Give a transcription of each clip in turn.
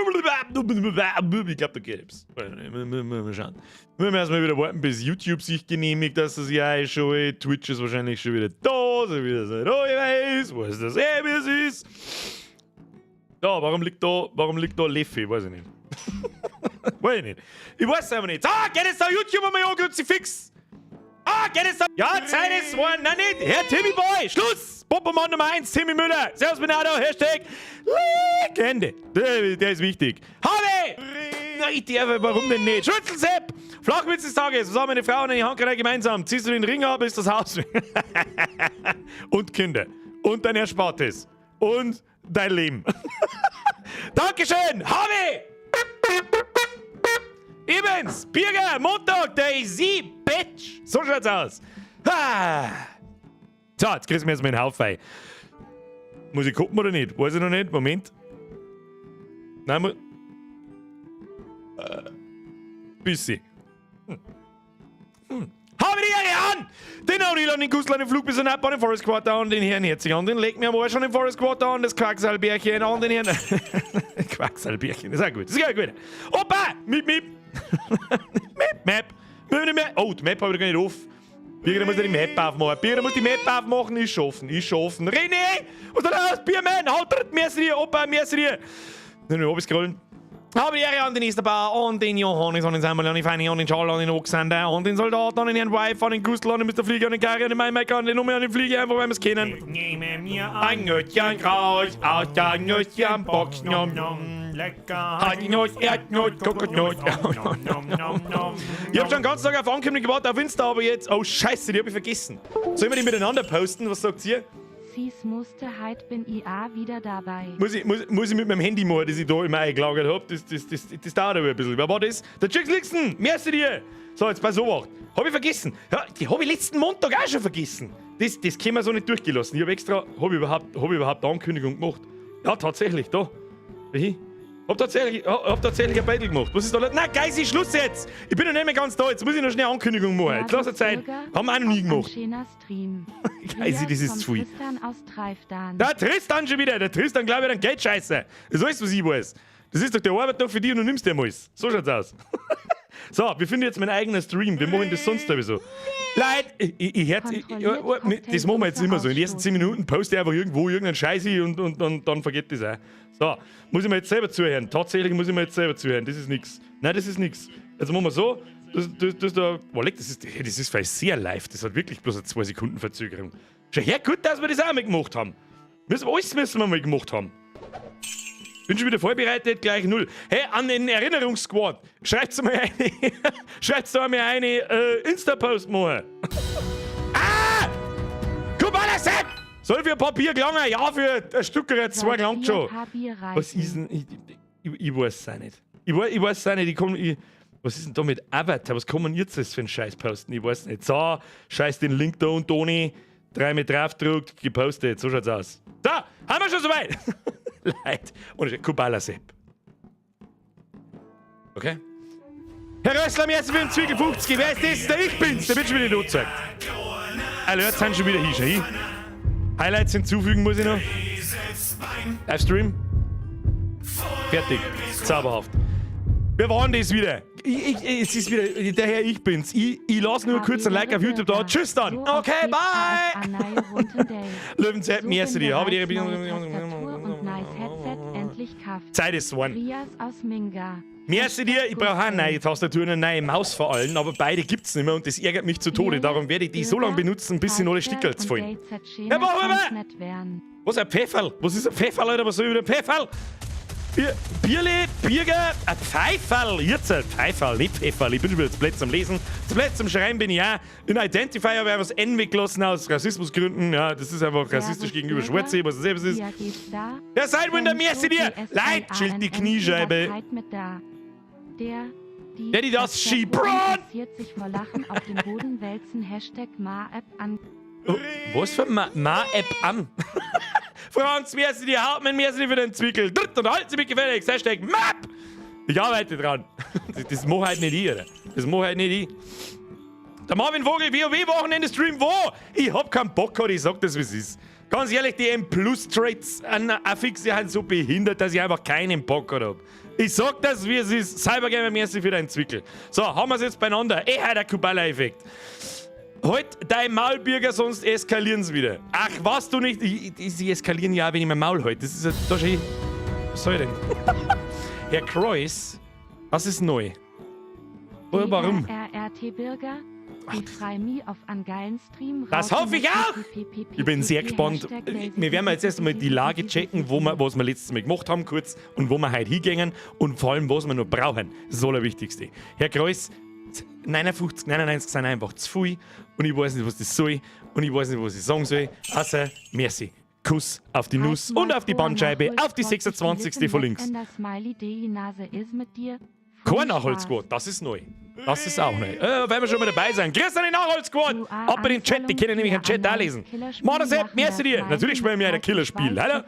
Ich glaube, da geht etwas. Mal schauen. Wir müssen erstmal wieder warten, bis YouTube sich genehmigt, dass das ja schon. Twitch ist wahrscheinlich schon wieder da, so wie das nicht ich weiß, was das eh wie es ist. Ja, warum liegt da Leffe? Weiß ich nicht. Weiß ich nicht. Ich weiß es einfach nicht. Ah, geht jetzt da YouTube einmal an, Kruzifix! Ah, geht jetzt da. Ja, Zeit ist one. Nein, nicht. Herr Timmy Boy, Schluss! Popomann Nummer 1, Timmy Müller. Servus, Bernardo, #Legende. Der ist wichtig. Habe! Na, ich darf, warum denn nicht? Schützelsepp! Flachwitz des Tages. Was haben meine Frau und eine Handgranate gemeinsam? Ziehst du den Ring ab, ist das Haus. Und Kinder. Und dein Erspartes. Und dein Leben. Dankeschön! Habe! Ibens, Birger, Montag, Daisy, Bitch. So schaut's aus. Ah. So, jetzt kriegst du mir jetzt mal einen Haufen. Muss ich gucken oder nicht? Weiß ich noch nicht. Moment. Nein, Bissi. Habe die Ehre an! Den O'Neill an den Gustl an den Flug bis an den Forest Quarter an den Herrn Herzig an den Leck mir am Arsch an den Forest Quarter an das Quacksalbärchen an den Herrn. Quacksalbärchen, das ist auch gut. Das ist auch gut. Opa! Mip, mip! Map, Map! Map, Map. Oh, die Map habe ich gar nicht auf. Birger muss die Map aufmachen. Birger muss die Map aufmachen. Ist schon offen, ist schon offen. René! Was ist da los? Biermann! Halt, merci dir! Opa, merci dir! Dann hab ich scrollen. Habe die Ehre an den Esterbar, an den Johannes, an den Samuel, an den Feini, an den Charles, an den Alexander, an den Soldat, an den Herrn Wife, an den Gustl, an den Mr. Flieger, an den Gary, an den Mike, an den Nummer, an den Flieger, einfach weil wir es kennen. Nehme mir ein Nüsschen raus aus der Nüsschenbox, nom, nom, lecker. Haselnuss, Erdnuss, Kokosnuss. Nom, nom, nom, nom. Ich hab schon den ganzen Tag auf Ankündigung gewartet auf Insta, aber jetzt. Oh Scheiße, die hab ich vergessen. Sollen wir die miteinander posten? Was sagt ihr? Sis musste heit bin IA wieder dabei. Muss ich mit meinem Handy machen, das ich da immer eingelagert hab? Das dauert aber ein bisschen. Wer war das? Der Jix Lixen! Merci dir! So, jetzt pass auf. Hab ich vergessen. Ja, die hab ich letzten Montag auch schon vergessen. Das können wir so nicht durchgelassen. Ich hab extra. Hab ich überhaupt Ankündigung gemacht? Ja, tatsächlich, da. Wie? Hab tatsächlich ein Battle gemacht. Was ist da? Na, Geisi, Schluss jetzt! Ich bin noch nicht mehr ganz da. Jetzt muss ich noch schnell Ankündigung machen. Jetzt lass Zeit. Haben wir auch noch nie gemacht. Schöner Stream. Geisi, das ist zu viel. Tristan aus Treifdan. Der Tristan schon wieder. Der Tristan, glaube ich, ein Geldscheißer. Das ist alles, was ich weiß. Das ist doch der Arbeit doch für dich und du nimmst dir alles. So schaut's aus. So, wir finden jetzt meinen eigenen Stream. Wir machen das sonst sowieso. Leute, ich, das machen wir jetzt immer so. In den ersten 10 Minuten poste ich einfach irgendwo irgendeinen Scheiß und dann vergeht das auch. So, muss ich mir jetzt selber zuhören. Tatsächlich muss ich mir jetzt selber zuhören. Das ist nix. Nein, das ist nix. Also machen wir so. Das da, oh, leck, das ist vielleicht sehr live. Das hat wirklich bloß eine 2 Sekunden Verzögerung. Schau her, gut, dass wir das auch mal gemacht haben. Alles müssen wir mal gemacht haben. Bin schon wieder vorbereitet, gleich null. Hey, an den Erinnerungssquad. Schreibt's mir eine Insta-Post machen. Ah! Kubala Sepp! Soll für ein paar Bier gelangen? Ja, für ein Stück oder zwei gelangt schon. Was ist denn? Ich weiß es auch nicht. Ich weiß es auch nicht. Was ist denn da mit Avatar? Was kann man jetzt das für einen Scheiß posten? Ich weiß nicht. So, scheiß den Link da und Toni. Dreimal draufgedruckt, gepostet. So schaut's aus. So, haben wir schon soweit. Leid. Und Kubala Sepp. Okay. Herr Rössler, merci für den Zwickel 50. Wer ist das? Der ich bin's. Der wird schon wieder nicht angezeigt. Alerts sind schon wieder hier. Schau hin. Highlights hinzufügen muss ich noch. Livestream. Fertig. Zauberhaft. Wir waren das wieder. Es ist wieder, der Herr ich bin's. Ich lasse nur kurz ein Like auf YouTube da. Tschüss dann. Okay, bye. Löwenzeit, merci dir. Habe die Zeit ist one. Merci dir, ich brauche auch eine neue Tastatur und eine neue Maus vor allem, aber beide gibt's nicht mehr und das ärgert mich zu Tode. Darum werde ich die so lange benutzen, bis sie alle Stickerl fallen. Ja, was, ein Pfefferl? Was ist ein Pfefferl, Alter? Was soll ich mit einem Pfefferl? Bierle, Birger, ein Pfeiferl. Jetzt ein Pfeiferl, nicht Pfefferl. Ich bin schon wieder zu blöd zum Lesen. Zu blöd zum Schreiben bin ich auch. In Identifier habe ich einfach das N weggelassen aus Rassismusgründen. Ja, das ist einfach rassistisch gegenüber Schwarze, was das selbst ist. Ja, Sidewinder, merci dir. Leid, chillt die Kniescheibe. Der, die, Der, die das Skibron! Sich vor Lachen auf dem Boden wälzen #Ma-App an. Oh, was für Ma-App an? Franz, merci dir, Hauptmann, merci dir für den Zwickel. Dritt und halten Sie mich gefälligst. #Map! Ich arbeite dran. Das mach halt nicht ich, oder? Das mach halt nicht ich. Der Marvin Vogel, WoW Wochenende Stream wo? Ich hab keinen Bock gehabt, ich sag das, wie es ist. Ganz ehrlich, die M Plus Trades an Affix, die sind so behindert, dass ich einfach keinen Bock gehabt hab. Ich sag das, wie es ist. Cybergamer, merci für deinen Zwickel. So, haben wir es jetzt beieinander. Eh, der Kubala-Effekt. Halt dein Maul, Birger, sonst eskalieren sie wieder. Ach, was du nicht. Sie eskalieren ja, wenn ich mein Maul halte. Das ist ja da schon. Was soll ich denn? Herr Kreuz, was ist neu? Oder warum? RRT Birger, ich freu mi auf einen geilen Stream. Das hoffe ich auch! Ich bin sehr gespannt. Wir werden jetzt erst einmal die Lage checken, wo wir, was wir letztes Mal gemacht haben, kurz, und wo wir heute hingehen und vor allem, was wir noch brauchen. Das ist das Allerwichtigste. Herr Kreuz, 59, 99 sind einfach zu viel und ich weiß nicht, was das soll und ich weiß nicht, was ich sagen soll. Also, merci. Kuss auf die Nuss und auf die Bandscheibe, auf die 26. von links. Kein Nachholsquad, das ist neu. Das ist auch neu. Weil wir schon mal dabei sind. Grüß an den Nachholsquad! Ab in den Chat, die können nämlich einen Chat auch lesen. Marder merci dir! Natürlich spielen wir ein Killerspiel, oder?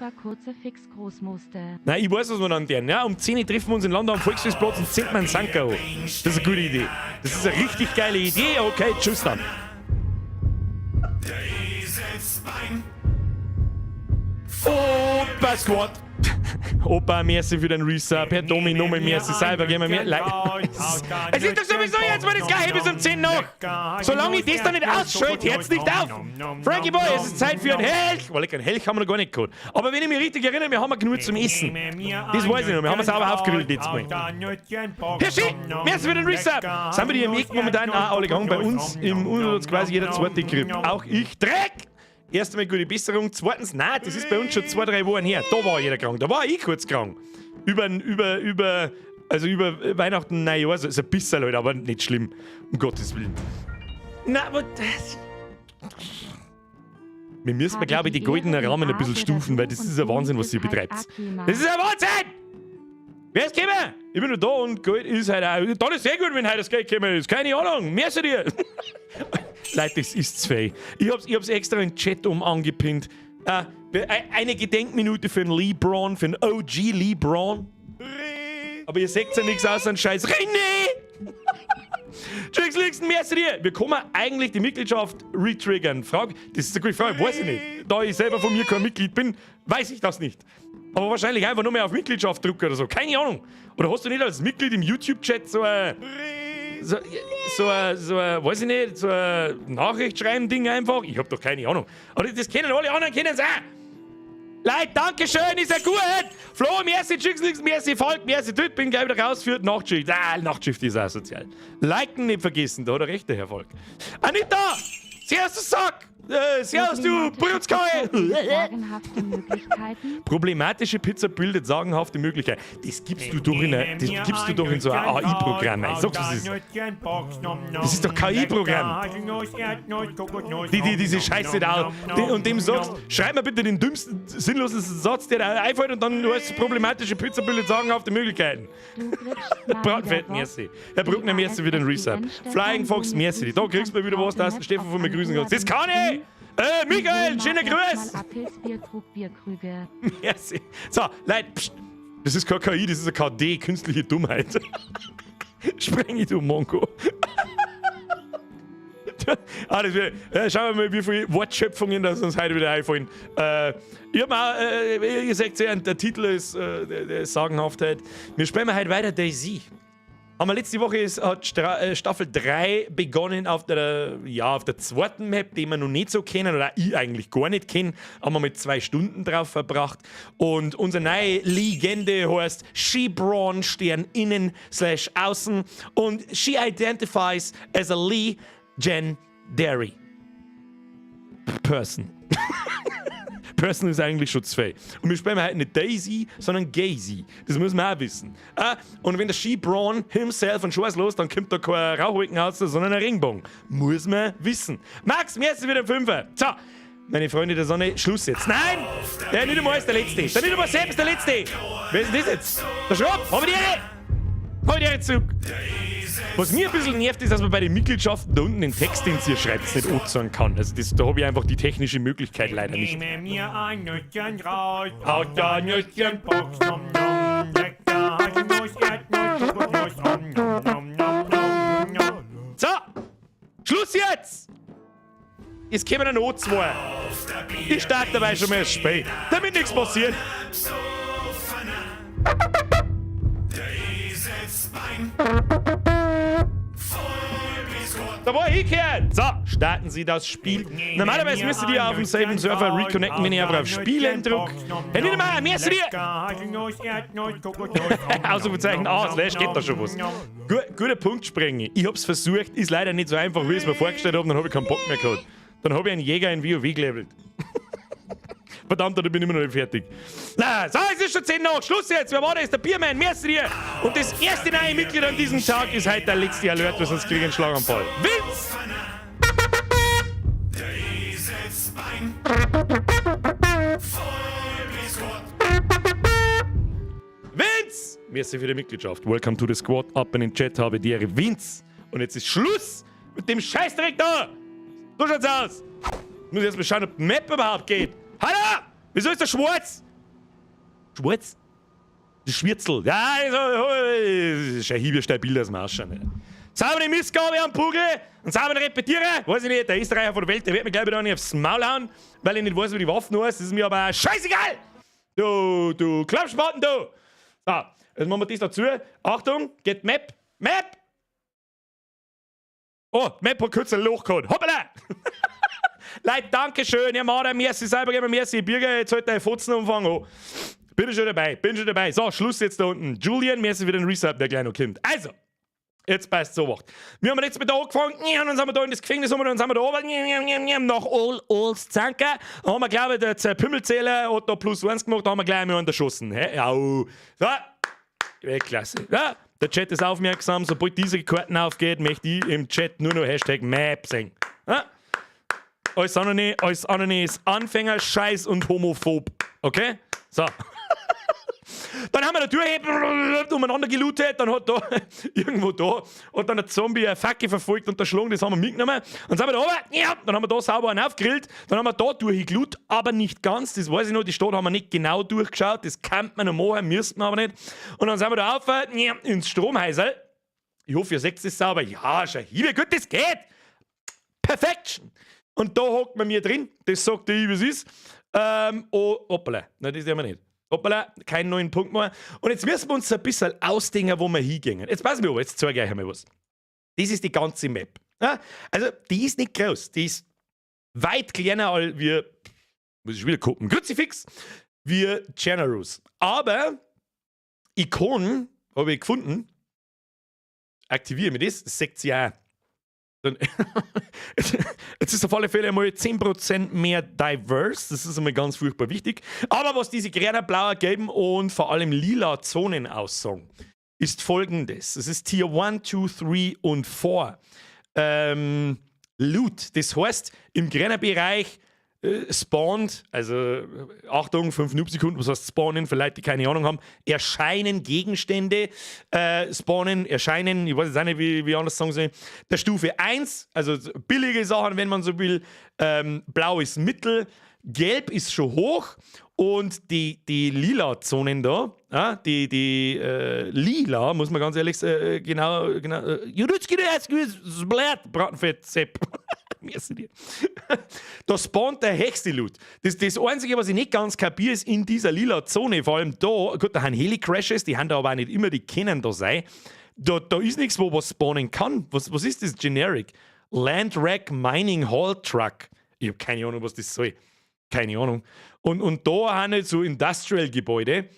Nein, ich weiß, was wir dann tun. Ja, um 10 Uhr treffen wir uns in Landau am Volksfestplatz und zünden wir einen Sanker an. Das ist eine gute Idee. Das ist eine richtig geile Idee. Okay, tschüss dann. Opa Squad! Opa, merci für den Resub. Herr Domi, Nomi, merci. Cyber, gehen wir mir. Es ist doch sowieso jetzt mal das gleiche bis um 10 noch. Solange ich das da nicht ausschalte, hört's nicht auf. Frankie Boy, es ist Zeit für einen Helch. Weil einen Helch haben wir noch gar nicht gehabt. Aber wenn ich mich richtig erinnere, wir haben ja genug zum Essen. Das weiß ich noch. Wir haben es sauber aufgewühlt letztes Mal. Hirschi, merci für den Resub. Sind wir die im Eck momentan auch alle gegangen? Bei uns im Urlaub quasi jeder zweite Grip. Auch ich. Dreck! Erst einmal gute Besserung. Zweitens, nein, das ist bei uns schon 2, 3 Wochen her. Da war jeder krank. Da war ich kurz krank. Also über Weihnachten, Neujahr, also ist ein bisschen halt, aber nicht schlimm. Um Gottes Willen. Na, aber das. Wir müssen, glaube ich, die goldenen Rahmen ein bisschen stufen, weil das ist ein Wahnsinn, was sie betreibt. Das ist ein Wahnsinn! Wer ist gekommen? Ich bin nur da und Geld ist heute auch. Dann ist sehr gut, wenn heute das Geld gekommen ist. Keine Ahnung. Merci dir. Leute, das ist zu viel. Ich hab's extra in den Chat angepinnt. Eine Gedenkminute für den Lee Braun, für den OG Lee Braun. Aber ihr seht ja nichts außer einen Scheiß. René! Tricks, Lixen, merci dir! Wir können eigentlich die Mitgliedschaft retriggern. Frage, das ist eine gute Frage, weiß ich nicht. Da ich selber von mir kein Mitglied bin, weiß ich das nicht. Aber wahrscheinlich einfach nur mehr auf Mitgliedschaft drücken oder so. Keine Ahnung. Oder hast du nicht als Mitglied im YouTube-Chat so ein, weiß ich nicht, so ein Nachricht schreiben Ding einfach? Ich hab doch keine Ahnung. Aber das kennen alle anderen, kennen es auch. Leute, dankeschön, ist ja gut. Flo, merci, Tschüss, merci, Falk, merci, Tüt, bin gleich wieder raus für die Nachtschicht. Ah, Nachtschicht ist auch sozial. Liken nicht vergessen, da hat er recht, der Herr Falk. Anita, servus, du Sack. Servus, du Brutskoi. Problematische Pizza bildet sagenhafte Möglichkeiten. Das gibst du doch in, das gibst du doch in so ein AI-Programm. Ich sag's, was ist. Das ist doch KI-Programm. Die diese Scheiße da. Und dem sagst, schreib mir bitte den dümmsten, sinnlosesten Satz, der da einfällt, und dann heißt problematische Pizza bildet sagenhafte Möglichkeiten. Bratfett, merci. Herr Bruckner, merci für den Resub. Flying Fox, merci. Da kriegst du mal wieder was, dass Stefan von mir grüßen kannst. Das kann ich! Michael, schöne Grüße! Merci. So, Leute, pst, das ist kein KI, das ist eine KD, künstliche Dummheit. Spreng ich, du Mongo. Ah, das wird, schauen wir mal, wie viele Wortschöpfungen das uns heute wieder einfallen. Ich hab mal, ihr seht ja, der Titel ist der ist sagenhaft heute. Wir spielen heute weiter DayZ. Haben wir letzte Woche ist, hat Staffel 3 begonnen auf der, ja, auf der zweiten Map, die wir noch nicht so kennen, oder ich eigentlich gar nicht kenne, haben wir mit 2 Stunden drauf verbracht. Und unsere neue Legende heißt She-Braun Stern innen slash außen und she identifies as a legendary person. Person ist eigentlich schon 2. Und wir spielen heute nicht DayZ, sondern Gazy. Das müssen wir auch wissen. Ah, und wenn der She-Braun himself einen Schuss los, dann kommt da kein Rauchwolken raus, sondern ein Regenbogen. Muss man wissen. Max, mir ist wieder ein Fünfer. So, meine Freunde der Sonne, Schluss jetzt. Nein! Der nicht einmal ist der Letzte. Der nicht einmal selbst ist der Letzte. Wer ist denn das jetzt? Der Schraub! Hab ich die Ehre! Hab ich die Ehre zurück! Was mir ein bisschen nervt, ist, dass man bei den Mitgliedschaften da unten den Text, den sie schreibt, nicht anzeigen kann. Also das, da hab ich einfach die technische Möglichkeit leider nicht. Nehme mir ein Nüsschen raus, Haut da Nüsschen. Box, nom, nom, lecker, Haselnuss, Erdnuss, Kokosnuss, nom, nom, nom, nom, nom, nom. So, Schluss jetzt! Es kommen noch 2. Ich starte dabei schon mal das Spiel, damit nichts passiert. Da war ich gehört. So, starten Sie das Spiel. Normalerweise müssen die auf demselben Server reconnecten, wenn ich einfach auf Spielen drücke. Herr Niedermeyer, merci dir! Ausrufezeichen A, Slash, geht da schon was. Guter Punkt, Sprengi. Ich hab's versucht, ist leider nicht so einfach, wie ich es mir vorgestellt habe, dann hab ich keinen Bock mehr gehabt. Dann hab ich einen Jäger in WoW gelevelt. Verdammt, da bin ich immer noch nicht fertig. Na, so, es ist schon 10 nach. Schluss jetzt. Wer war das? Der Biermann. Merci dir. Und das erste neue Mitglied an diesem Tag ist heute der letzte Alert, weil sonst krieg ich einen Schlaganfall. Vince! Dieses Bein voll bis Gott. Vince! Merci für die Mitgliedschaft. Welcome to the squad. Ab in den Chat, habe die Ehre. Vince! Und jetzt ist Schluss mit dem Scheißdreck da! So schaut's aus! Ich muss erst mal schauen, ob die Map überhaupt geht. Hallo! Wieso ist das schwarz? Schwarz? Das Schwirzel. Ja, also, ist ein hiebe stabil, das wir. Saubere Mistgabel am Pugel und sauberen Repetierer. Weiß ich nicht, der Österreicher von der Welt, der wird mir gleich wieder nicht aufs Maul hauen, weil ich nicht weiß, wie die Waffen heißt. Das ist mir aber scheißegal! Du, du Klappspaten, du! So, jetzt machen wir das dazu. Achtung, get Map. Map! Oh, Map hat kurz ein Loch gehabt. Hoppala! Leute, danke schön. Ja, Mara, merci, selber geben, merci. Birger, jetzt halt deine Fotzen umfangen. Oh. Bin schon dabei, bin schon dabei. So, Schluss jetzt da unten. Julian, merci für den Resub, der kleine Kind. Also, jetzt passt so wacht. Wir haben jetzt mit da angefangen, und dann sind wir da in das Gefängnis und dann sind wir da oben, nach all, alls Zanka. Dann haben wir, glaube ich, der Pümmelzähler hat da plus eins gemacht, da haben wir gleich einmal erschossen. Hä? Au. So, Weltklasse. Ja, der Chat ist aufmerksam, sobald diese Karten aufgeht, möchte ich im Chat nur noch #Map sehen. Ja? Alles andere ist Anfänger, Scheiß und homophob. Okay? So. Dann haben wir natürlich umeinander gelootet, dann hat da irgendwo da und dann ein Zombie eine Fackel verfolgt und erschlagen, das haben wir mitgenommen. Dann sind wir da oben, ja, dann haben wir da sauber einen aufgegrillt, dann haben wir da durchgelootet, aber nicht ganz, das weiß ich noch, die Stadt haben wir nicht genau durchgeschaut, das kann man noch machen, müssten wir aber nicht. Und dann sind wir da auf, ja, ins Stromhäusl. Ich hoffe, ihr seht es sauber. Ja, schau hier, wie gut das geht. Perfection. Und da hockt man mir drin, das sagt ich, wie es ist. Oh, hoppala, nein, das sehen wir nicht. Hoppala, keinen neuen Punkt mehr. Und jetzt müssen wir uns ein bisschen ausdenken, wo wir hingehen. Jetzt passen wir auf, jetzt zeige ich euch einmal was. Das ist die ganze Map. Ja, also, die ist nicht groß, die ist weit kleiner als wir, muss ich wieder gucken, Kruzifix, wie Chernarus. Aber Ikonen habe ich gefunden, aktiviere mir das, das seht ihr auch. Dann jetzt ist auf alle Fälle einmal 10% mehr diverse, das ist einmal ganz furchtbar wichtig. Aber was diese grünen, blauen, gelben und vor allem lila Zonen aussagen, ist Folgendes. Es ist Tier 1, 2, 3 und 4. Loot, das heißt, im grünen Bereich spawnt, also Achtung, 5 Noob-Sekunden, was heißt spawnen, für Leute, die keine Ahnung haben, erscheinen Gegenstände, spawnen, erscheinen, ich weiß jetzt auch nicht, wie anders sagen soll, der Stufe 1, also billige Sachen, wenn man so will, blau ist mittel, gelb ist schon hoch und die lila Zonen da, ja, die lila, muss man ganz ehrlich sagen, genau, Bratenfett, Sepp. Merci dir. Da spawnt der höchste Loot. Das Einzige, was ich nicht ganz kapiere, ist in dieser lila Zone, vor allem da, gut, da haben Heli-Crashes, die haben da aber auch nicht immer, die können da sein. Da ist nichts, wo was spawnen kann. Was ist das Generic? Land Wreck Mining Haul Truck. Ich habe keine Ahnung, was das soll. Keine Ahnung. Und da haben halt so Industrial-Gebäude.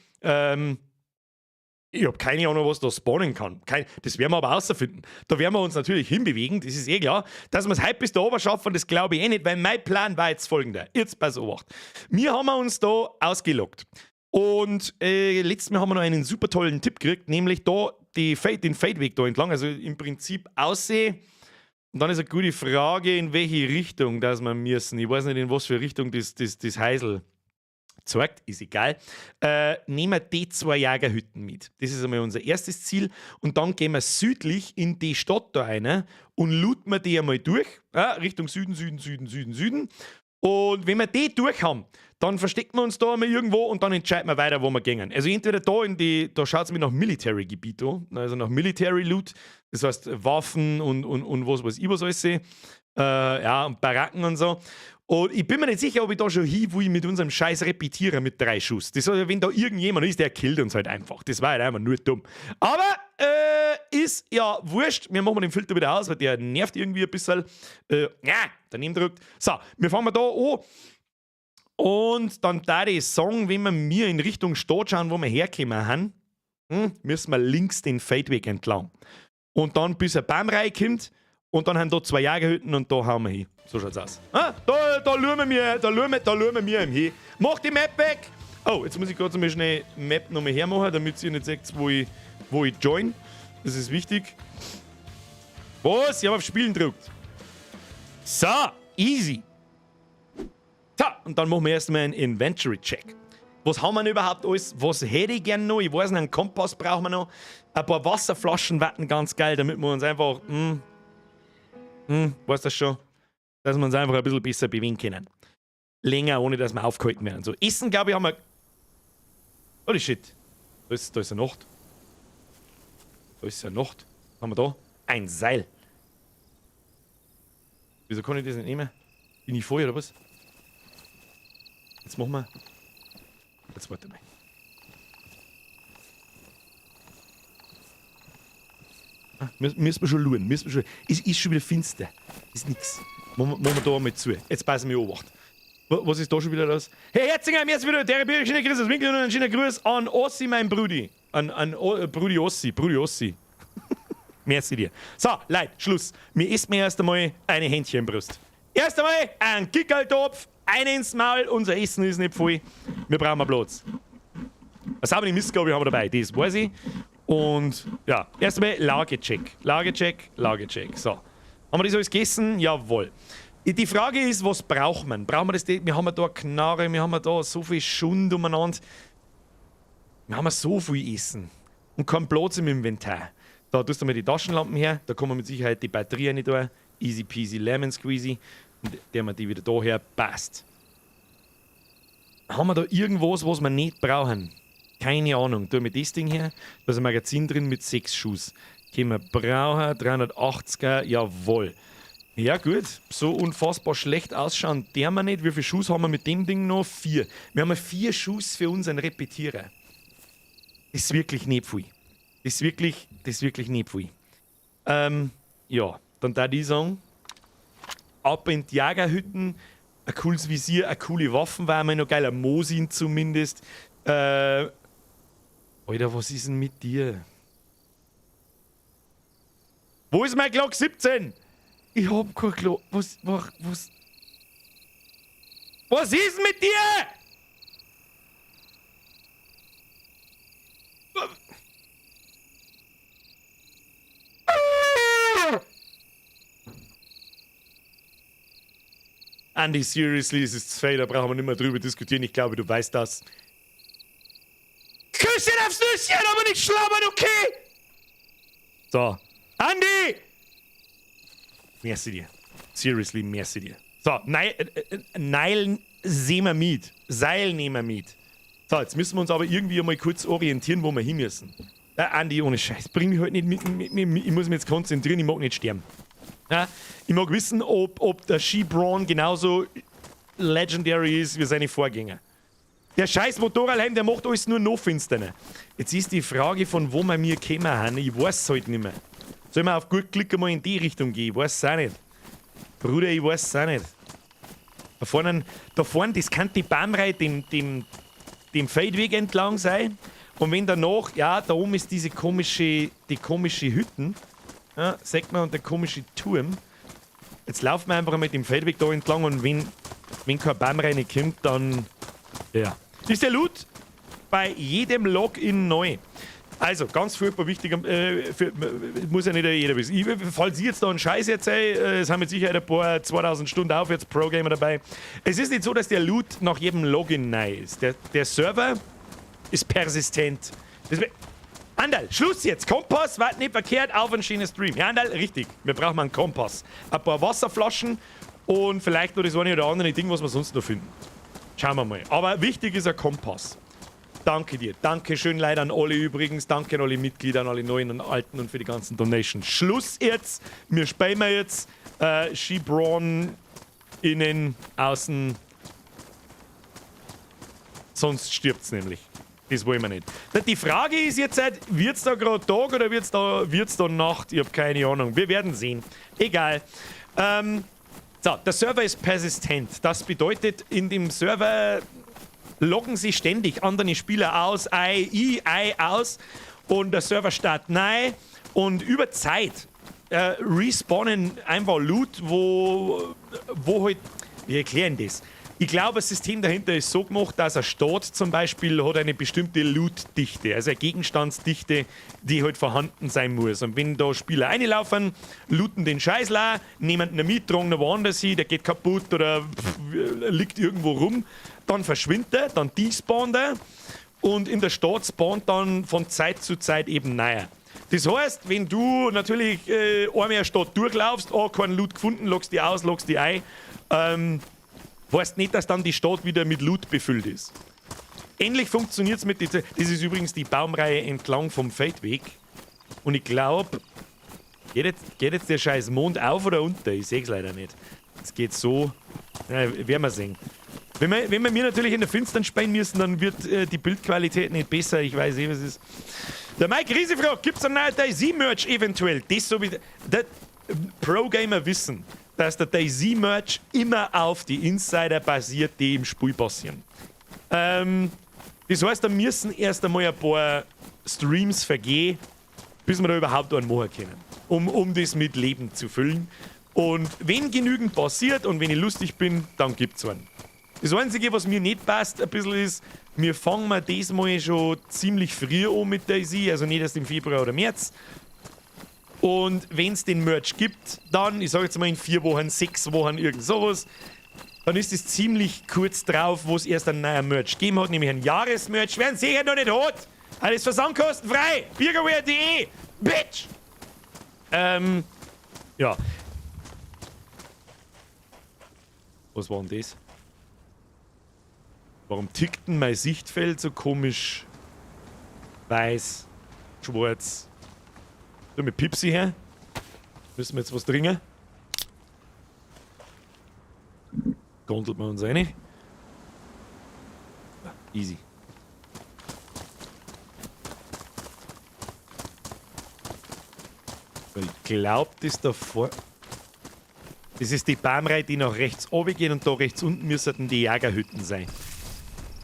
Ich habe keine Ahnung, was da spawnen kann. Das werden wir aber außerfinden. Da werden wir uns natürlich hinbewegen, das ist eh klar. Dass wir es heute bis da oben schaffen, das glaube ich eh nicht, weil mein Plan war jetzt folgender. Jetzt pass auf. Wir haben uns da ausgeloggt. Und letztes Mal haben wir noch einen super tollen Tipp gekriegt, nämlich da den Feldweg da entlang, also im Prinzip aussehen. Und dann ist eine gute Frage, in welche Richtung dass wir müssen. Ich weiß nicht, in was für Richtung das Heisel zeigt, ist egal. Nehmen wir die zwei Jägerhütten mit. Das ist einmal unser erstes Ziel. Und dann gehen wir südlich in die Stadt da rein und looten wir die einmal durch. Ja, Richtung Süden, Süden, Süden, Süden, Süden. Und wenn wir die durch haben, dann verstecken wir uns da einmal irgendwo und dann entscheiden wir weiter, wo wir gehen. Also entweder da in die, da schaut es mir nach Military-Gebiet an, also nach Military Loot, das heißt Waffen und was weiß ich was alles. Ja, und Baracken und so. Und ich bin mir nicht sicher, ob ich da schon hin will mit unserem scheiß Repetierer mit 3 Schuss. Das heißt, wenn da irgendjemand ist, der killt uns halt einfach. Das war halt einfach nur dumm. Aber Ist ja wurscht. Wir machen den Filter wieder aus, weil der nervt irgendwie ein bisschen. Ja, daneben drückt. So, wir fangen da an. Und dann da ich sagen, wenn wir mir in Richtung Stadt schauen, wo wir herkommen haben, müssen wir links den Feldweg entlang. Und dann bis ein Baum reinkommt und dann haben da zwei Jägerhütten und da hauen wir hin. So schaut's aus. Ah, da schauen wir, da schauen wir, da schauen wir ihm hin. Mach die Map weg! Oh, jetzt muss ich kurz mal schnell Map nochmal hermachen, damit ihr nicht seht, wo ich join. Das ist wichtig. Was? Ich habe auf Spielen gedrückt. So, easy. So, und dann machen wir erstmal einen Inventory-Check. Was haben wir denn überhaupt alles? Was hätte ich gern noch? Ich weiß nicht, einen Kompass brauchen wir noch. Ein paar Wasserflaschen wären ganz geil, damit wir uns einfach, weißt das schon, dass wir uns einfach ein bisschen besser bewegen können. Länger, ohne dass wir aufgehalten werden. So, Essen, glaube ich, haben wir. Holy shit. Da ist ja Nacht. Da ist ja Nacht. Was haben wir da? Ein Seil. Wieso kann ich das nicht nehmen? Bin ich voll oder was? Jetzt machen wir. Jetzt warte mal. Ah, müssen wir schon schauen. Müssen wir schon. Es ist schon wieder finster. Ist nix. Machen wir da einmal zu. Jetzt passen wir Obacht. Was ist da schon wieder los? Hey, Herzinger, mir ist wieder der schöner Gruß aus Winkel und einen schönen Gruß an Ossi, mein Brudi. An Brudi Ossi, Brudi Ossi. Merci dir. So, Leute, Schluss. Mir isst mir erst einmal eine Hähnchenbrust. Erst einmal ein Kickerltopf, eine ins Maul, unser Essen ist nicht voll. Wir brauchen Platz. Was haben wir Mistgabel haben wir dabei, das weiß ich. Und ja, erst einmal Lagecheck. Lagecheck, Lagecheck. So. Haben wir das alles gegessen? Jawohl. Die Frage ist, was braucht man? Brauchen wir das? Wir haben da eine Knarre, wir haben da so viel Schund umeinander. Wir haben so viel Essen. Und keinen Platz im Inventar. Da tust du mal die Taschenlampen her, da kommen mit Sicherheit die Batterien nicht da. Easy peasy lemon squeezy. Und der wir die wieder da her, passt. Haben wir da irgendwas, was wir nicht brauchen? Keine Ahnung. Tu mir das Ding her. Da ist ein Magazin drin mit 6 Schuss. Können wir brauchen. 380er, jawohl. Ja, gut. So unfassbar schlecht ausschauen der wir nicht. Wie viele Schuss haben wir mit dem Ding noch? 4. Wir haben 4 Schuss für unseren Repetierer. Das ist wirklich nicht viel. Das ist wirklich nicht viel. Ja, dann da die sagen, ab in die Jägerhütten, ein cooles Visier, eine coole Waffen war mir noch geil, ein Mosin zumindest. Alter, was ist denn mit dir? Wo ist mein Glock 17? Ich hab kein Glock. Was, was, was? Was ist denn mit dir? Andy, seriously, es ist zu viel, da brauchen wir nicht mehr drüber diskutieren. Ich glaube, du weißt das. Küsschen aufs Nüsschen, aber nicht schlabbern, okay? So. Andy! Merci dir. Seriously, merci dir. So, Neil sehen wir mit. Seil nehmen wir mit. So, jetzt müssen wir uns aber irgendwie mal kurz orientieren, wo wir hin müssen. Andi, ohne Scheiß, bring mich halt nicht mit, ich muss mich jetzt konzentrieren, ich mag nicht sterben. Ja, ich mag wissen, ob der Ski-Braun genauso legendary ist wie seine Vorgänger. Der scheiß Motorradhelm, der macht alles nur noch finsterer. Jetzt ist die Frage, von wo wir mir gekommen haben. Ich weiß es halt nicht mehr. Soll man auf gut Glück einmal in die Richtung gehen? Ich weiß es auch nicht. Bruder, ich weiß es auch nicht. Da vorne, das kann die Baumreihe dem Feldweg entlang sein. Und wenn danach, ja, da oben ist die komische Hütten, ja, sagt man, und der komische Turm. Jetzt laufen wir einfach mit dem Feldweg da entlang und wenn kein Baum reinkommt, dann, ja. Ist der Loot bei jedem Login neu? Also, ganz furchtbar wichtig, muss ja nicht jeder wissen. Falls ich jetzt da einen Scheiß erzähle, es haben mit Sicherheit ein paar 2000 Stunden aufwärts Pro-Gamer dabei. Es ist nicht so, dass der Loot nach jedem Login neu ist. Der Server ist persistent. Andal, Schluss jetzt. Kompass war nicht verkehrt, auf einen schönen Stream. Ja, Andal, richtig. Wir brauchen einen Kompass. Ein paar Wasserflaschen und vielleicht noch das eine oder andere Ding, was wir sonst noch finden. Schauen wir mal. Aber wichtig ist ein Kompass. Danke dir. Dankeschön leider an alle übrigens. Danke an alle Mitglieder, an alle neuen und alten und für die ganzen Donations. Schluss jetzt. Wir spielen jetzt Ski-Braun innen, außen. Sonst stirbt's nämlich. Das wollen wir nicht. Die Frage ist jetzt halt, wird's da gerade Tag oder wird's da Nacht? Ich hab keine Ahnung. Wir werden sehen. Egal. So, der Server ist persistent. Das bedeutet, in dem Server loggen sich ständig andere Spieler aus, ei, i, ei, aus. Und der Server startet neu. Und über Zeit respawnen einfach Loot, wo halt... Wie erklären das? Ich glaube, das System dahinter ist so gemacht, dass ein Staat zum Beispiel hat eine bestimmte Loot-Dichte, also eine Gegenstandsdichte, die halt vorhanden sein muss. Und wenn da Spieler reinlaufen, looten den Scheiß leer, nehmen ihn mit, tragen ihn woanders hin, der geht kaputt oder liegt irgendwo rum, dann verschwindet er, dann despawnt er und in der Stadt spawnt dann von Zeit zu Zeit eben neuer. Das heißt, wenn du natürlich einmal eine Stadt durchlaufst, oh, keinen Loot gefunden, loggst die aus, loggst die ein, weißt nicht, dass dann die Stadt wieder mit Loot befüllt ist. Ähnlich funktioniert's mit dieser. Das ist übrigens die Baumreihe entlang vom Feldweg. Und ich glaub, geht jetzt der scheiß Mond auf oder unter? Ich seh's leider nicht. Es geht so. Ja, werden wir sehen. Wenn wir mir natürlich in der Finstern spielen müssen, dann wird die Bildqualität nicht besser. Ich weiß eh, was es ist. Der Mike Riese fragt, gibt's ein neues DayZ-Merch eventuell? Das so wie. Der Pro-Gamer wissen, dass der DayZ-Merch immer auf die Insider basiert, die im Spiel passieren. Das heißt, da müssen erst einmal ein paar Streams vergehen, bis wir da überhaupt einen machen können, um das mit Leben zu füllen. Und wenn genügend passiert und wenn ich lustig bin, dann gibt's einen. Das Einzige, was mir nicht passt, ein bisschen ist, wir fangen mal diesmal schon ziemlich früh an mit DayZ, also nicht erst im Februar oder März. Und wenn's den Merch gibt, dann, ich sag jetzt mal in 4 Wochen, 6 Wochen, irgend sowas, dann ist es ziemlich kurz drauf, wo's erst einen neuen Merch gegeben hat, nämlich ein Jahresmerch. Wer ihn sicher noch nicht hat, alles versandkostenfrei, birgaware.de, Bitch! Ja. Was war denn das? Warum tickt denn mein Sichtfeld so komisch weiß, schwarz? So, mit Pipsi her. Müssen wir jetzt was trinken? Gondelt man uns rein. Easy. Ich glaub, das da vor. Das ist die Baumreihe, die nach rechts oben geht und da rechts unten müssten die Jägerhütten sein.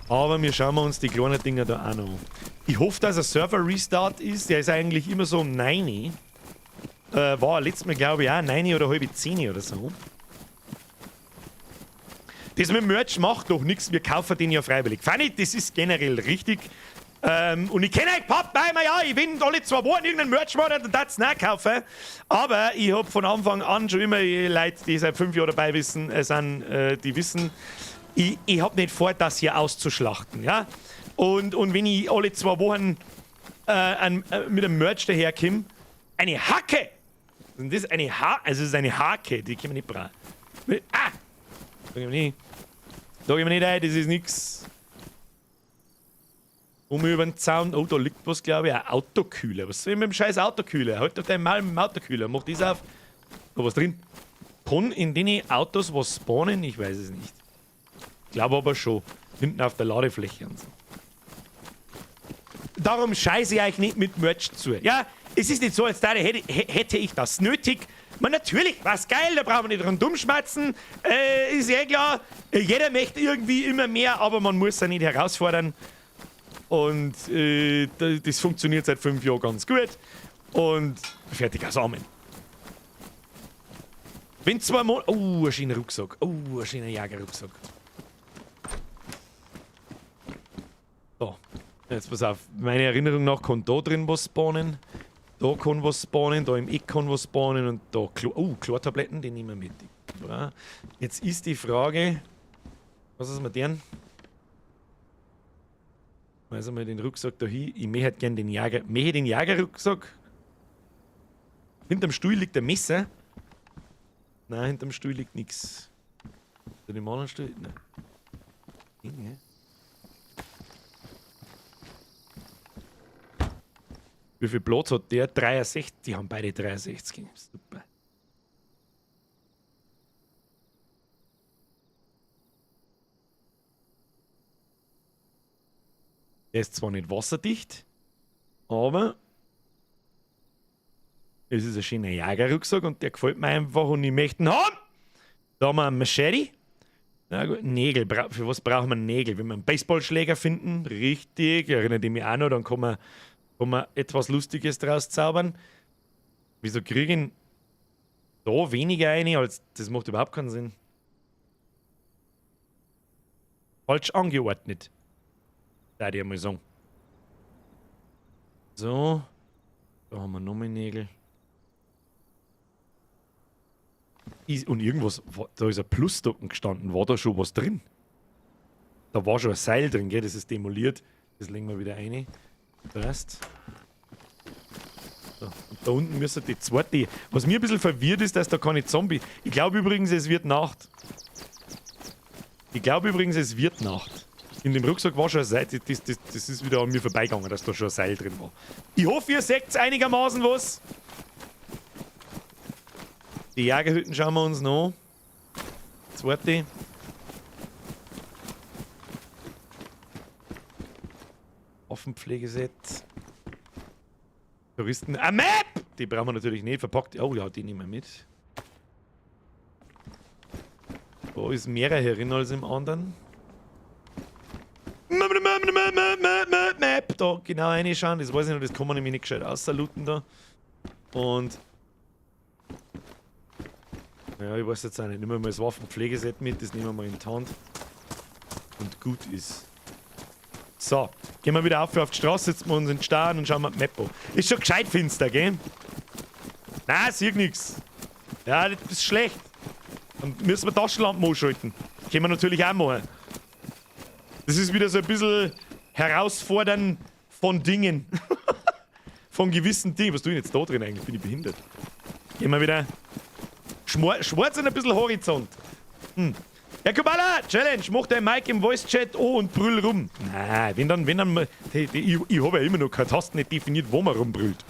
Aber wir schauen uns die kleinen Dinger da auch noch an. Ich hoffe, dass ein Server-Restart ist. Der ist eigentlich immer so um 9. War letztes Mal, glaube ich, auch 9 oder 9:30 oder so. Das mit dem Merch macht doch nichts. Wir kaufen den ja freiwillig. Fanny, das ist generell richtig. Und ich kenne euch, Papa, ja, ich bin alle 2 Wochen irgendeinen Merch machen, dann darf's nicht kaufen. Aber ich hab von Anfang an schon immer Leute, die seit 5 Jahren dabei wissen, sind, die wissen, ich hab nicht vor, das hier auszuschlachten, ja. Und wenn ich alle 2 Wochen mit einem Merch daherkomme, eine Hacke! Und das ist eine also das ist eine Hake, die können wir nicht brauchen. Ah! Da gehen wir nicht. Da gehen wir nicht rein, das ist nix. Um über den Zaun. Oh, da liegt was, glaube ich. Ein Autokühler. Was soll ich mit dem scheiß Autokühler? Halt doch dein Mal mit dem Autokühler. Mach das auf. Da was drin. Kann in den Autos was spawnen? Ich weiß es nicht. Ich glaube aber schon. Hinten auf der Ladefläche und so. Darum scheiße ich euch nicht mit Merch zu. Ja, es ist nicht so, als hätte ich das nötig. Man, natürlich, was geil, da brauchen wir nicht rundum schmatzen. Ist ja klar, jeder möchte irgendwie immer mehr, aber man muss ja nicht herausfordern. Und das funktioniert seit 5 Jahren ganz gut. Und fertig, aus Amen. Wenn 2 Monate... Oh, ein schöner Rucksack. Oh, ein schöner Jägerrucksack. So, jetzt pass auf. Meine Erinnerung nach kann da drin was spawnen. Da kann was spawnen, da im Eck kann was spawnen und da... Oh, Chlortabletten, die nehmen wir mit. Jetzt ist die Frage... Was ist mit denen? Also mal den Rucksack da hin. Ich möchte halt gern den Jäger. Möchte ich den Jägerrucksack? Hinterm Stuhl liegt ein Messer. Nein, hinterm Stuhl liegt nix. Hinter dem anderen Stuhl? Nein. Dinge. Wie viel Platz hat der? 63. Die haben beide 63. Super. Der ist zwar nicht wasserdicht, aber es ist ein schöner Jägerrucksack und der gefällt mir einfach und ich möchte ihn haben. Da haben wir einen Machete. Na gut, Nägel. Für was brauchen wir Nägel? Wenn wir einen Baseballschläger finden, richtig, erinnert ich mich auch noch, dann kann man etwas Lustiges draus zaubern. Wieso kriegen da weniger rein, als das macht überhaupt keinen Sinn. Falsch angeordnet. Da ich einmal sagen. So. Da haben wir noch mehr Nägel. Und irgendwas, da ist ein Plus-Token gestanden. War da schon was drin? Da war schon ein Seil drin, gell? Das ist demoliert. Das legen wir wieder rein. Passt. So, und da unten müsste die zweite. Was mir ein bisschen verwirrt ist, dass da keine Zombie. Ich glaube übrigens, es wird Nacht. Ich glaube übrigens, es wird Nacht. In dem Rucksack war schon ein Seil. Das ist wieder an mir vorbeigegangen, dass da schon ein Seil drin war. Ich hoffe, ihr seht einigermaßen was. Die Jägerhütten schauen wir uns noch an. Zweite. Waffenpflegeset. Touristen. A Map! Die brauchen wir natürlich nicht. Verpackt. Oh ja, die nehmen wir mit. Da ist mehr herin als im anderen. Map. Da genau reinschauen. Das weiß ich noch, das kann man nämlich nicht gescheit auslooten da. Und. Ja, ich weiß jetzt auch nicht. Nehmen wir mal das Waffenpflegeset mit, das nehmen wir mal in die Hand. Und gut ist. So, gehen wir wieder auf die Straße, setzen wir uns in den Stau und schauen wir die Map an. Ist schon gescheit finster, gell? Nein, sieh nix. Ja, das ist schlecht. Dann müssen wir Taschenlampen anschalten. Können wir natürlich auch machen. Das ist wieder so ein bisschen Herausfordern von Dingen. Von gewissen Dingen. Was tue ich denn jetzt da drin eigentlich? Bin ich behindert? Gehen wir wieder. Schwarz und ein bisschen Horizont. Ja, Kubala, Challenge, mach dein Mic im Voice-Chat an und brüll rum. Nein, wenn dann, ich habe ja immer noch keine Tasten nicht definiert, wo man rumbrüllt.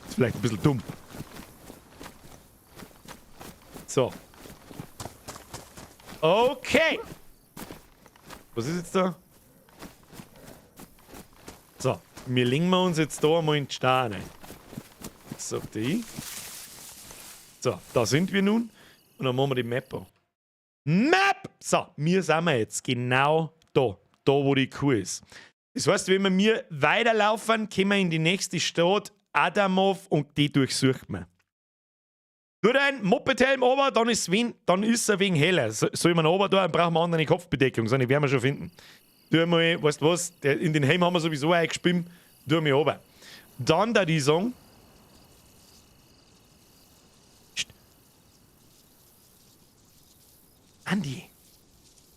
Ist vielleicht ein bisschen dumm. So. Okay. Was ist jetzt da? So, wir legen wir uns jetzt da einmal in die Steine. Sagt ich. So, da sind wir nun. Und dann machen wir die Map an. Map! So, wir sind wir jetzt genau da. Da, wo die Kuh ist. Das heißt, wenn wir mir weiterlaufen, kommen wir in die nächste Stadt, Adamov, und die durchsucht man. Tu dein Mopedhelm aber, dann ist er wegen heller. So, soll man ober da, dann brauchen wir andere Kopfbedeckung, sondern die werden wir schon finden. Tu mal, weißt du was, in den Helm haben wir sowieso eingespielt, tu mal runter. Dann da die sagen. Psst. Andi.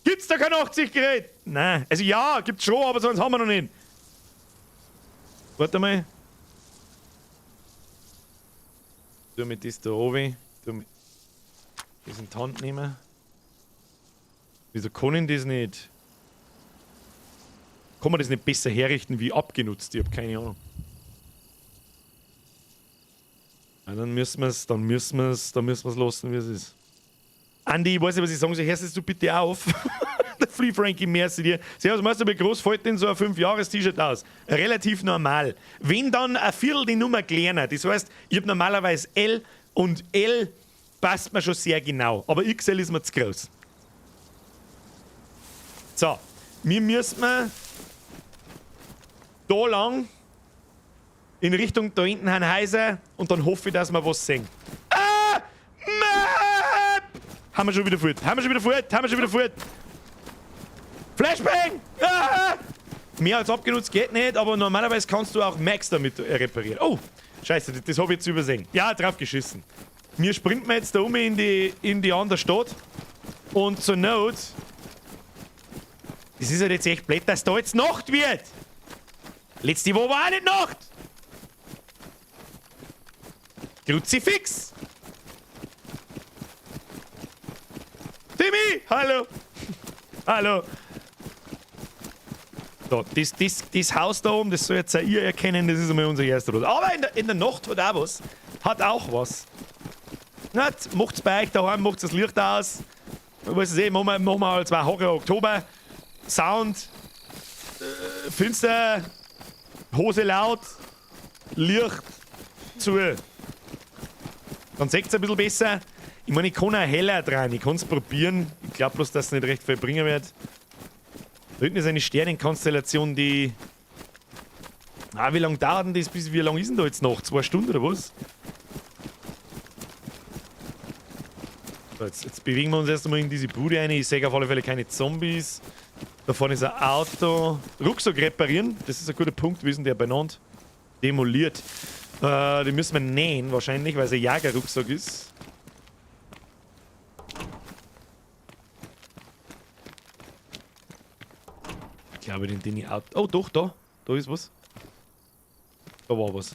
Gibt's da kein 80-Gerät? Nein. Also ja, gibt's schon, aber sonst haben wir noch nicht. Warte mal. Tu mit das da oben. Tu mit das in die Hand nehmen. Wieso kann ich das nicht? Kann man das nicht besser herrichten wie abgenutzt? Ich hab keine Ahnung. Ja, dann müssen wir's lassen, wie es ist. Andi, ich weiß nicht, was ich sagen soll. Hörst du bitte auf? Der Free Frankie, merci dir. Servus, Meister, wie groß fällt denn so ein 5-Jahres-T-Shirt aus? Relativ normal. Wenn dann ein Viertel die Nummer kleiner. Das heißt, ich hab normalerweise L und L passt mir schon sehr genau. Aber XL ist mir zu groß. So, wir müssen da lang in Richtung da hinten haben Häuser und dann hoffe ich, dass wir was sehen. Ah! Map! Haben wir schon wieder fort. Haben wir schon wieder fort. Haben wir schon wieder fort. Flashbang! Ah! Mehr als abgenutzt geht nicht, aber normalerweise kannst du auch Max damit reparieren. Oh, scheiße, das hab ich jetzt übersehen. Ja, drauf geschissen. Wir sprinten jetzt da um in die andere Stadt. Und zur Not. Das ist halt jetzt echt blöd, dass da jetzt Nacht wird. Letzte Woche war auch nicht Nacht. Kruzifix. Timmy, hallo. Hallo. So, das Haus da oben, das soll jetzt auch ihr erkennen, das ist einmal unser erster Rot. Aber in der Nacht hat auch was. Hat auch was. Nicht? Macht's bei euch daheim, macht's das Licht aus. Ich weiß es eh, machen wir 2 Horror Oktober. Sound. Finster, Hose laut, Licht zu. Dann seht's ein bisschen besser. Ich meine, ich kann auch heller dran, ich kann's probieren. Ich glaube bloß, dass es nicht recht viel bringen wird. Da hinten ist eine Sternenkonstellation, die. Ah, wie lange dauert denn das? Bis, wie lange ist denn da jetzt noch? 2 Stunden oder was? So, jetzt bewegen wir uns erst einmal in diese Bude rein. Ich sehe auf alle Fälle keine Zombies. Da vorne ist ein Auto. Rucksack reparieren, das ist ein guter Punkt. Wie ist denn der benannt? Demoliert. Den müssen wir nähen wahrscheinlich, weil es ein Jägerrucksack ist. Ich glaube, den ich Auto. Oh, doch, da. Da ist was. Da war was.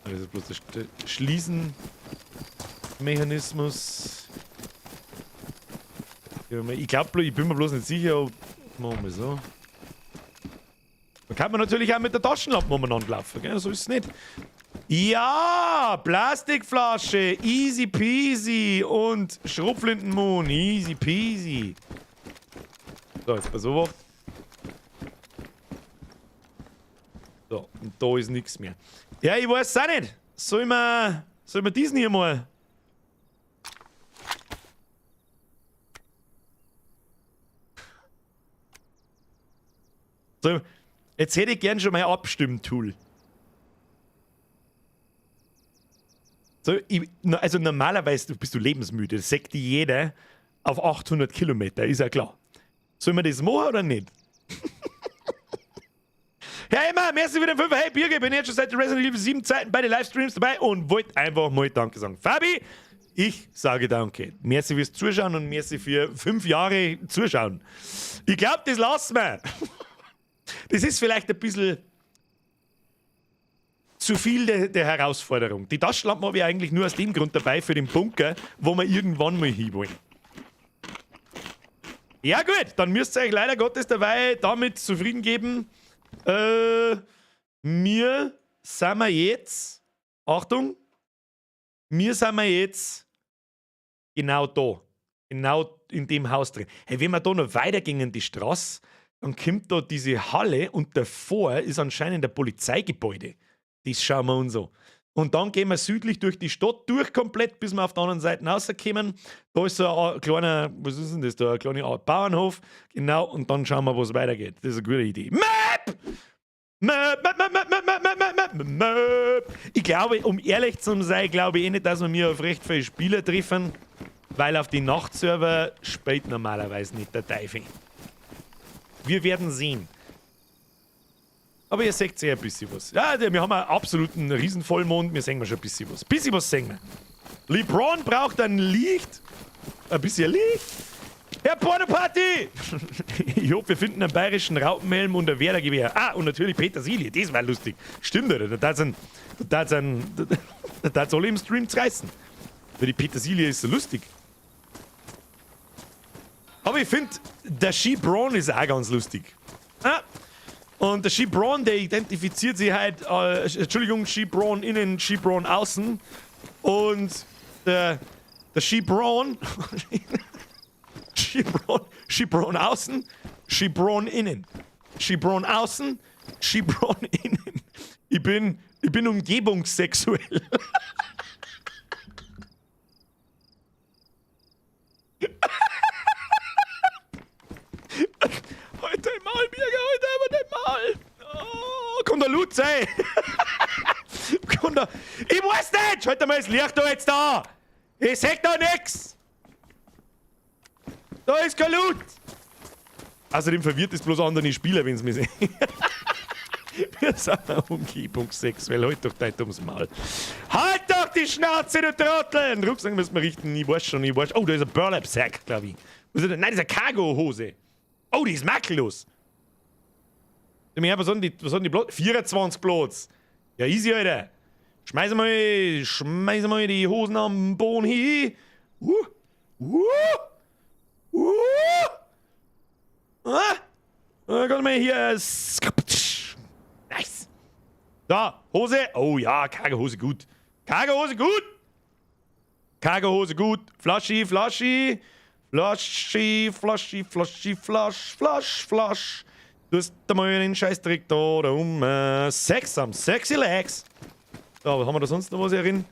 Das ist bloß der Schließen-Mechanismus. Ich glaube, ich bin mir bloß nicht sicher, ob. Machen wir so. Da kann man natürlich auch mit der Taschenlampe umeinander laufen, gell? So ist es nicht. Ja, Plastikflasche, easy peasy und Schrotflintenmun, easy peasy. So, jetzt pass auf. So, und da ist nichts mehr. Ja, ich weiß auch nicht. Soll man diesen hier mal? So, jetzt hätte ich gern schon mein Abstimmtool. So, ich, also normalerweise bist du lebensmüde, das sagt jeder auf 800 Kilometer, ist ja klar. Sollen wir das machen oder nicht? Herr Emma, merci für den 5. Hey Birger, bin jetzt schon seit Resident Evil 7 Zeiten bei den Livestreams dabei und wollte einfach mal Danke sagen. Fabi, ich sage Danke. Merci fürs Zuschauen und merci für 5 Jahre Zuschauen. Ich glaube, das lassen wir. Das ist vielleicht ein bisschen zu viel der Herausforderung. Die Taschenlampe habe ich eigentlich nur aus dem Grund dabei für den Bunker, wo wir irgendwann mal hinwollen. Ja gut, dann müsst ihr euch leider Gottes dabei damit zufrieden geben. Mir sind wir jetzt, Achtung, mir sind wir jetzt genau da. Genau in dem Haus drin. Hey, wenn wir da noch weitergehen in die Straße, dann kommt da diese Halle und davor ist anscheinend ein Polizeigebäude. Das schauen wir uns an. Und dann gehen wir südlich durch die Stadt durch komplett, bis wir auf der anderen Seite rauskommen. Da ist so ein kleiner, was ist denn das da? Ein kleiner Art Bauernhof. Genau, und dann schauen wir, wo es weitergeht. Das ist eine gute Idee. Map! Map, Map, Map, Map, Map, Map, Map, Map, Map. Ich glaube, um ehrlich zu sein, glaube ich eh nicht, dass wir mir auf recht viele Spieler treffen, weil auf die Nachtserver spielt normalerweise nicht der Teufel. Wir werden sehen. Aber ihr seht sehr ein bisschen was. Ja, wir haben einen absoluten Riesenvollmond. Wir sehen wir schon ein bisschen was. Bisschen was sehen wir. LeBron braucht ein Licht. Ein bisschen Licht. Herr Pornoparty! Ich hoffe, wir finden einen bayerischen Raupenhelm und ein Werdergewehr. Ah, und natürlich Petersilie. Das war lustig. Stimmt, oder? Da hat's alle im Stream zerreißen. Weil die Petersilie ist so lustig. Aber ich finde, der Shebron ist auch ganz lustig. Ah. Und der Shebron, der identifiziert sich halt, Entschuldigung, Shebron innen, Shebron außen. Und der Shebron, Shebron, Shebron außen, Shebron innen. Shebron außen, Shebron innen. Ich bin umgebungssexuell. Halt dein Maul, Birger, halt einfach dein Maul. Oh, komm da Loot sein. Komm da. Ich weiß nicht. Schalt mal das Licht da jetzt da. Ich seh da nix. Da ist kein Loot. Außerdem verwirrt es bloß andere Spieler, wenn sie mich sehen. Wir sind umgebungssexuell. Halt doch dein dummes Maul. Halt doch die Schnauze, du Trottel! Den Rucksack müssen wir richten. Ich weiß schon, ich weiß. Oh, da ist ein Burlap-Sack, glaube ich. Was ist das? Nein, das ist eine Cargo-Hose. Oh, die ist makellos. Was sind die Platz? 24 Platz. Ja, easy, Alter. Schmeiß mal die Hosen am Boden hin. Ah, komm mal hier. Nice. Da, Hose. Oh ja, Cargo-Hose gut. Cargo-Hose gut. Cargo-Hose gut. Flaschi, Flaschi. Flaschi, Flaschi, Flaschi, Flasch, Flasch, Flasch. Du hast da mal einen Scheißdreck da, da um. Sex am sexy legs. So, was haben wir da sonst noch was herin?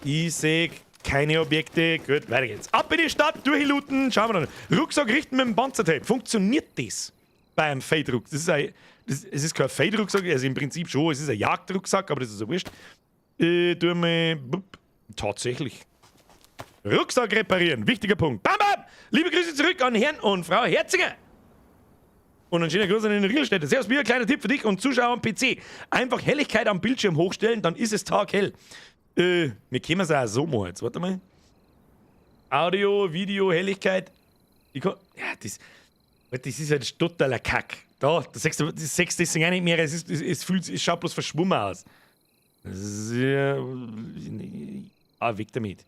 Ich seh keine Objekte. Gut, weiter geht's. Ab in die Stadt, durchlooten. Schauen wir dann. Rucksack richten mit dem Panzertape. Funktioniert das bei einem Fade-Rucksack? Das ist ein, das, es ist kein Fade-Rucksack, also im Prinzip schon. Es ist ein Jagdrucksack, aber das ist ja wurscht. Tun wir. Tatsächlich. Rucksack reparieren. Wichtiger Punkt. Bam, bam! Liebe Grüße zurück an Herrn und Frau Herzinger. Und ein schöner Gruß an den Riedelstädter. Servus, Bier, kleiner Tipp für dich und Zuschauer am PC. Einfach Helligkeit am Bildschirm hochstellen, dann ist es taghell. Wir können es auch so machen jetzt. Warte mal. Audio, Video, Helligkeit. Ich kann, ja, das ist halt totaler Kack. Da siehst du, das siehst du deswegen auch nicht mehr. Es, ist, es, es, fühlt, es schaut bloß verschwommen aus. Das ist, ja, ah, weg damit.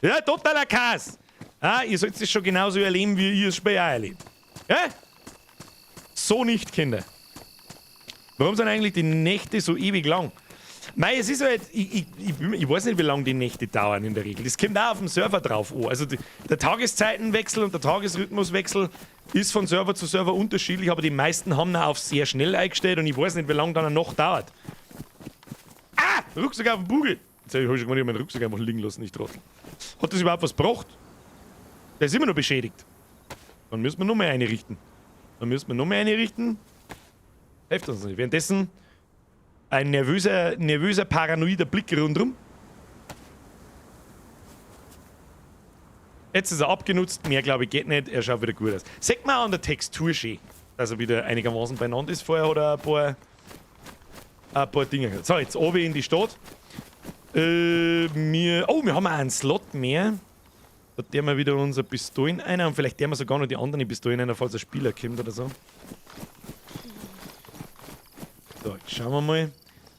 Ja, totaler Kass. Ah, ihr sollt es schon genauso erleben, wie ihr es Spiel auch erlebt. Ja? So nicht, Kinder. Warum sind eigentlich die Nächte so ewig lang? Mei, es ist halt, ich weiß nicht, wie lange die Nächte dauern in der Regel. Das kommt auch auf dem Server drauf an. Also der Tageszeitenwechsel und der Tagesrhythmuswechsel ist von Server zu Server unterschiedlich, aber die meisten haben ihn auf sehr schnell eingestellt und ich weiß nicht, wie lange dann eine Nacht dauert. Ah! Rucksack auf dem Bugel! Jetzt habe ich schon gemeint, ich hab meinen Rucksack einfach liegen lassen, nicht Trottel. Hat das überhaupt was gebracht? Der ist immer noch beschädigt. Dann müssen wir noch mehr einrichten. Dann müssen wir noch mehr einrichten. Hilft uns nicht. Währenddessen ein nervöser, paranoider Blick rundrum. Jetzt ist er abgenutzt. Mehr, glaube ich, geht nicht. Er schaut wieder gut aus. Sieht man auch an der Textur schön, dass er wieder einigermaßen beieinander ist. Vorher hat er ein paar Dinge gehabt. So, jetzt oben in die Stadt. Wir haben auch einen Slot mehr. Da tun wir wieder unsere Pistolen ein und vielleicht tun wir sogar noch die anderen Pistolen ein, falls ein Spieler kommt oder so. So, jetzt schauen wir mal.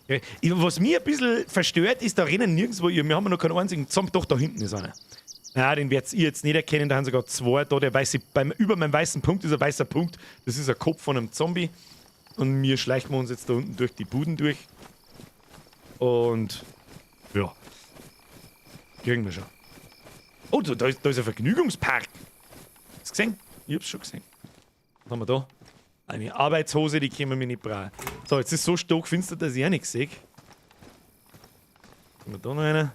Ja, was mich ein bisschen verstört, ist, da rennen nirgendwo, wir haben ja noch keinen einzigen Zombie, doch, da hinten ist einer. Na, den werdet ihr jetzt nicht erkennen, da haben sogar zwei da, der weiße, über meinem weißen Punkt ist ein weißer Punkt, das ist ein Kopf von einem Zombie. Und wir schleichen uns jetzt da unten durch die Buden durch. Und, ja, kriegen wir schon. Oh, da ist ein Vergnügungspark. Hast du gesehen? Ich hab's schon gesehen. Was haben wir da? Eine Arbeitshose, die können wir nicht brauchen. So, jetzt ist es so stockfinster, dass ich auch nichts sehe. Haben wir da noch einen?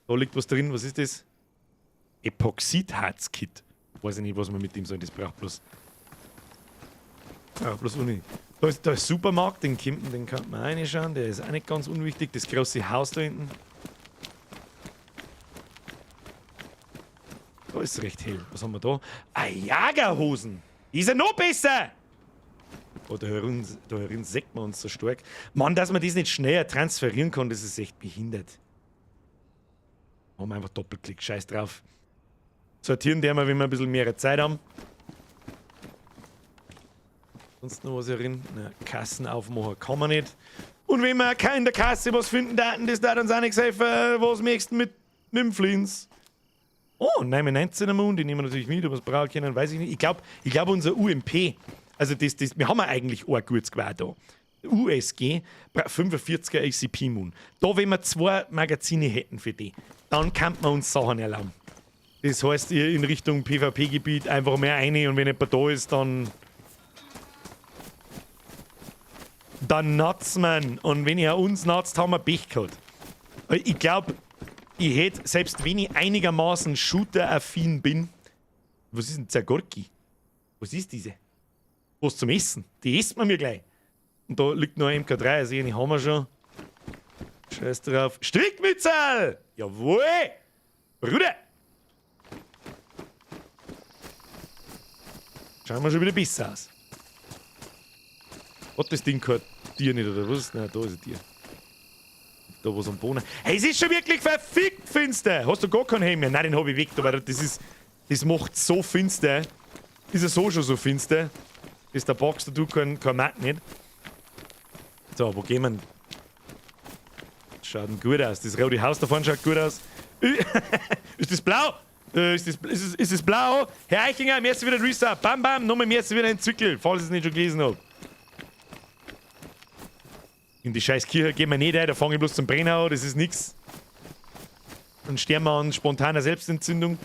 Da liegt was drin. Was ist das? Epoxidharzkit. Weiß ich nicht, was man mit dem soll. Das braucht bloß. Ja, bloß ohne. Da ist Supermarkt, den kann man reinschauen. Der ist auch nicht ganz unwichtig. Das große Haus da hinten. Da ist es recht hell. Was haben wir da? Ah, Jagerhosen! Ist ja noch besser! Oh, da herin sieht man uns so stark. Mann, dass man das nicht schneller transferieren kann, das ist echt behindert. Machen wir einfach Doppelklick, scheiß drauf. Sortieren der mal, wenn wir ein bisschen mehr Zeit haben. Sonst noch was herin? Na, Kassen aufmachen kann man nicht. Und wenn wir in der Kasse was finden, das darf uns auch nichts helfen. Was möchtest du mit dem Flins? Oh, 9,19er Moon, die nehmen wir natürlich mit, ob wir es brauchen können, weiß ich nicht. Ich glaub, unser UMP, also das, wir haben ja eigentlich auch ein gutes Gewehr da. USG, 45er ACP Moon. Da, wenn wir 2 Magazine hätten für die, dann kann man uns Sachen erlauben. Das heißt, ihr in Richtung P V P-Gebiet einfach mehr rein und wenn jemand da ist, dann natzt man. Und wenn er uns natzt, haben wir Pech gehabt. Ich glaub, ich hätte, selbst wenn ich einigermaßen shooter-affin bin, was ist denn Zagorki? Was ist diese? Was zum Essen? Die essen wir mir gleich. Und da liegt noch ein MK3, also die haben wir schon. Scheiß drauf. Strickmützel! Jawohl! Bruder! Schauen wir schon wieder besser aus. Hat das Ding kein Tier nicht, oder was? Nein, da ist ein Tier. Da was am Boden. Hey, es ist schon wirklich verfickt finster! Hast du gar keinen Helm mehr? Nein, den hab ich weg, aber das macht so finster. Ist ja so schon so finster. Ist der Box, da du kein Matt nicht. So, wo gehen wir denn? Das schaut denn gut aus. Das rote Haus da vorne schaut gut aus. Ist das blau? Ist das blau? Herr Eichinger, mir ist wieder ein Restart. Bam, bam, nochmal mir ist wieder ein Zwickel, falls ich es nicht schon gelesen hab. In die scheiß Kirche gehen wir nicht rein, da fange ich bloß zum Brennen an, das ist nix. Dann sterben wir an spontaner Selbstentzündung.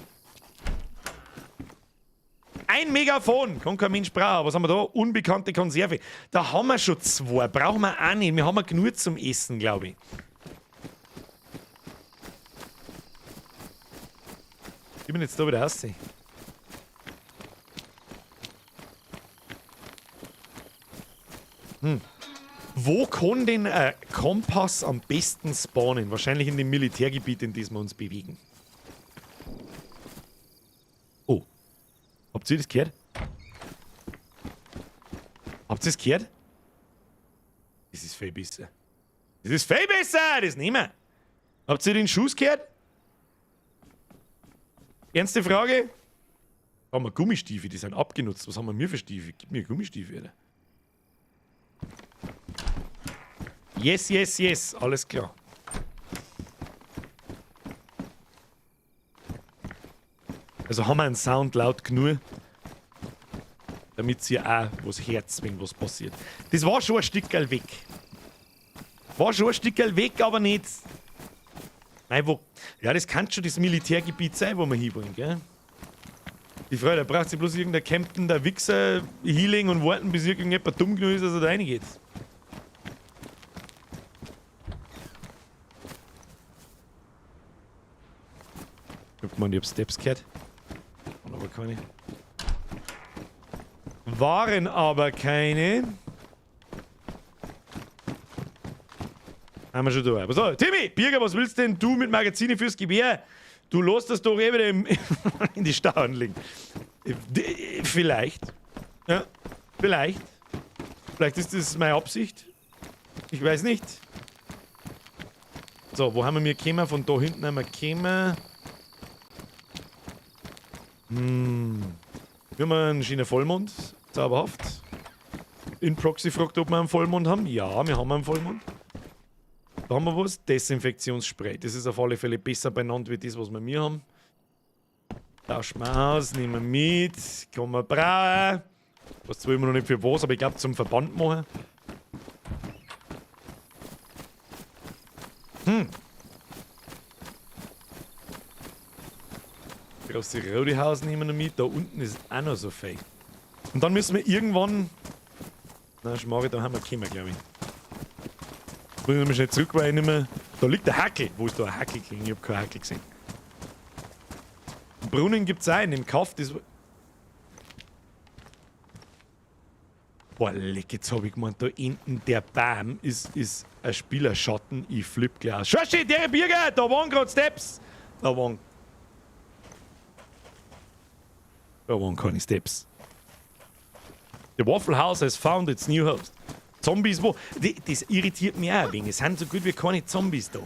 Ein Megafon. Kann kein Mensch brauchen. Was haben wir da? Unbekannte Konserve. Da haben wir schon zwei. Brauchen wir auch nicht. Wir haben genug zum Essen, glaube ich. Ich bin jetzt da wieder raus. Hm. Wo kann denn ein Kompass am besten spawnen? Wahrscheinlich in dem Militärgebiet, in dem wir uns bewegen. Oh. Habt ihr das gehört? Habt ihr das gehört? Das ist viel besser. Das ist viel besser! Das nehmen wir. Habt ihr den Schuss gehört? Ernste Frage? Haben wir Gummistiefel, die sind abgenutzt. Was haben wir mir für Stiefel? Gib mir Gummistiefel, Alter. Yes, yes, yes. Alles klar. Also haben wir einen Sound laut genug, damit sie auch was hört, wenn was passiert. Das war schon ein Stückerl weg. War schon ein Stückerl weg, aber nicht. Nein, wo. Ja, das kann schon das Militärgebiet sein, wo wir hinwollen, gell? Die Frau, da braucht sich bloß irgendein Campen, der Wichser, Healing und warten, bis irgendjemand dumm genug ist, dass er da reingeht. Ich hab gemeint, ich hab Steps gehört. Waren aber keine. Waren aber keine. Haben wir schon da. Aber so, Timmy, Birger, was willst denn du mit Magazine fürs Gewehr? Du lässt das doch eh wieder in die Stauen liegen. Vielleicht. Ja, vielleicht. Vielleicht ist das meine Absicht. Ich weiß nicht. So, wo haben wir gekommen? Von da hinten haben wir gekommen. Hm. Wir haben einen schönen Vollmond. Zauberhaft. In Proxy fragt, ob wir einen Vollmond haben. Ja, wir haben einen Vollmond. Da haben wir was. Desinfektionsspray. Das ist auf alle Fälle besser benannt wie das, was wir mir haben. Tauschen wir aus, nehmen wir mit. Kann man brauchen. Weiß zwar immer noch nicht für was, aber ich glaube zum Verband machen. Hm. Große Rodehaus nehmen wir noch mit. Da unten ist auch noch so viel. Und dann müssen wir irgendwann. Na, Schmarre, da haben wir gekommen, glaube ich. Muss ich nochmal schnell zurück, weil ich nicht mehr. Da liegt der Hackel. Wo ist da ein Hackel gelegen? Ich hab keinen Hackel gesehen. Einen Brunnen gibt's auch in dem Kaff. Das. Boah, leck, jetzt hab ich gemeint, da hinten der Baum ist ein Spielerschatten. Ich flipp gleich aus. Schau, der Birger, da waren grad Steps. Da waren keine Steps. The Waffle House has found its new host. Zombies wo? Das irritiert mich auch ein wenig. Es sind so gut wie keine Zombies da.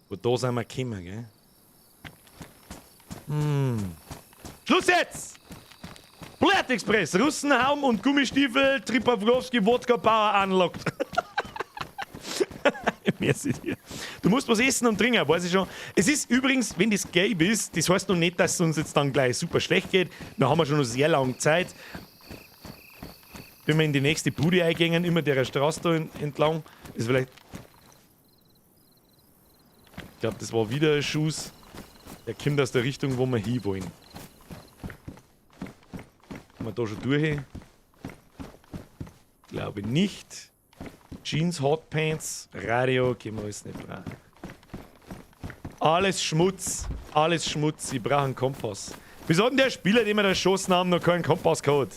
Wo da sind wir gekommen, gell? Hm. Schluss jetzt! Blatt Express, Russenhaum und Gummistiefel, Tripawlowski, Wodka Power unlocked. Merci dir. Du musst was essen und trinken, weiß ich schon. Es ist übrigens, wenn das gelb ist, das heißt noch nicht, dass es uns jetzt dann gleich super schlecht geht. Wir haben ja schon noch sehr lange Zeit. Wenn wir in die nächste Bude eingehen, immer der Straße da entlang, ist vielleicht. Ich glaube, das war wieder ein Schuss. Der kommt aus der Richtung, wo wir hinwollen. Haben wir da schon durch? Glaube nicht. Jeans, Hotpants, Radio, können wir alles nicht brauchen. Alles Schmutz, alles Schmutz. Ich brauche einen Kompass. Wieso hat denn der Spieler, den wir da erschossen haben, noch keinen Kompass gehabt?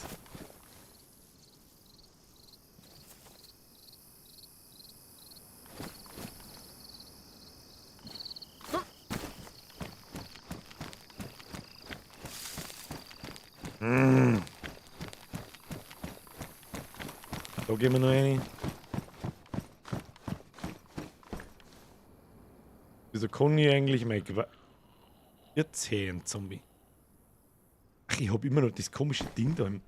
Mm. Da gehen wir noch rein. Wieso kann ich eigentlich mein Gewehr. Jetzt hey, ein Zombie. Ach, ich hab immer noch das komische Ding da im.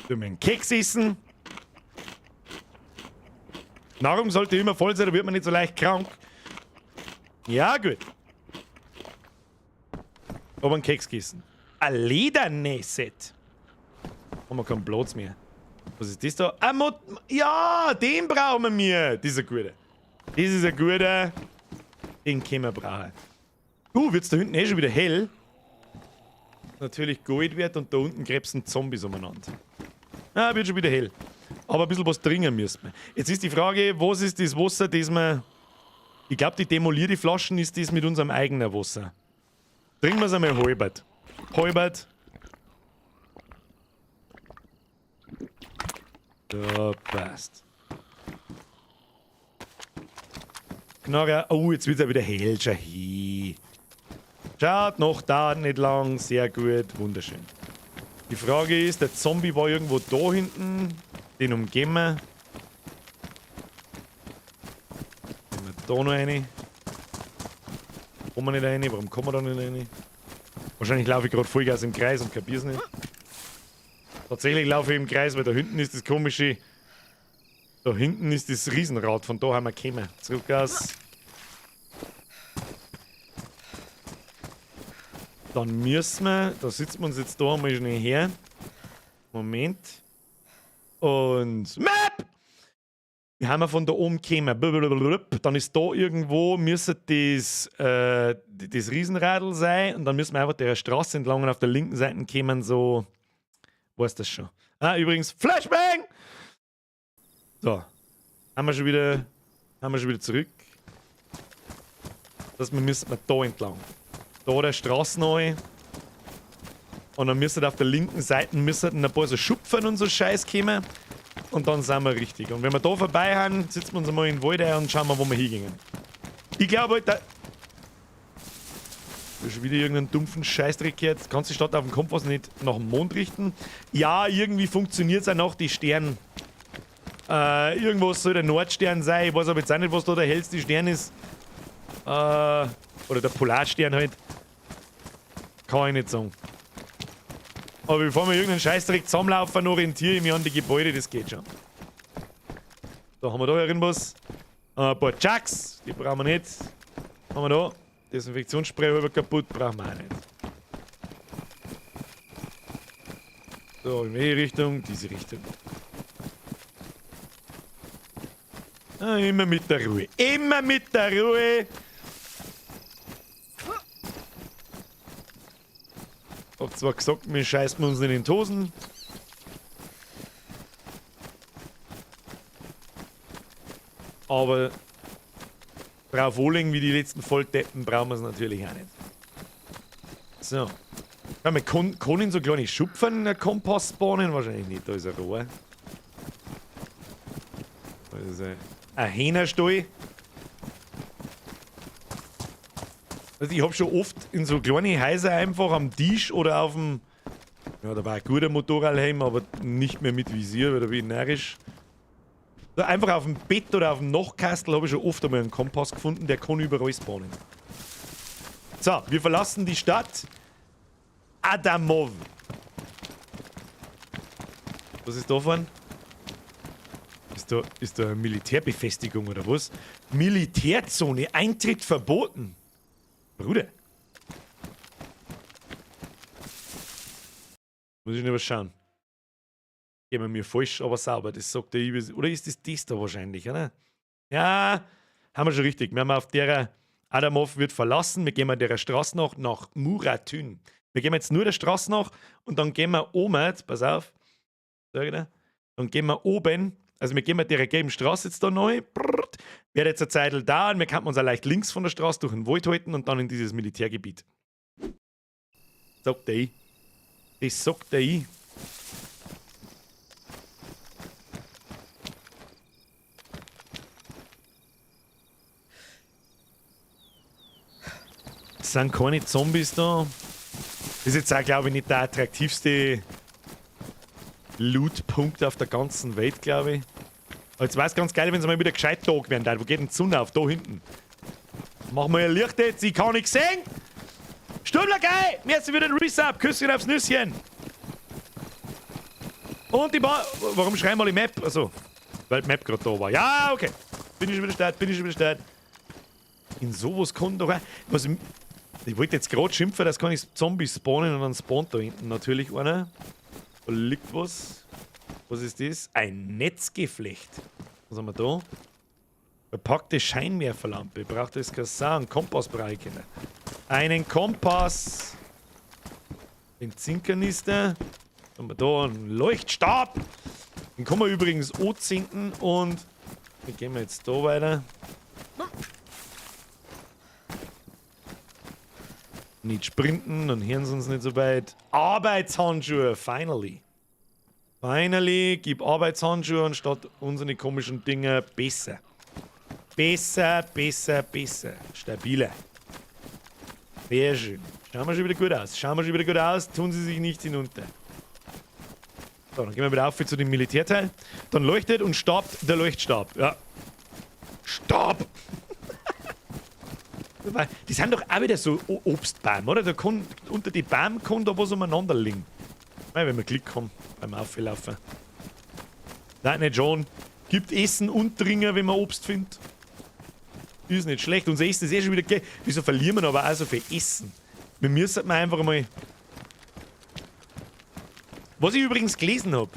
Tu mir einen Keks essen. Nahrung sollte immer voll sein, da wird man nicht so leicht krank. Ja, gut. Aber einen Keks gegessen. Ein Ledernäset. Haben wir keinen Platz mehr. Was ist das da? Ah, Mot ja, den brauchen wir. Das ist ein guter. Das ist ein guter. Den können wir brauchen. Wird's da hinten eh schon wieder hell. Natürlich Gold wert und da unten krebsen Zombies umeinander. Ah, wird schon wieder hell. Aber ein bisschen was trinken müssen wir. Jetzt ist die Frage, was ist das Wasser, das wir... Ich glaub, die demolierte Flaschen ist das mit unserem eigenen Wasser. Trinken wir's einmal halbert. Halbert. So, passt. Knarre. Oh, jetzt wird's ja wieder hell. Schau hin. Schaut, noch dauert nicht lang. Sehr gut. Wunderschön. Die Frage ist, der Zombie war irgendwo da hinten. Den umgehen wir. Gehen wir da noch rein. Kommen wir nicht rein? Warum kommen wir da nicht rein? Wahrscheinlich laufe ich gerade Vollgas im Kreis und kapier's nicht. Tatsächlich laufe ich im Kreis, weil da hinten ist das komische... Da hinten ist das Riesenrad, von da haben wir gekommen. Zurück aus. Dann müssen wir... Da sitzen wir uns jetzt da einmal schnell her. Moment. Und... Map! Wir haben ja von da oben gekommen. Blablabla. Dann ist da irgendwo, müsste das Riesenradl sein. Und dann müssen wir einfach der Straße entlang und auf der linken Seite kommen so... Weißt das schon. Ah, übrigens, Flashbang! So. Haben wir schon wieder zurück. Das müssen wir da entlang. Da der Straße neu. Und dann müssen auf der linken Seite ein paar so Schupfen und so Scheiß kommen. Und dann sind wir richtig. Und wenn wir da vorbei haben, sitzen wir uns einmal in den Wald ein und schauen mal, wo wir hingehen. Ich glaube halt, da schon wieder irgendeinen dumpfen Scheißdreck gehört. Kannst die Stadt auf dem Kompass nicht nach dem Mond richten? Ja, irgendwie funktioniert's auch nach die Sterne. Irgendwo soll der Nordstern sein. Ich weiß aber jetzt auch nicht, was da der hellste Stern ist. Oder der Polarstern halt. Kann ich nicht sagen. Aber bevor wir irgendeinen Scheißdreck zusammenlaufen, orientiere ich mich an die Gebäude, das geht schon. Da haben wir da irgendwas. Ein paar Chucks, die brauchen wir nicht. Haben wir da. Desinfektionsspray halber kaputt, brauchen wir auch nicht. So, in welche Richtung? Diese Richtung. Ah, immer mit der Ruhe. Immer mit der Ruhe! Hab zwar gesagt, wir scheißen uns nicht in die Hosen. Aber drauf anlegen wie die letzten Volldeppen brauchen wir es natürlich auch nicht. So. Ja, man kann in so kleine Schupfen in der Kompass spawnen? Wahrscheinlich nicht, da ist ein Rohr. Da ist ein Hähnerstall. Also ich hab schon oft in so kleine Häuser einfach am Tisch oder auf dem... Ja, da war ein guter Motorradhelm, aber nicht mehr mit Visier, weil da bin ich närrisch. Da einfach auf dem Bett oder auf dem Nachtkastel hab ich schon oft einmal einen Kompass gefunden, der kann überall spawnen. So, wir verlassen die Stadt. Adamov. Was ist davon? Ist da eine Militärbefestigung oder was? Militärzone, Eintritt verboten. Bruder. Muss ich nicht was schauen. Gehen wir mir falsch, aber sauber. Das sagt der Ibis. Oder ist das das da wahrscheinlich, oder? Ja, haben wir schon richtig. Wir haben auf der Adamov wird verlassen. Wir gehen mal der Straße nach Muratyn. Wir gehen jetzt nur der Straße nach und dann gehen wir oben, pass auf, sag ich dir, dann gehen wir oben, also wir gehen mit der gelben Straße jetzt da neu, brrrt, wird jetzt eine Zeit da und wir könnten uns auch leicht links von der Straße durch den Wald halten und dann in dieses Militärgebiet. Sagt der ich. Das sagt der ich. Es sind keine Zombies da. Das ist jetzt auch, glaube ich, nicht der attraktivste Loot-Punkt auf der ganzen Welt, glaube ich. Aber jetzt wär's ganz geil, wenn sie mal wieder gescheit da wären. Wo geht denn die Sonne auf? Da hinten. Machen wir ja Licht jetzt, ich kann nichts sehen. Stummler geil! Mir ist wieder ein Resub. Küsschen aufs Nüsschen. Und die Warum schreiben wir die Map? Also, weil die Map gerade da war. Ja, okay. Bin ich schon wieder start, bin ich schon wieder start. In sowas kann doch auch... Was, ich wollte jetzt gerade schimpfen, dass kann ich Zombies spawnen und dann spawnt da hinten natürlich einer. Da liegt was. Was ist das? Ein Netzgeflecht. Was haben wir da? Verpackte Scheinwerferlampe. Braucht das kein Sagen. Kompass brauche ich nicht. Einen Kompass. Den Zinkernister. Haben wir da einen Leuchtstab. Den kann man übrigens anzinken und dann gehen wir jetzt da weiter. Nicht sprinten, dann hören sie uns nicht so weit. Arbeitshandschuhe, finally. Finally, gib Arbeitshandschuhe anstatt unsere komischen Dinger besser. Besser, besser, besser. Stabiler. Sehr schön. Schauen wir schon wieder gut aus. Schauen wir schon wieder gut aus. Tun sie sich nicht hinunter. So, dann gehen wir wieder auf zu dem Militärteil. Dann leuchtet und staubt der Leuchtstab. Ja. Stab! Die sind doch auch wieder so Obstbäume, oder? Da kann, unter die Bäume kann da was umeinander liegen. Wenn wir Glück haben beim Auflaufen. Nein, nicht schon. Gibt Essen und Trinken, wenn man Obst findet. Ist nicht schlecht. Unser Essen ist eh schon wieder gleich. Wieso verlieren wir aber auch so viel Essen? Wir müssen einfach mal. Was ich übrigens gelesen habe.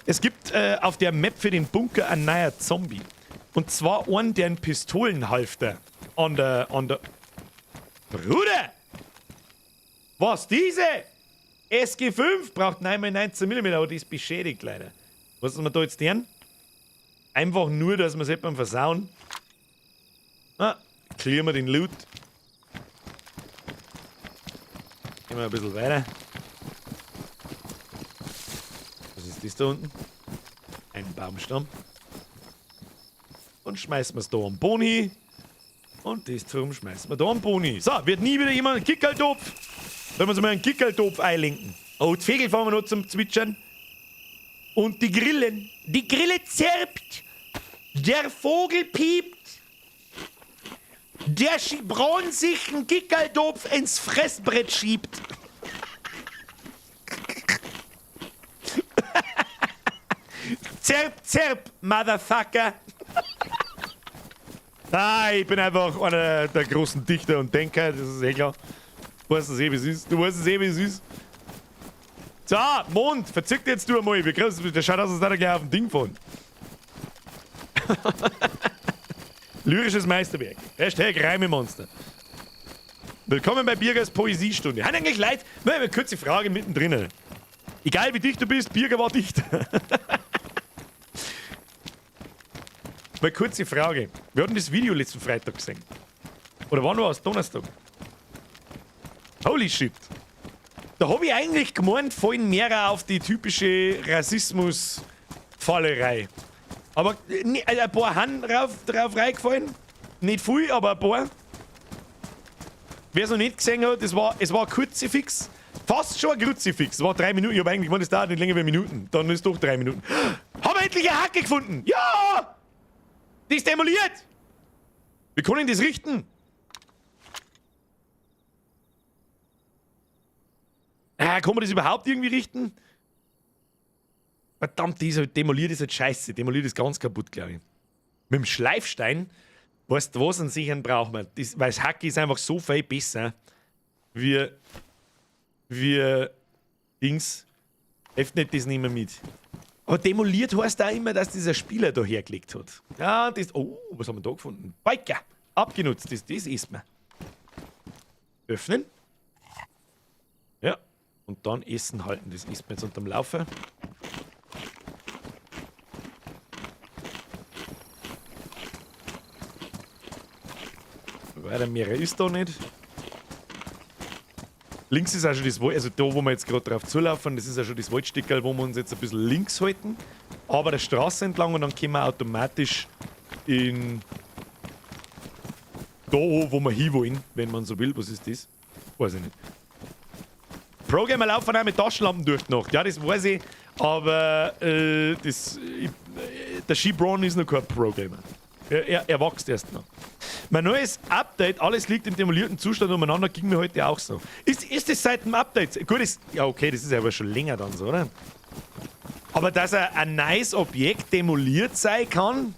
Es gibt auf der Map für den Bunker einen neuen Zombie. Und zwar einen, der einen Pistolenhalfter an der. Bruder! Was, diese? SG5 braucht 9x19 mm, aber die ist beschädigt leider. Was ist wir da jetzt tun? Einfach nur, dass wir es jemandem versauen. Ah, clearen wir den Loot. Gehen wir ein bisschen weiter. Was ist das da unten? Ein Baumstamm. Und schmeißen wir es da am Boni. Und das drum schmeißen wir da am Boni. So, wird nie wieder jemand einen Kickerltopf. Sollen wir uns mal einen Kickerltopf einlenken? Oh, die Vögel fahren wir noch zum Zwitschern. Und die Grillen. Die Grille zirpt. Der Vogel piept. Der Braun sich einen Kickerltopf ins Fressbrett schiebt. Zerp, zerp, Motherfucker. Ah, ich bin einfach einer der großen Dichter und Denker, das ist eh klar. Du weißt es eh, wie es ist. Du weißt es eh, wie es ist. So, Mond, verzick jetzt du einmal. Wir kriegen, der schaut aus, als würde er gleich auf dem Ding fahren. Lyrisches Meisterwerk. Hashtag Reimemonster. Willkommen bei Birgers Poesiestunde. Haben eigentlich Leute, nein, eine kurze Frage mittendrin. Egal wie dicht du bist, Birger war dicht. Mal kurze Frage. Wir hatten das Video letzten Freitag gesehen. Oder wann war es? Donnerstag? Holy shit. Da hab ich eigentlich gemeint, fallen mehrere auf die typische Rassismus-Fallerei. Aber ein paar haben drauf reingefallen. Nicht viel, aber ein paar. Wer es noch nicht gesehen hat, es war ein Kruzifix. Fast schon ein Kruzifix. Es war 3 Minuten. Ich hab eigentlich gemeint, es dauert nicht länger wie Minuten. Dann ist es doch 3 Minuten. Haben wir endlich eine Hacke gefunden! Ja! Die ist demoliert! Wir können das richten! Kann man das überhaupt irgendwie richten? Verdammt, die ist halt demoliert, ist halt scheiße. Demoliert ist ganz kaputt, glaube ich. Mit dem Schleifstein, weißt du was, einen sicheren braucht man. Das, weil das Hacke ist einfach so viel besser. Wie Dings. Hilft nicht das nicht mehr mit. Aber demoliert heißt auch immer, dass dieser Spieler da hergelegt hat. Ja, das. Oh, was haben wir da gefunden? Biker! Abgenutzt, das isst man. Öffnen. Ja. Und dann Essen halten. Das isst man jetzt unterm Laufen. Weiter mehr ist da nicht. Links ist auch schon das Wald, also da, wo wir jetzt gerade drauf zulaufen, das ist auch schon das Waldstickerl, wo wir uns jetzt ein bisschen links halten. Aber der Straße entlang und dann kommen wir automatisch in da, wo wir hinwollen, wenn man so will. Was ist das? Weiß ich nicht. Programmer laufen auch mit Taschenlampen durch die Nacht. Ja, das weiß ich, aber der Shibron ist noch kein Programmer. Er wächst erst noch. Mein neues Update, alles liegt im demolierten Zustand umeinander, ging mir heute auch so. Ist das seit dem Update? Gut, ist, ja okay, das ist ja aber schon länger dann so, oder? Aber dass er ein nice Objekt demoliert sein kann?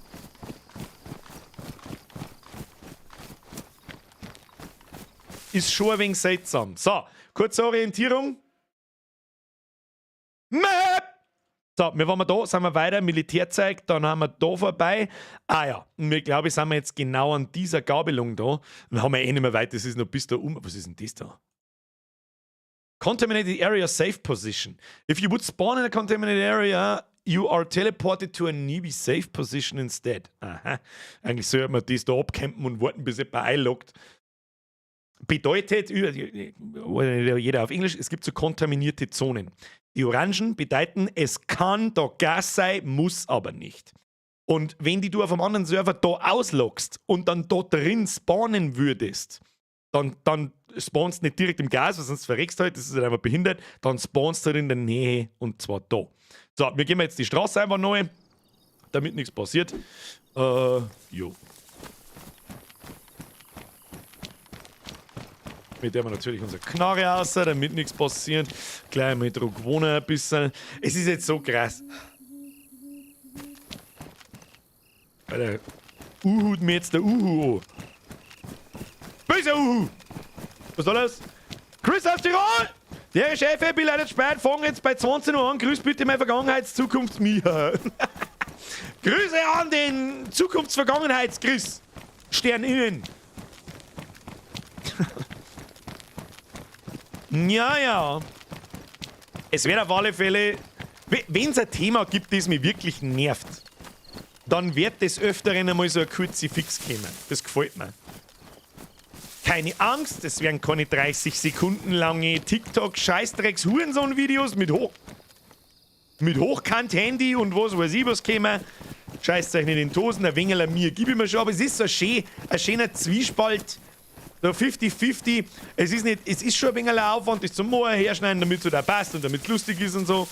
Ist schon ein wenig seltsam. So, kurze Orientierung. Map! So, wir waren da, sind wir weiter, Militärzeug, dann haben wir da vorbei. Ah ja, und wir glaube ich, sind wir jetzt genau an dieser Gabelung da. Dann haben wir eh nicht mehr weit, das ist noch bis da um. Was ist denn das da? Contaminated area safe position. If you would spawn in a contaminated area, you are teleported to a nearby safe position instead. Aha. Eigentlich sollte man das da abcampen und warten, bis jemand einloggt. Bedeutet, jeder auf Englisch, es gibt so kontaminierte Zonen. Die Orangen bedeuten, es kann da Gas sein, muss aber nicht. Und wenn die du auf einem anderen Server da ausloggst und dann dort drin spawnen würdest, dann spawnst du nicht direkt im Gas, weil sonst verreckst du halt, das ist halt einfach behindert, dann spawnst du halt in der Nähe und zwar da. So, wir gehen jetzt die Straße einfach neu, damit nichts passiert. Jo. Mit der wir natürlich unsere Knarre raus, damit nichts passiert. Gleich mal Druck wohnen ein bisschen. Es ist jetzt so krass. Alter, Uhu mir jetzt der Uhu an. Böser Uhu! Was soll das? Chris aus Tirol! Der Chef, ich bin leider spät, fang jetzt bei 20 Uhr an. Grüß bitte meine Vergangenheits-Zukunfts-Mir. Grüße an den Zukunfts-Vergangenheits-Chris. Stern innen. Ja, ja. Es wird auf alle Fälle, wenn es ein Thema gibt, das mich wirklich nervt, dann wird des Öfteren einmal so ein Kruzifix kommen. Das gefällt mir. Keine Angst, es werden keine 30 Sekunden lange TikTok-Scheißdrecks-Hurensohn-Videos mit Hochkant-Handy und was weiß ich was kommen. Scheißzeug nicht in die Hosen, ein wenig mir gib ich mir schon, aber es ist so ein schöner Zwiespalt. So 50-50, es ist nicht, es ist schon ein wenig ein Aufwand, das zum Moor herschneiden, damit es da passt und damit es lustig ist und so.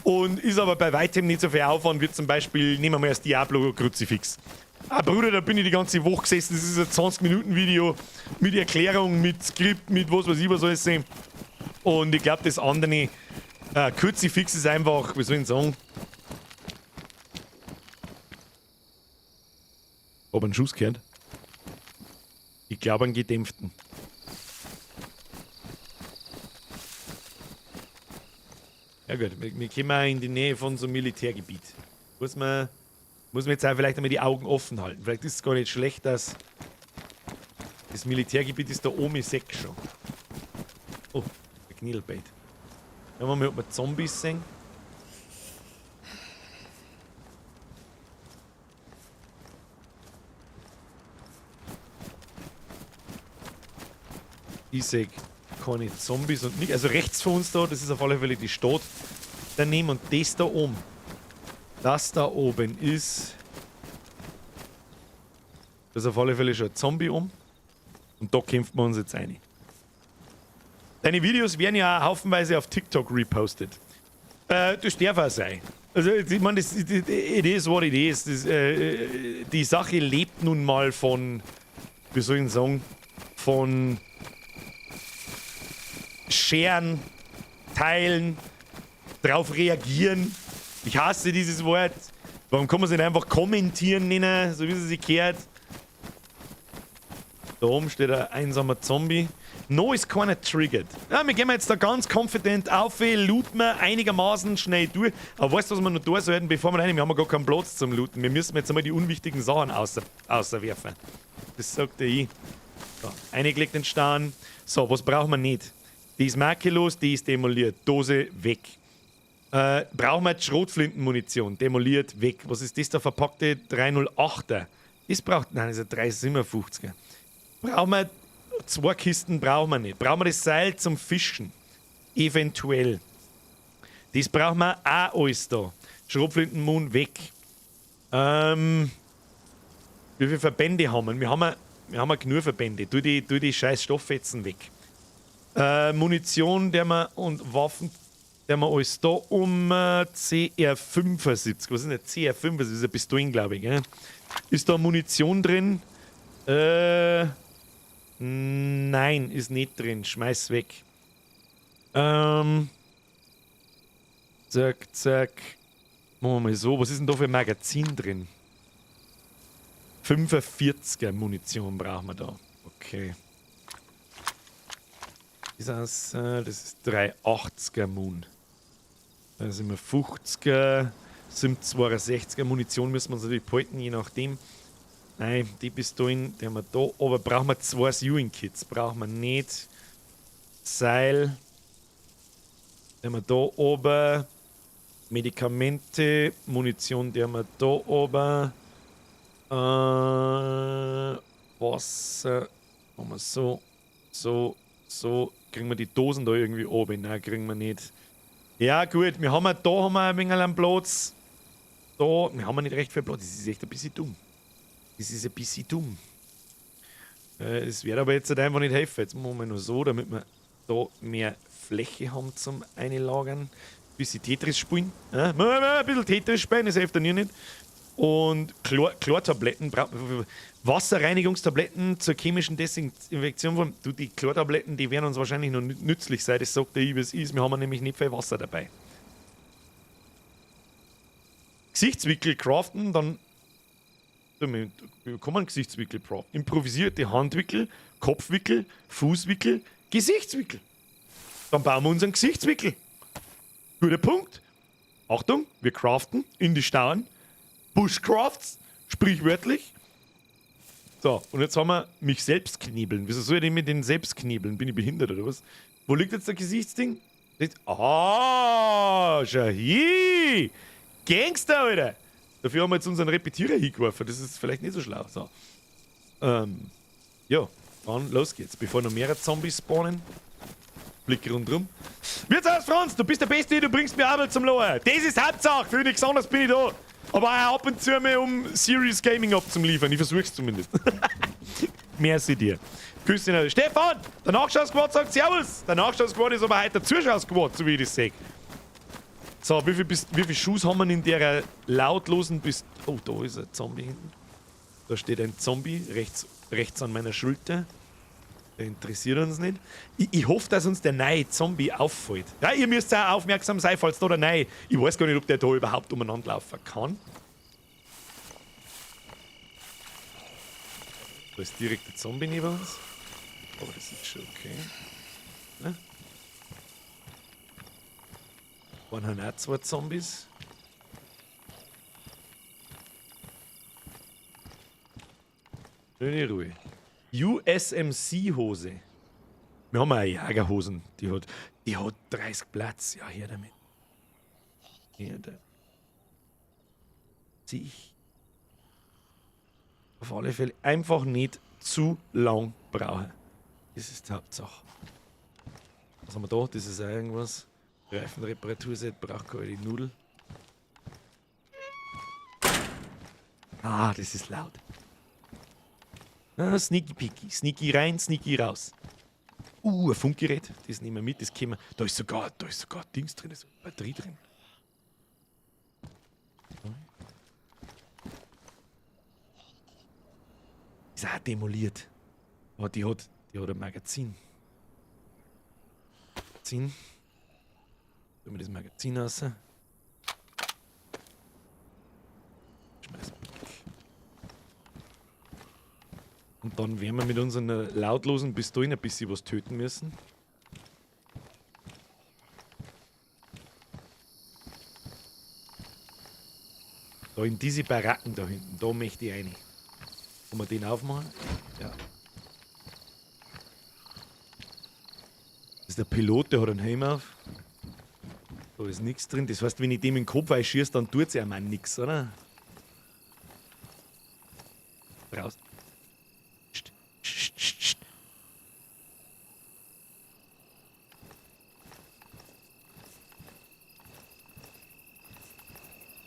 Und ist aber bei weitem nicht so viel Aufwand, wie zum Beispiel, nehmen wir mal das Diablo-Kruzifix. Ah, Bruder, da bin ich die ganze Woche gesessen, das ist ein 20-Minuten-Video mit Erklärung, mit Skript, mit was weiß ich was alles. Und ich glaub, das andere Kruzifix ist einfach, wie soll ich sagen, hab einen Schuss gehört. Ich glaub, einen gedämpften. Ja gut, wir kommen auch in die Nähe von so einem Militärgebiet. Muss man jetzt auch vielleicht einmal die Augen offen halten. Vielleicht ist es gar nicht schlecht, dass das Militärgebiet ist da oben im Sack schon. Oh, der Knädelbait. Schauen wir mal, ob wir Zombies sehen. Ich seh keine Zombies und nicht. Also rechts von uns da, das ist auf alle Fälle die Stadt. Daneben und das da oben. Das da oben ist. Das ist auf alle Fälle schon ein Zombie um. Und da kämpfen wir uns jetzt rein. Deine Videos werden ja auch haufenweise auf TikTok repostet. Das darf auch sein. Also, ich meine, das, it is what it is. Das, die Sache lebt nun mal von, wie soll ich denn sagen, von Scheren, Teilen, drauf reagieren. Ich hasse dieses Wort. Warum kann man es nicht einfach kommentieren nennen, so wie es sich gehört? Da oben steht ein einsamer Zombie. No ist keiner triggered. Ja, wir gehen jetzt da ganz confident auf, looten wir einigermaßen schnell durch. Aber weißt du, was wir noch tun sollten, bevor wir rein? Wir haben ja gar keinen Platz zum Looten. Wir müssen jetzt einmal die unwichtigen Sachen außerwerfen. Das sagt der ich. So, eingelegt den Stein. So, was brauchen wir nicht? Die ist makellos, die ist demoliert. Dose weg. Brauchen wir jetzt Schrotflintenmunition? Demoliert, weg. Was ist das da verpackte 308er? Das braucht. Nein, das ist ein 357er. Brauchen wir. 2 Kisten brauchen wir nicht. Brauchen wir das Seil zum Fischen? Eventuell. Das brauchen wir auch alles da. Schrotflintenmun weg. Wie viele Verbände haben wir? Wir haben ja genug Verbände. Tu die scheiß Stofffetzen weg. Munition, der wir und Waffen, der wir alles da um CR75. Was ist denn der CR75? Das ist eine Pistolen, glaube ich. Gell? Ist da Munition drin? Nein, ist nicht drin. Schmeiß weg. Zack, zack. Machen wir mal so. Was ist denn da für ein Magazin drin? 45er Munition brauchen wir da. Okay. Ist das, das ist 380er Moon. Da sind wir 50er, sind 62er. Munition müssen wir uns natürlich behalten, je nachdem. Nein, die Pistolen, die haben wir da. Aber brauchen wir 2 Sewing Kits? Brauchen wir nicht. Seil. Die haben wir da oben. Medikamente, Munition, die haben wir da oben. Wasser. Machen wir so, so, so. Kriegen wir die Dosen da irgendwie oben? Nein, kriegen wir nicht. Ja, gut, wir haben da haben wir ein wenig einen Platz. Da, wir haben nicht recht viel Platz. Das ist echt ein bisschen dumm. Das ist ein bisschen dumm. Es wird aber jetzt halt einfach nicht helfen. Jetzt machen wir nur so, damit wir da mehr Fläche haben zum Einlagern. Ein bisschen Tetris spielen. Ja, ein bisschen Tetris spielen, das hilft ja nicht. Und Chlortabletten, Wasserreinigungstabletten zur chemischen Desinfektion von. Du, die Chlortabletten, die werden uns wahrscheinlich noch nützlich sein, das sagt der I, wie es ist. Wir haben nämlich nicht viel Wasser dabei. Gesichtswickel craften, dann. Wie kann man Gesichtswickel craften? Improvisierte Handwickel, Kopfwickel, Fußwickel, Gesichtswickel. Dann bauen wir unseren Gesichtswickel. Guter Punkt. Achtung, wir craften in die Stauen. Bushcrafts, sprichwörtlich. So, und jetzt haben wir mich selbst knebeln. Wieso soll ich denn mit den selbst knebeln? Bin ich behindert oder was? Wo liegt jetzt der Gesichtsding? Das, ah, schau hier! Gangster, Alter! Dafür haben wir jetzt unseren Repetierer hingeworfen. Das ist vielleicht nicht so schlau. So. Ja, dann los geht's. Bevor noch mehrere Zombies spawnen. Blick rundrum. Wirtshaus Franz, du bist der Beste, du bringst mir Arbeit zum Loher. Das ist Hauptsache, für nichts anderes bin ich da. Aber auch ab und zu mal, um Serious Gaming abzuliefern. Ich versuch's zumindest. Merci dir. Küsse in Stefan, der Nachschau-Squad sagt Servus. Der Nachschau-Squad ist aber heute der Zuschau-Squad, so wie ich das sehe. So, wie viel Schuss haben wir in der lautlosen Pist-, Oh, da ist ein Zombie hinten. Da steht ein Zombie rechts an meiner Schulter. Der interessiert uns nicht. Ich hoffe, dass uns der neue Zombie auffällt. Ja, ihr müsst auch aufmerksam sein, falls da der neue... Ich weiß gar nicht, ob der da überhaupt umeinander laufen kann. Da ist direkt der Zombie neben uns. Aber das ist schon okay. Ne? Waren halt auch 2 Zombies. Schöne Ruhe. USMC-Hose. Wir haben auch Jagerhosen. Die hat 30 Platz. Ja, her damit. Her da. Zieh ich. Auf alle Fälle einfach nicht zu lang brauchen. Das ist die Hauptsache. Was haben wir da? Das ist auch irgendwas. Reifenreparaturset braucht keine Nudel. Ah, das ist laut. Ah, sneaky peaky. Sneaky rein, sneaky raus. Ein Funkgerät. Das nehmen wir mit. Das können wir. Da ist sogar Dings drin. Da ist eine Batterie drin. Ist auch demoliert. Aber die hat ein Magazin. Magazin. Tun wir das Magazin raus. Schmeißen wir weg. Und dann werden wir mit unseren lautlosen Pistolen ein bisschen was töten müssen. Da in diese Baracken da hinten, da möchte ich rein. Kann man den aufmachen? Ja. Das ist der Pilot, der hat einen Helm auf. Da ist nichts drin. Das heißt, wenn ich dem in den Kopf einschieße, dann tut's ja auch nix, oder? Raus. Psst, psst, psst, psst.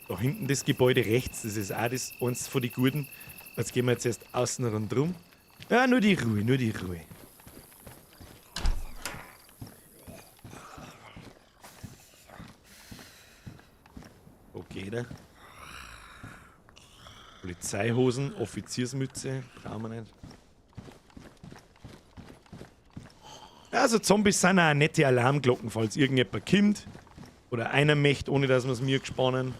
Da hinten das Gebäude rechts, das ist auch das eins von den Guten. Jetzt gehen wir jetzt erst außen rundherum. Ja, nur die Ruhe, nur die Ruhe. Okay, da. Polizeihosen, Offiziersmütze, brauchen wir nicht. Ja, also Zombies sind auch nette Alarmglocken, falls irgendjemand kommt. Oder einer möchte, ohne dass wir's mir gespannen.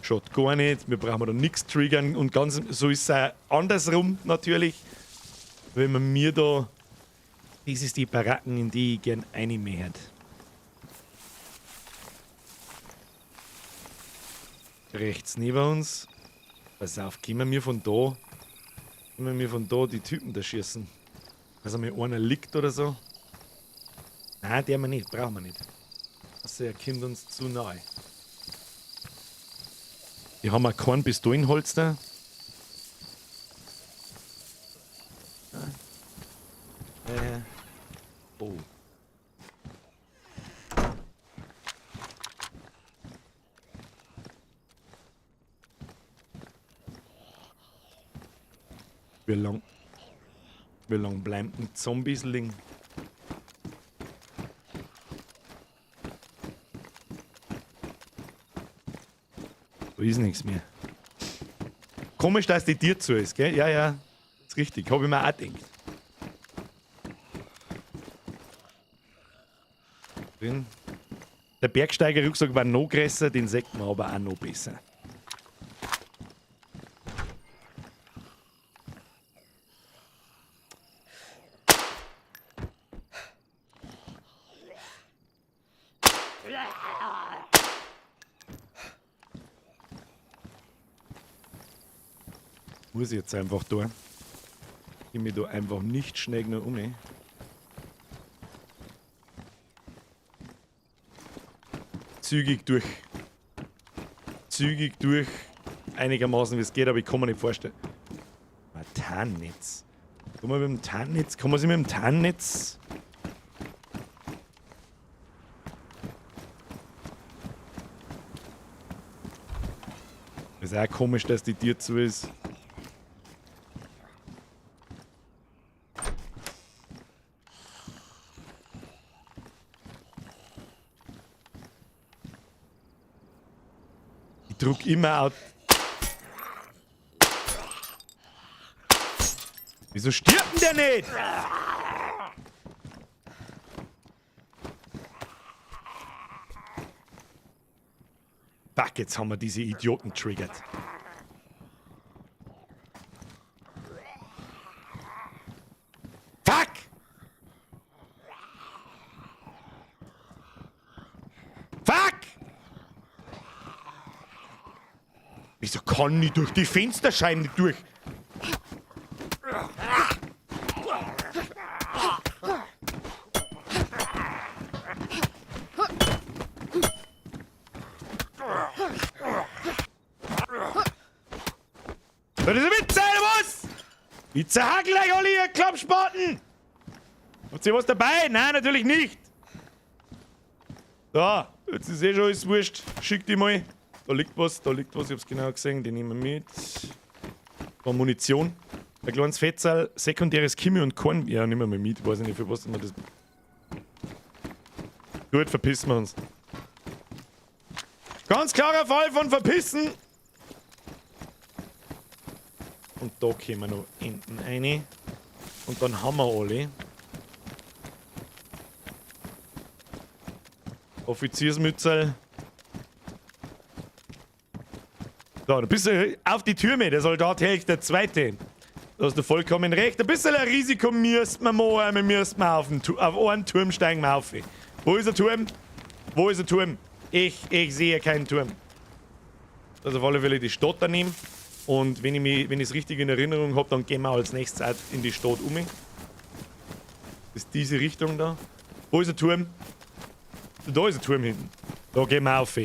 Schaut gar nicht, wir brauchen da nix triggern und ganz so ist es auch andersrum natürlich. Wenn man mir da, das ist die Baracken, in die ich gern reinmähert. Rechts neben uns. Pass auf, können wir von da. Können wir von da die Typen da schießen? Also mir einer liegt oder so. Nein, der wir nicht, brauchen wir nicht. Also er kommt uns zu nahe. Hier haben wir keinen Pistolenholster. Oh. Wie lang bleiben denn Zombies liegen? Da ist nichts mehr. Komisch, dass die Tür zu ist, gell? Ja, ja. Das ist richtig. Hab ich mir auch gedacht. Drin. Der Bergsteiger-Rucksack war noch größer, den sieht man aber auch noch besser. Muss ich jetzt einfach da. Ich mich da einfach nicht schnell genug um. Zügig durch. Zügig durch. Einigermaßen wie es geht, aber ich kann mir nicht vorstellen. Ein Tarnnetz. Kann man mit dem Tarnnetz? Kann man sich mit dem Tarnnetz? Ist auch komisch, dass die Tür zu ist. Ich druck immer auf. Wieso stirbt denn der nicht? Fuck, jetzt haben wir diese Idioten triggert. Fuck! Fuck! Wieso kann ich durch die Fensterscheiben nicht durch? Das ist ein Witz, oder was? Ich zerhack gleich alle ihr Klappspaten! Habt ihr was dabei? Nein, natürlich nicht! So, jetzt ist eh schon alles wurscht. Schick die mal. Da liegt was, ich hab's genau gesehen. Die nehmen wir mit. Da Munition. Ein kleines Fettsaal, sekundäres Chemie und Korn. Ja, nehmen wir mal mit. Weiß ich nicht, für was wir das. Gut, verpissen wir uns. Ganz klarer Fall von verpissen! Und da kommen wir noch hinten rein. Und dann haben wir alle. Offiziersmützel. So, ein bisschen auf die Türme, der Soldat Helch, der Zweite. Da hast du vollkommen recht. Ein bisschen ein Risiko müssen wir machen, wir müssen auf einen Turm steigen wir auf. Wo ist der Turm? Wo ist der Turm? Ich sehe keinen Turm. Also auf alle Fälle die Stadt daneben. Und wenn ich es richtig in Erinnerung habe, dann gehen wir als nächstes auch in die Stadt um. Das ist diese Richtung da. Wo ist der Turm? Da ist der Turm hinten. Da gehen wir auf.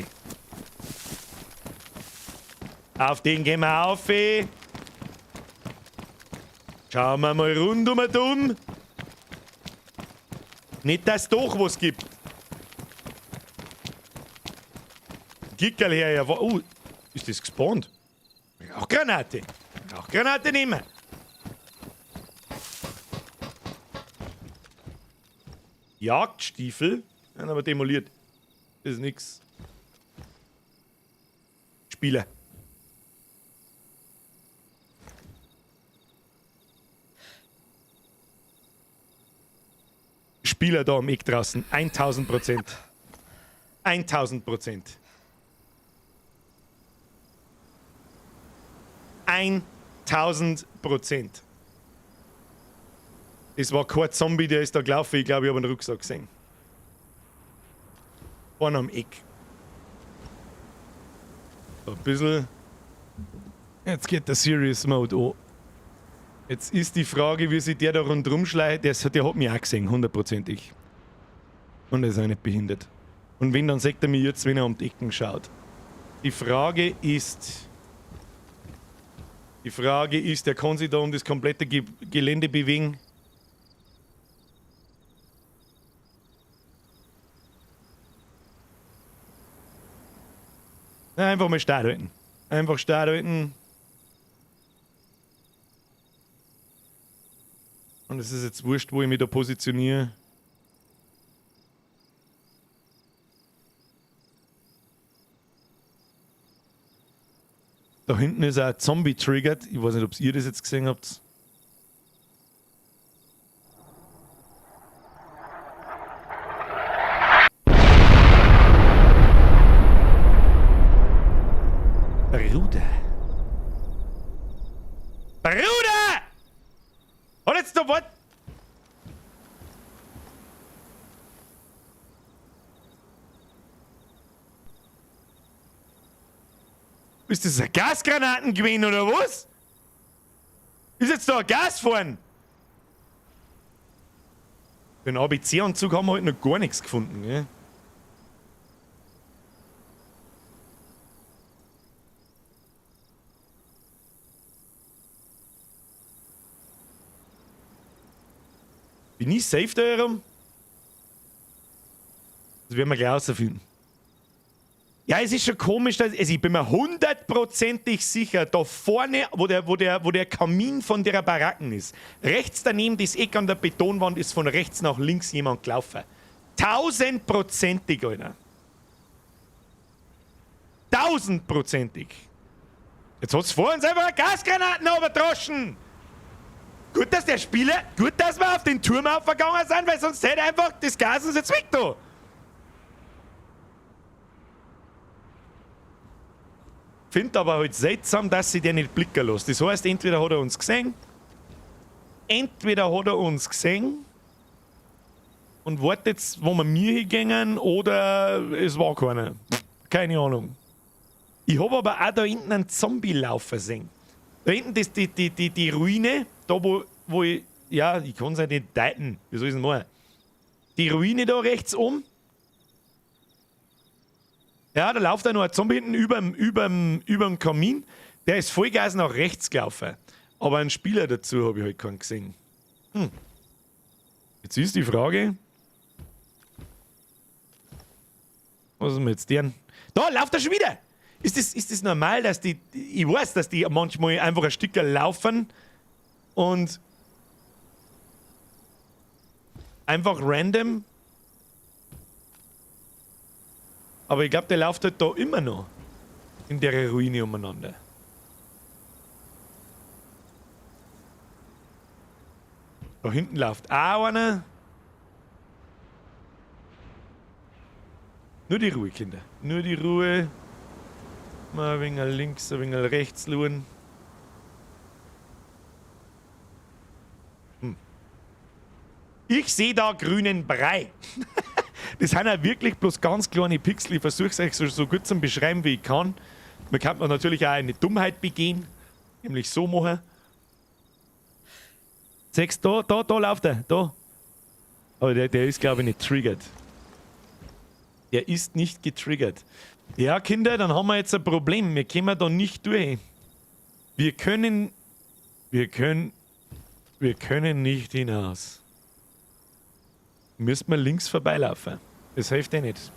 Auf den gehen wir auf. Schauen wir mal rund um und um. Nicht, dass es doch was gibt. Gickerl her, ja. Oh, ist das gespawnt? Auch Granate. Auch Granate nehmen. Jagdstiefel. Nein, aber demoliert. Das ist nix. Spieler. Spieler da am Eck draußen. 1000%. 1000%. 1000%. Das war kein Zombie, der ist da gelaufen. Ich glaube, ich habe einen Rucksack gesehen. Vorne am Eck. So ein bisschen. Jetzt geht der Serious Mode an. Jetzt ist die Frage, wie sich der da rundherum schleicht. Der hat mich auch gesehen, hundertprozentig. Und er ist auch nicht behindert. Und wenn, dann sagt er mir jetzt, wenn er um die Ecken schaut. Die Frage ist, der kann sich da um das komplette Gelände bewegen. Na, einfach mal stark halten. Einfach stark halten. Und es ist jetzt wurscht, wo ich mich da positioniere. Da hinten ist auch ein Zombie triggert. Ich weiß nicht, ob ihr das jetzt gesehen habt. Bruder. Bruder! Und jetzt noch was? Ist das ein Gasgranatengewinn oder was? Ist jetzt da ein Gas fahren? Den ABC-Anzug haben wir halt noch gar nichts gefunden, gell? Bin ich safe da herum? Das werden wir gleich rausfinden. Ja, es ist schon komisch, dass, also ich bin mir hundertprozentig sicher, da vorne, wo der Kamin von der Baracken ist, rechts daneben das Eck an der Betonwand ist von rechts nach links jemand gelaufen. Tausendprozentig, Alter. Tausendprozentig. Jetzt hat's vor uns einfach Gasgranaten überdroschen. Gut, dass der Spieler, gut, dass wir auf den Turm aufgegangen sind, weil sonst hätte einfach das Gas uns jetzt weg da. Find aber halt seltsam, dass sie der nicht blicken lässt. Das heißt, entweder hat er uns gesehen, und wartet jetzt, wo wir mir hingehen, oder es war keiner. Keine Ahnung. Ich hab aber auch da hinten einen Zombie laufen sehen. Da hinten das, die Ruine, da wo ich, ja, ich kann's halt nicht deuten. Wie soll ich's denn machen? Die Ruine da rechts oben. Ja, da läuft da noch ein Zombie hinten überm Kamin. Der ist Vollgas nach rechts gelaufen. Aber einen Spieler dazu habe ich halt keinen gesehen. Hm. Jetzt ist die Frage. Was ist denn jetzt deren? Da läuft er schon wieder! Ist das normal, dass die. Ich weiß, dass die manchmal einfach ein Stück laufen und einfach random. Aber ich glaub, der läuft halt da immer noch in der Ruine umeinander. Da hinten läuft auch einer. Nur die Ruhe, Kinder. Nur die Ruhe. Mal ein wenig links, ein wenig rechts schauen. Hm. Ich sehe da grünen Brei. Das sind ja wirklich bloß ganz kleine Pixel. Ich versuche es euch so gut zu beschreiben, wie ich kann. Man kann natürlich auch eine Dummheit begehen. Nämlich so machen. Sechs, da läuft er. Da. Aber der ist, glaube ich, nicht triggert. Der ist nicht getriggert. Ja, Kinder, dann haben wir jetzt ein Problem. Wir kommen da nicht durch. Wir können nicht hinaus. Müssen wir links vorbeilaufen. Das hilft eh nicht.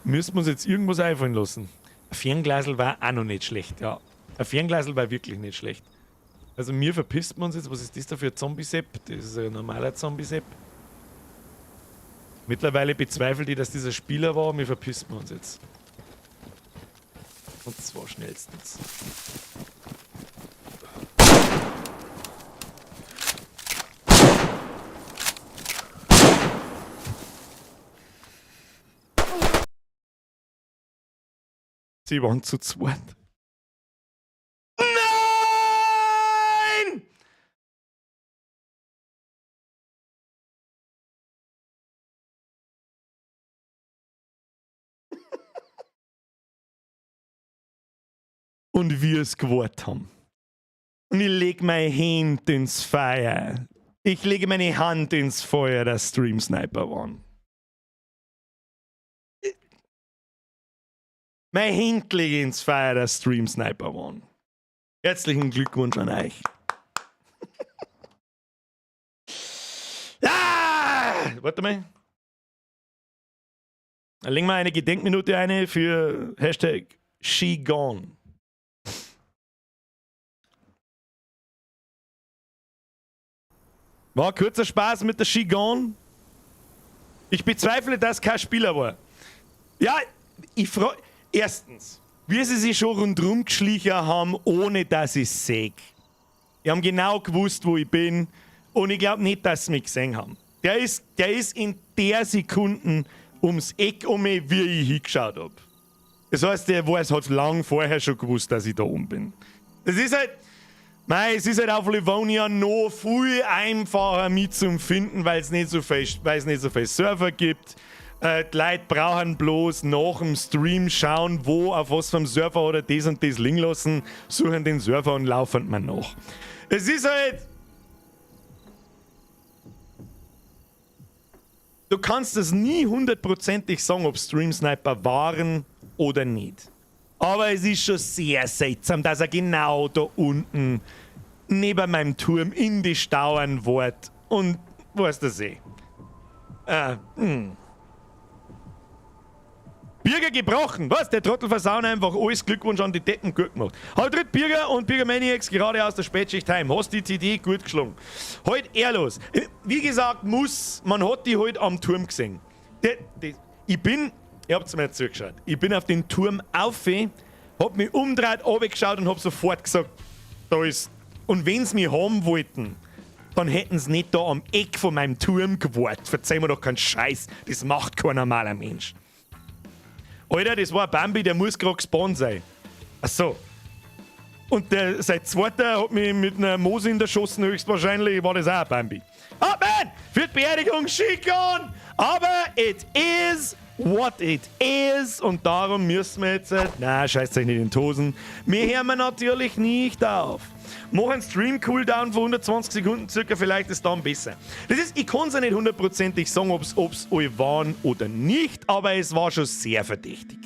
Müssen wir uns jetzt irgendwas einfallen lassen. Ein Fernglasl war auch noch nicht schlecht, ja. Ein Fernglasl war wirklich nicht schlecht. Also mir verpisst man uns jetzt. Was ist das da für ein Zombie-Sepp? Das ist ein normaler Zombie-Sepp. Mittlerweile bezweifelt ich, dass dieser Spieler war. Mir verpisst man uns jetzt. Und zwar schnellstens. Sie waren zu zweit. Nein! Und wir es gewart haben. Und ich leg meine Hand ins Feuer. Ich lege meine Hand ins Feuer, dass Stream Sniper waren. Mein Hand lege ins Feuer, dass Stream Sniper waren. Herzlichen Glückwunsch an euch. Ah! Warte mal. Dann legen wir eine Gedenkminute eine für #SheGone. War kurzer Spaß mit der She Gone. Ich bezweifle, dass kein Spieler war. Ja, ich frage. Erstens, wie sie sich schon rundherum geschlichen haben, ohne dass ich sehe. Die haben genau gewusst, wo ich bin. Und ich glaub nicht, dass sie mich gesehen haben. Der ist in der Sekunde ums Eck um mich, wie ich hingeschaut hab. Das heißt, der weiß, hat lang vorher schon gewusst, dass ich da oben bin. Das ist halt. Mei, es ist halt auf Livonia noch viel einfacher, mich zu finden, weil's nicht so viel, weil's nicht so viel Server gibt. Die Leute brauchen bloß nach dem Stream schauen, wo, auf was vom Server oder das und das liegen lassen, suchen den Server und laufen mir nach. Es ist halt. Du kannst es nie hundertprozentig sagen, ob Stream Sniper waren oder nicht. Aber es ist schon sehr seltsam, dass er genau da unten neben meinem Turm in die Stauern wart und weißt du eh. Birger gebrochen. Was? Der Trottel versauen einfach alles. Glückwunsch an die Deppen, gut gemacht. Halt tritt Birger und Birger Maniacs gerade aus der Spätschicht heim. Hast die CD gut geschlagen. Halt ehrlos. Wie gesagt, man hat die halt am Turm gesehen. Ich hab's mir jetzt zugeschaut. Ich bin auf den Turm auf, hab mich umgedreht, runtergeschaut und hab sofort gesagt, da ist. Und wenn's mich haben wollten, dann hätten's nicht da am Eck von meinem Turm gewartet. Verzeih mir doch keinen Scheiß, das macht kein normaler Mensch. Alter, das war Bambi, der muss grad gespawnt sein. Ach so. Und sein zweiter hat mich mit einer Mose in der Schossen höchstwahrscheinlich, war das auch ein Bambi. Ah, man! Für die Beerdigung schicken! Aber it is what it is. Und darum müssen wir jetzt... Na, scheißt euch nicht in die Hosen. Wir hören natürlich nicht auf. Mach einen Stream-Cooldown von 120 Sekunden circa, vielleicht ist dann besser. Das ist, ich kann's ja nicht hundertprozentig sagen, ob's alle waren oder nicht, aber es war schon sehr verdächtig.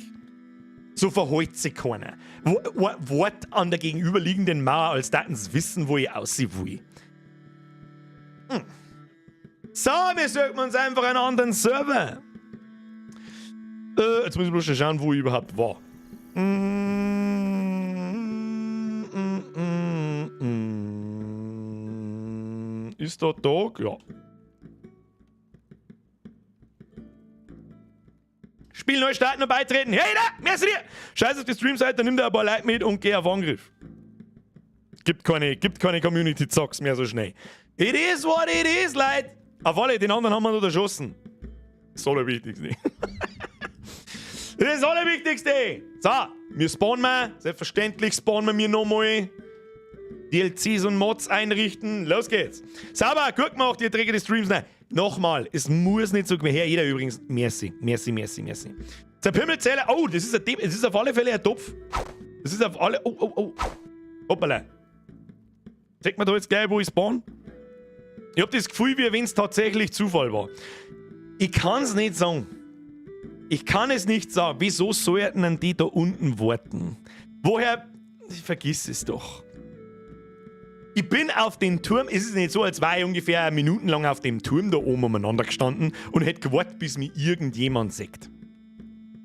So verhält sich keiner. Wort an der gegenüberliegenden Mauer, als daten's wissen, wo ich aussehen will. So, wir suchen uns einfach einen anderen Server. Jetzt muss ich bloß schon schauen, wo ich überhaupt war. Ist da Tag? Ja. Spiel neu starten und beitreten. Hey da, merci dir! Scheiß auf die Streamseite, nimm dir ein paar Leute mit und geh auf Angriff. Gibt keine Community-Zocks mehr so schnell. It is what it is, Leute! Auf alle, den anderen haben wir noch erschossen. Das Allerwichtigste. Das ist das Allerwichtigste! So, wir spawnen mal. Selbstverständlich spawnen wir nochmal. DLCs und Mods einrichten. Los geht's. Sauber, gut gemacht, ihr Träger des Streams. Nein, nochmal, es muss nicht so her. Jeder übrigens. Merci, merci, merci, merci. Zerpimmelzähler. Oh, das ist ein Depp. Es ist auf alle Fälle ein Topf. Das ist auf alle. Oh, oh, oh. Hoppala. Zeigt mir da jetzt gleich, wo ich spawn? Ich hab das Gefühl, wie wenn's tatsächlich Zufall war. Ich kann's nicht sagen. Ich kann es nicht sagen. Wieso sollten denn die da unten warten? Woher? Ich vergiss es doch. Ich bin auf den Turm, es ist nicht so, als wäre ich ungefähr eine Minute lang auf dem Turm da oben umeinander gestanden und hätte gewartet, bis mich irgendjemand sieht.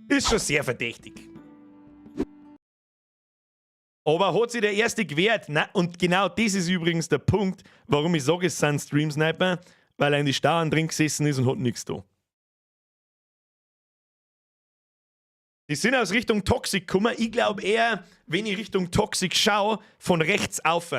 Ist schon sehr verdächtig. Aber hat sich der Erste gewehrt? Na, und genau das ist übrigens der Punkt, warum ich sage, es sind Stream-Sniper, weil er in die Stauern drin gesessen ist und hat nichts da. Die sind aus Richtung Toxic gekommen. Ich glaub eher, wenn ich Richtung Toxic schaue, von rechts auf.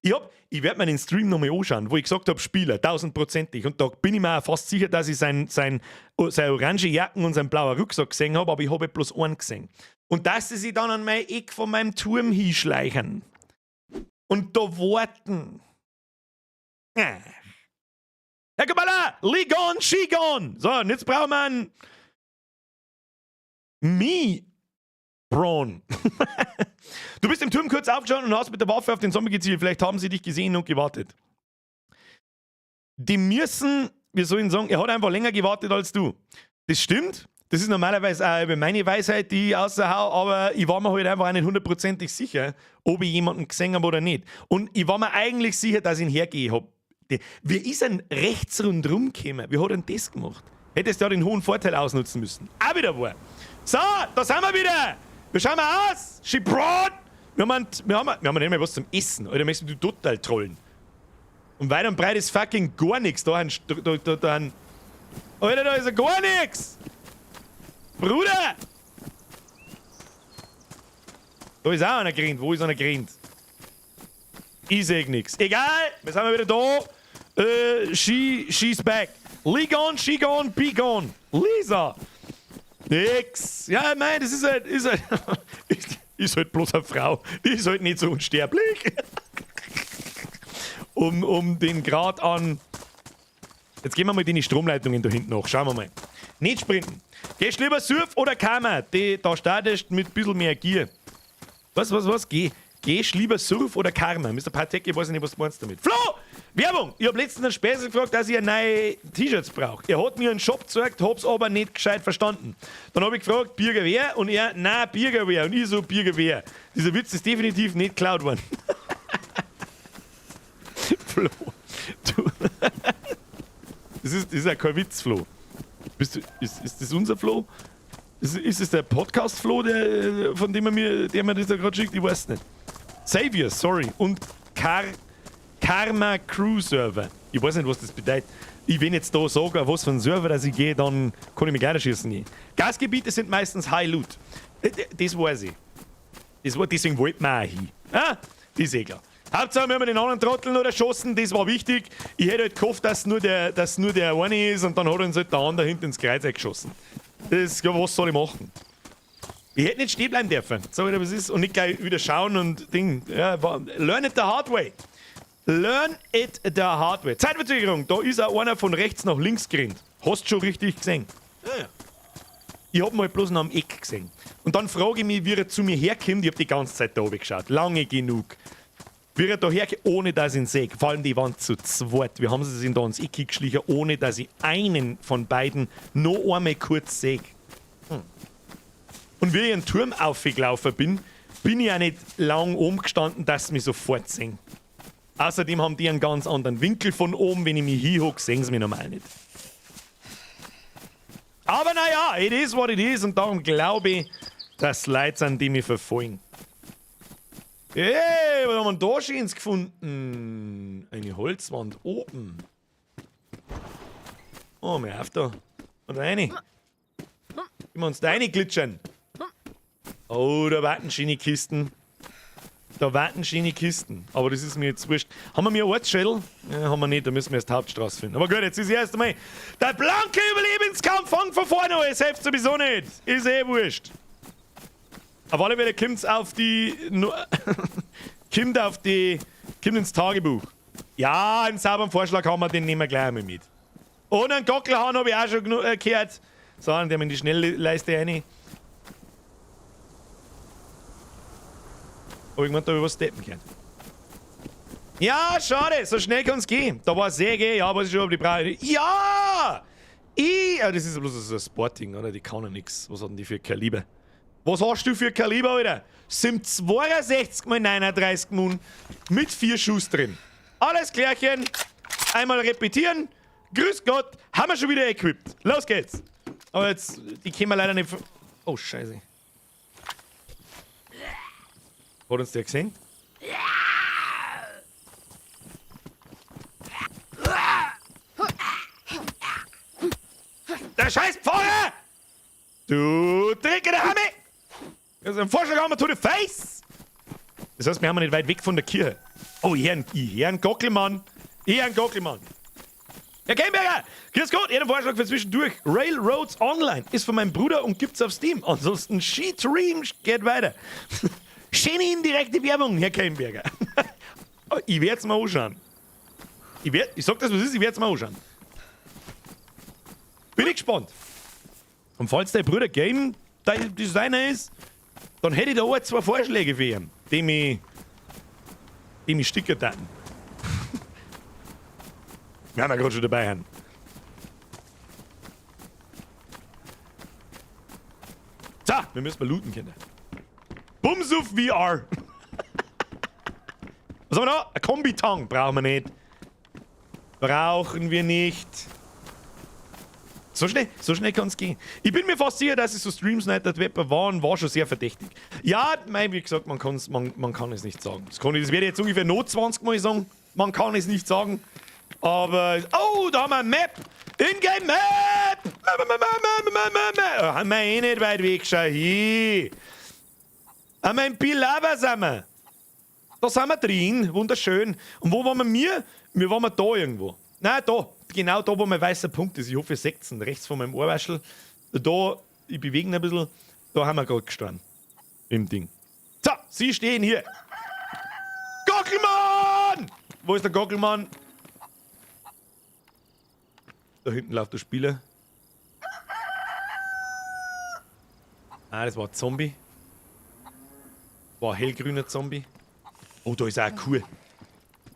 Ich werd mir den Stream nochmal anschauen, wo ich gesagt hab, Spieler, 1000%. Und da bin ich mir auch fast sicher, dass ich seine orange Jacken und seinen blauen Rucksack gesehen hab, aber ich hab halt bloß einen gesehen. Und dass sie sich dann an mein Eck von meinem Turm hinschleichen. Und da warten. Herr Kabala, Ligon, Shigon. So, und jetzt brauchen wir einen. Me. Braun. Du bist im Turm kurz aufgestanden und hast mit der Waffe auf den Zombie gezielt. Vielleicht haben sie dich gesehen und gewartet. Die müssen, wir sollen sagen, er hat einfach länger gewartet als du. Das stimmt. Das ist normalerweise auch meine Weisheit, die ich außerhau, aber ich war mir halt einfach auch nicht hundertprozentig sicher, ob ich jemanden gesehen habe oder nicht. Und ich war mir eigentlich sicher, dass ich ihn hergehe hab. Wie ist denn rechts rundherum gekommen? Wie hat er denn das gemacht? Hättest du ja den hohen Vorteil ausnutzen müssen. Auch wieder wahr. So, da sind wir wieder. Wie schauen wir aus? She brought. Wir haben nicht mehr was zum Essen. Alter, möchtest du total trollen. Und weit und breit ist fucking gar nichts. Da ein, da, da, da ein. Alter, da ist ja gar nichts. Bruder! Da ist auch einer gerannt. Wo ist einer gerannt? Ich seh nix. Egal, wir sind wieder da. She's back. Lee gone, she gone, be gone. Lisa. Nix. Ja, mei, das ist halt bloß eine Frau. Die ist halt nicht so unsterblich. Um den Grad an. Jetzt gehen wir mal die Stromleitungen da hinten nach. Schauen wir mal. Nicht sprinten. Gehst lieber Surv oder Karma? Die, da startest mit ein bisschen mehr Gier. Was, was, was? Gehst lieber Surv oder Karma? Mr. Patecki, weiß ich nicht, was du meinst damit. Flo! Werbung! Ich hab letztens einen Späßel gefragt, dass ich neue T-Shirts brauche. Er hat mir einen Shop gezeigt, hab's aber nicht gescheit verstanden. Dann hab ich gefragt, Biergewehr? Und er, na, Biergewehr. Und ich so, Biergewehr. Dieser Witz ist definitiv nicht geklaut worden. Flo, du. Das ist ja kein Witz, Flo. Ist das unser Flo? Ist es der Podcast-Flo, der, von dem er mir, der mir das da gerade schickt? Ich weiß nicht. Xavier, sorry. Und Karma Crew Server. Ich weiß nicht, was das bedeutet. Ich wenn jetzt da sage, was für ein Server das ich gehe, dann kann ich mich gerne schießen. Gasgebiete sind meistens High Loot. Das weiß ich. Deswegen wollten wir auch hin. Ah, das ist eh klar. Hauptsache, wir haben den anderen Trottel noch erschossen, das war wichtig. Ich hätte halt gehofft, dass nur der eine ist und dann hat uns halt der andere hinten ins Kreuz geschossen. Das, ja, was soll ich machen? Ich hätte nicht stehen bleiben dürfen. Sag ich dir, was ist. Und nicht gleich wieder schauen und Ding. Ja, learn it the hard way. Learn it the hard way. Zeitverzögerung. Da ist auch einer von rechts nach links gerannt. Hast du schon richtig gesehen? Ja. Ich hab mal bloß noch am Eck gesehen. Und dann frage ich mich, wie er zu mir herkommt. Ich hab die ganze Zeit da oben geschaut. Lange genug. Wie er da herkommt, ohne dass ich ihn sehe. Vor allem die waren zu zweit. Wir haben sie sich da ins Eck geschlichen, ohne dass ich einen von beiden noch einmal kurz sehe. Und wie ich einen Turm aufgelaufen bin, bin ich auch nicht lang oben gestanden, dass sie mich sofort sehen. Außerdem haben die einen ganz anderen Winkel von oben. Wenn ich mich hinhocke, sehen sie mich normal nicht. Aber naja, it is what it is und darum glaube ich, dass Leute sind, die mich verfolgen. Hey, was haben wir denn da Schönes gefunden? Eine Holzwand oben. Oh, mir auf da. Und rein. Gehen wir uns da reinglitschern. Oh, da warten schöne Kisten. Da warten schöne Kisten. Aber das ist mir jetzt wurscht. Haben wir mir einen Ortsschädel? Ja, haben wir nicht, da müssen wir erst die Hauptstraße finden. Aber gut, jetzt ist erst einmal der blanke Überlebenskampf fängt von vorne an. Es hilft sowieso nicht. Ist eh wurscht. Auf alle Fälle kommt's ins Tagebuch. Ja, einen sauberen Vorschlag haben wir, den nehmen wir gleich einmal mit. Und einen Gockelhahn habe ich auch schon gehört. So, und der in die Schnellleiste rein. Hab ich gemeint, da hab ich was steppen können. Ja, schade, so schnell kann's gehen. Da war Säge, ja, weiß ich schon, ob die brauche. Ja! Ja, das ist bloß so ein Sporting, oder? Die kann ja nix. Was hat denn die für Kaliber? Was hast du für Kaliber, Alter? Sind 62 mal 39 Mun mit 4 Schuss drin. Alles klärchen. Einmal repetieren. Grüß Gott, haben wir schon wieder equipped. Los geht's. Aber jetzt, die können wir leider nicht. Oh, Scheiße. Hat uns der gesehen? Der scheiß Pfarrer! Du dreckiger Hammer! Das ist ein Vorschlag haben wir to the face! Das heißt, wir haben nicht weit weg von der Kirche. Oh, ich hör einen Gockelmann. Ich hör einen Gockelmann. Herr Kemberger, grüß Gott, einen Vorschlag für zwischendurch. Railroads Online ist von meinem Bruder und gibt's auf Steam. Ansonsten Ski-Dream geht weiter. Schöne indirekte Werbung, Herr Kemberger. Ich werd's mir anschauen. Ich sag das, was ist, ich werd's mir anschauen. Bin ich gespannt. Und falls der Bruder Game Designer ist, Dann hätte ich da ein, zwei Vorschläge für ihn, die mich sticken taten. Wir haben ja gerade schon dabei. Haben. So, wir müssen mal looten, Kinder. Bumsuf VR. Was haben wir da? Ein Kombitank brauchen wir nicht. Brauchen wir nicht. So schnell kann es gehen. Ich bin mir fast sicher, dass es so Streams nicht der Webber waren, war schon sehr verdächtig. Ja, mei, wie gesagt, man kann es nicht sagen. Das werde ich jetzt ungefähr noch 20 Mal sagen. Man kann es nicht sagen. Aber, oh, da haben wir eine Map. Ingame Map! Map, Map, Map, Map, Map, Map. Haben wir eh nicht weit weg, schau hier. Haben wir in Pilava sind wir. Da sind wir drin, wunderschön. Und wo waren wir? Wir? Wir waren da irgendwo. Nein, da. Genau da, wo mein weißer Punkt ist. Ich hoffe, ihr seht ihn. Rechts von meinem Ohrwaschel. Da, ich bewege ihn ein bisschen. Da haben wir gerade gestanden. Im Ding. So, Sie stehen hier. Gockelmann! Wo ist der Gockelmann? Da hinten läuft der Spieler. Ah, das war ein Zombie. War ein hellgrüner Zombie. Oh, da ist auch eine Kuh.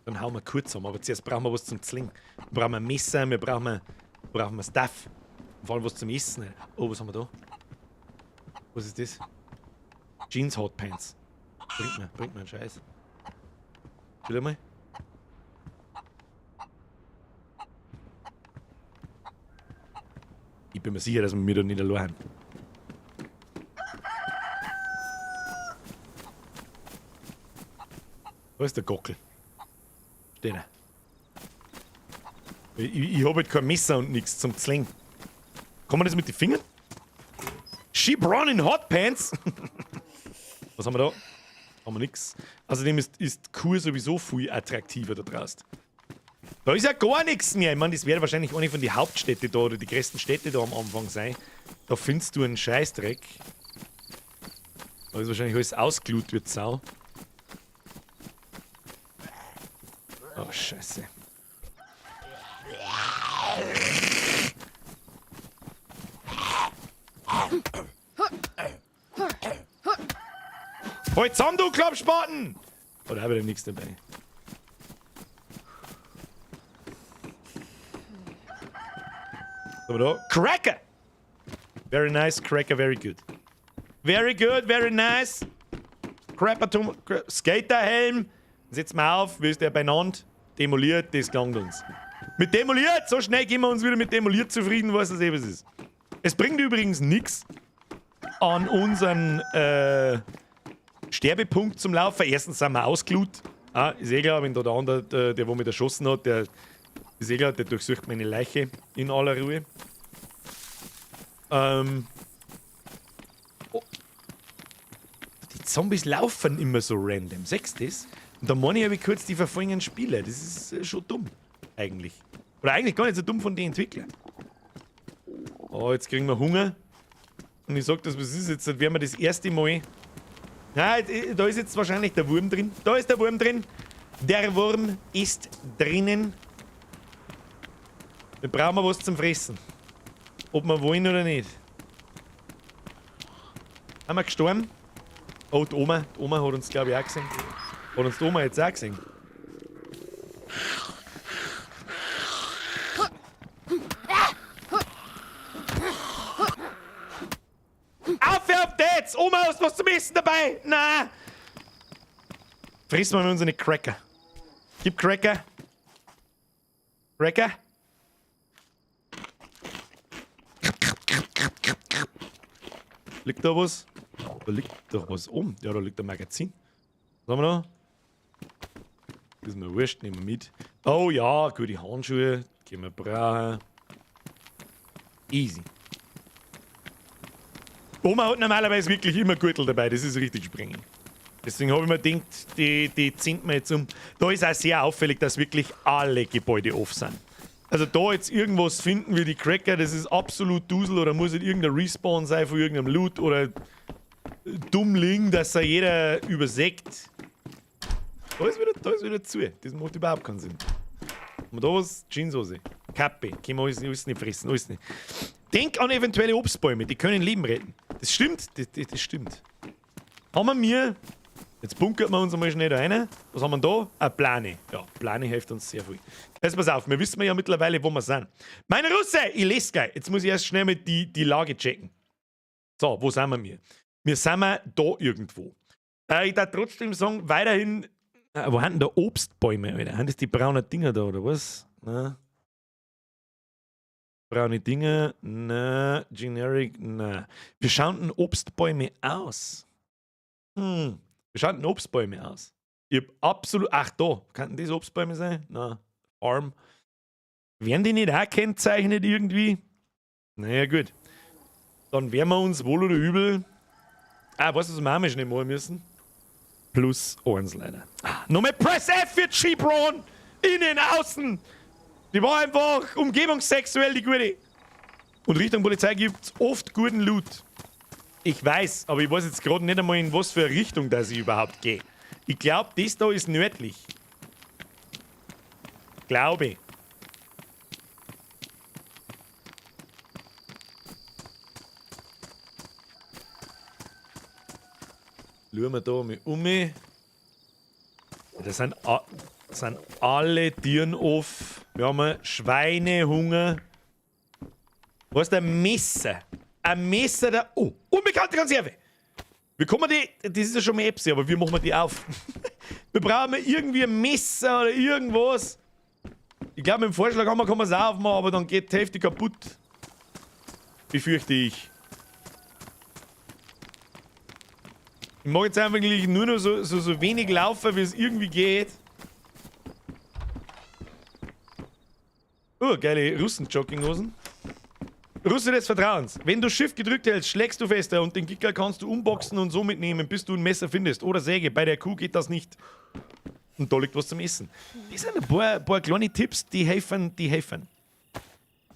Dann hauen wir Kuh zusammen. Aber zuerst brauchen wir was zum Zwingen. Wir brauchen ein Messer, wir brauchen Stuff. Und vor allem was zum Essen. Oh, was haben wir da? Was ist das? Jeans Hot Pants. Bringt mir einen Scheiß. Wieder mal. Ich bin mir sicher, dass wir mir da nicht allein haben. Wo ist der Gockel? Steht er. Ich hab halt kein Messer und nichts zum Zwingen. Kann man das mit den Fingern? She brown in Hot Pants! Was haben wir da? Haben wir nix. Außerdem ist Kuh sowieso viel attraktiver da draußen. Da ist ja gar nichts mehr. Ich meine, das wäre wahrscheinlich eine von den Hauptstädte da oder die größten Städte da am Anfang sein. Da findest du einen Scheißdreck. Da ist wahrscheinlich alles ausgelut wird Sau. Oh, Scheiße. Halt zusammen, du Klappspaten! Oder habe ich nichts dabei? Aber da. Cracker! Very nice, Cracker, very good. Very good, very nice. Crapper, Skaterhelm. Setzen wir auf, wie ist der beieinander? Demoliert, das gelangt uns. Mit demoliert! So schnell gehen wir uns wieder mit demoliert zufrieden, was das eben ist. Es bringt übrigens nichts an unseren Sterbepunkt zum Laufen. Erstens sind wir ausgelut. Ah, ist eh klar, wenn da der andere, der wo mich erschossen hat, der ist eh klar, der durchsucht meine Leiche in aller Ruhe. Oh. Die Zombies laufen immer so random. Siehst du das? Und da meine ich, habe ich kurz die verfolgenden Spieler. Das ist schon dumm, eigentlich. Oder eigentlich gar nicht so dumm von den Entwicklern. Oh, jetzt kriegen wir Hunger. Und ich sag das, was ist jetzt? Das werden wir das erste Mal. Nein, da ist jetzt wahrscheinlich der Wurm drin. Da ist der Wurm drin. Der Wurm ist drinnen. Wir brauchen was zum Fressen. Ob wir wollen oder nicht. Haben wir gestorben? Oh, die Oma. Die Oma hat uns, glaub ich, auch gesehen. Hat uns die Oma jetzt auch gesehen? Auf, auf jetzt! Oma, hast du was zum Essen dabei? Na! Fressen wir unsere Cracker. Gib Cracker. Cracker. Liegt da was? Da liegt doch was um. Ja, da liegt ein Magazin. Was haben wir noch? Das ist mir wurscht, nehmen wir mit. Oh ja, gute Handschuhe. Können wir brauchen. Easy. Oma hat normalerweise wirklich immer Gürtel dabei, das ist richtig springen. Deswegen habe ich mir gedacht, die zinnt wir jetzt um. Da ist auch sehr auffällig, dass wirklich alle Gebäude off sind. Also da jetzt irgendwas finden wie die Cracker, das ist absolut Dusel oder muss nicht irgendein Respawn sein von irgendeinem Loot oder Dummling, dass da jeder übersägt. Da ist wieder zu. Das macht überhaupt keinen Sinn. Und da was? Jeanshose. Kappe. Können wir alles nicht fressen, alles nicht. Denk an eventuelle Obstbäume, die können Leben retten. Das stimmt, das stimmt. Haben wir mir. Jetzt bunkert wir uns einmal schnell da rein. Was haben wir da? Eine Plane. Ja, Plane hilft uns sehr viel. Jetzt pass auf, wir wissen ja mittlerweile, wo wir sind. Meine Russe, ich lese gleich. Jetzt muss ich erst schnell mal die Lage checken. So, wo sind wir mir? Wir sind wir da irgendwo. Ich darf trotzdem sagen, weiterhin. Wo haben denn da Obstbäume, Alter? Sind das die braunen Dinger da, oder was? Na. Braune Dinger, na, Generic, na. Wie schauen denn Obstbäume aus? Wie schauen denn Obstbäume aus? Ich hab absolut. Ach, da. Könnten das Obstbäume sein? Na, Farm. Werden die nicht auch kennzeichnet irgendwie? Naja, gut. Dann werden wir uns wohl oder übel. Ah, weißt du, was wir auch mal schnell machen müssen? Plus 1 leider. Ah, nochmal Press F für Chibron! Innen, außen! Die war einfach umgebungssexuell, die Gute. Und Richtung Polizei gibt's oft guten Loot. Ich weiß, aber ich weiß jetzt gerade nicht einmal, in was für eine Richtung das ich überhaupt gehe. Ich glaub, das da ist nördlich. Glaube ich. Schauen wir da mal um. Das sind alle Tieren off. Wir haben Schweinehunger. Was ist ein Messer? Ein Messer der. Oh, unbekannte Konserve! Wie kommen die. Das ist ja schon mal Epsi, aber wie machen wir die auf? Wir brauchen irgendwie ein Messer oder irgendwas. Ich glaube, mit dem Vorschlaghammer kann man es auch aufmachen, aber dann geht die Hälfte kaputt. Befürchte ich. Ich mag jetzt einfach nur noch so wenig laufen, wie es irgendwie geht. Oh, geile Russen-Jogginghosen. Russe des Vertrauens. Wenn du Shift gedrückt hältst, schlägst du fester und den Kicker kannst du unboxen und so mitnehmen, bis du ein Messer findest. Oder Säge. Bei der Kuh geht das nicht. Und da liegt was zum Essen. Das sind ein paar kleine Tipps, die helfen, die helfen.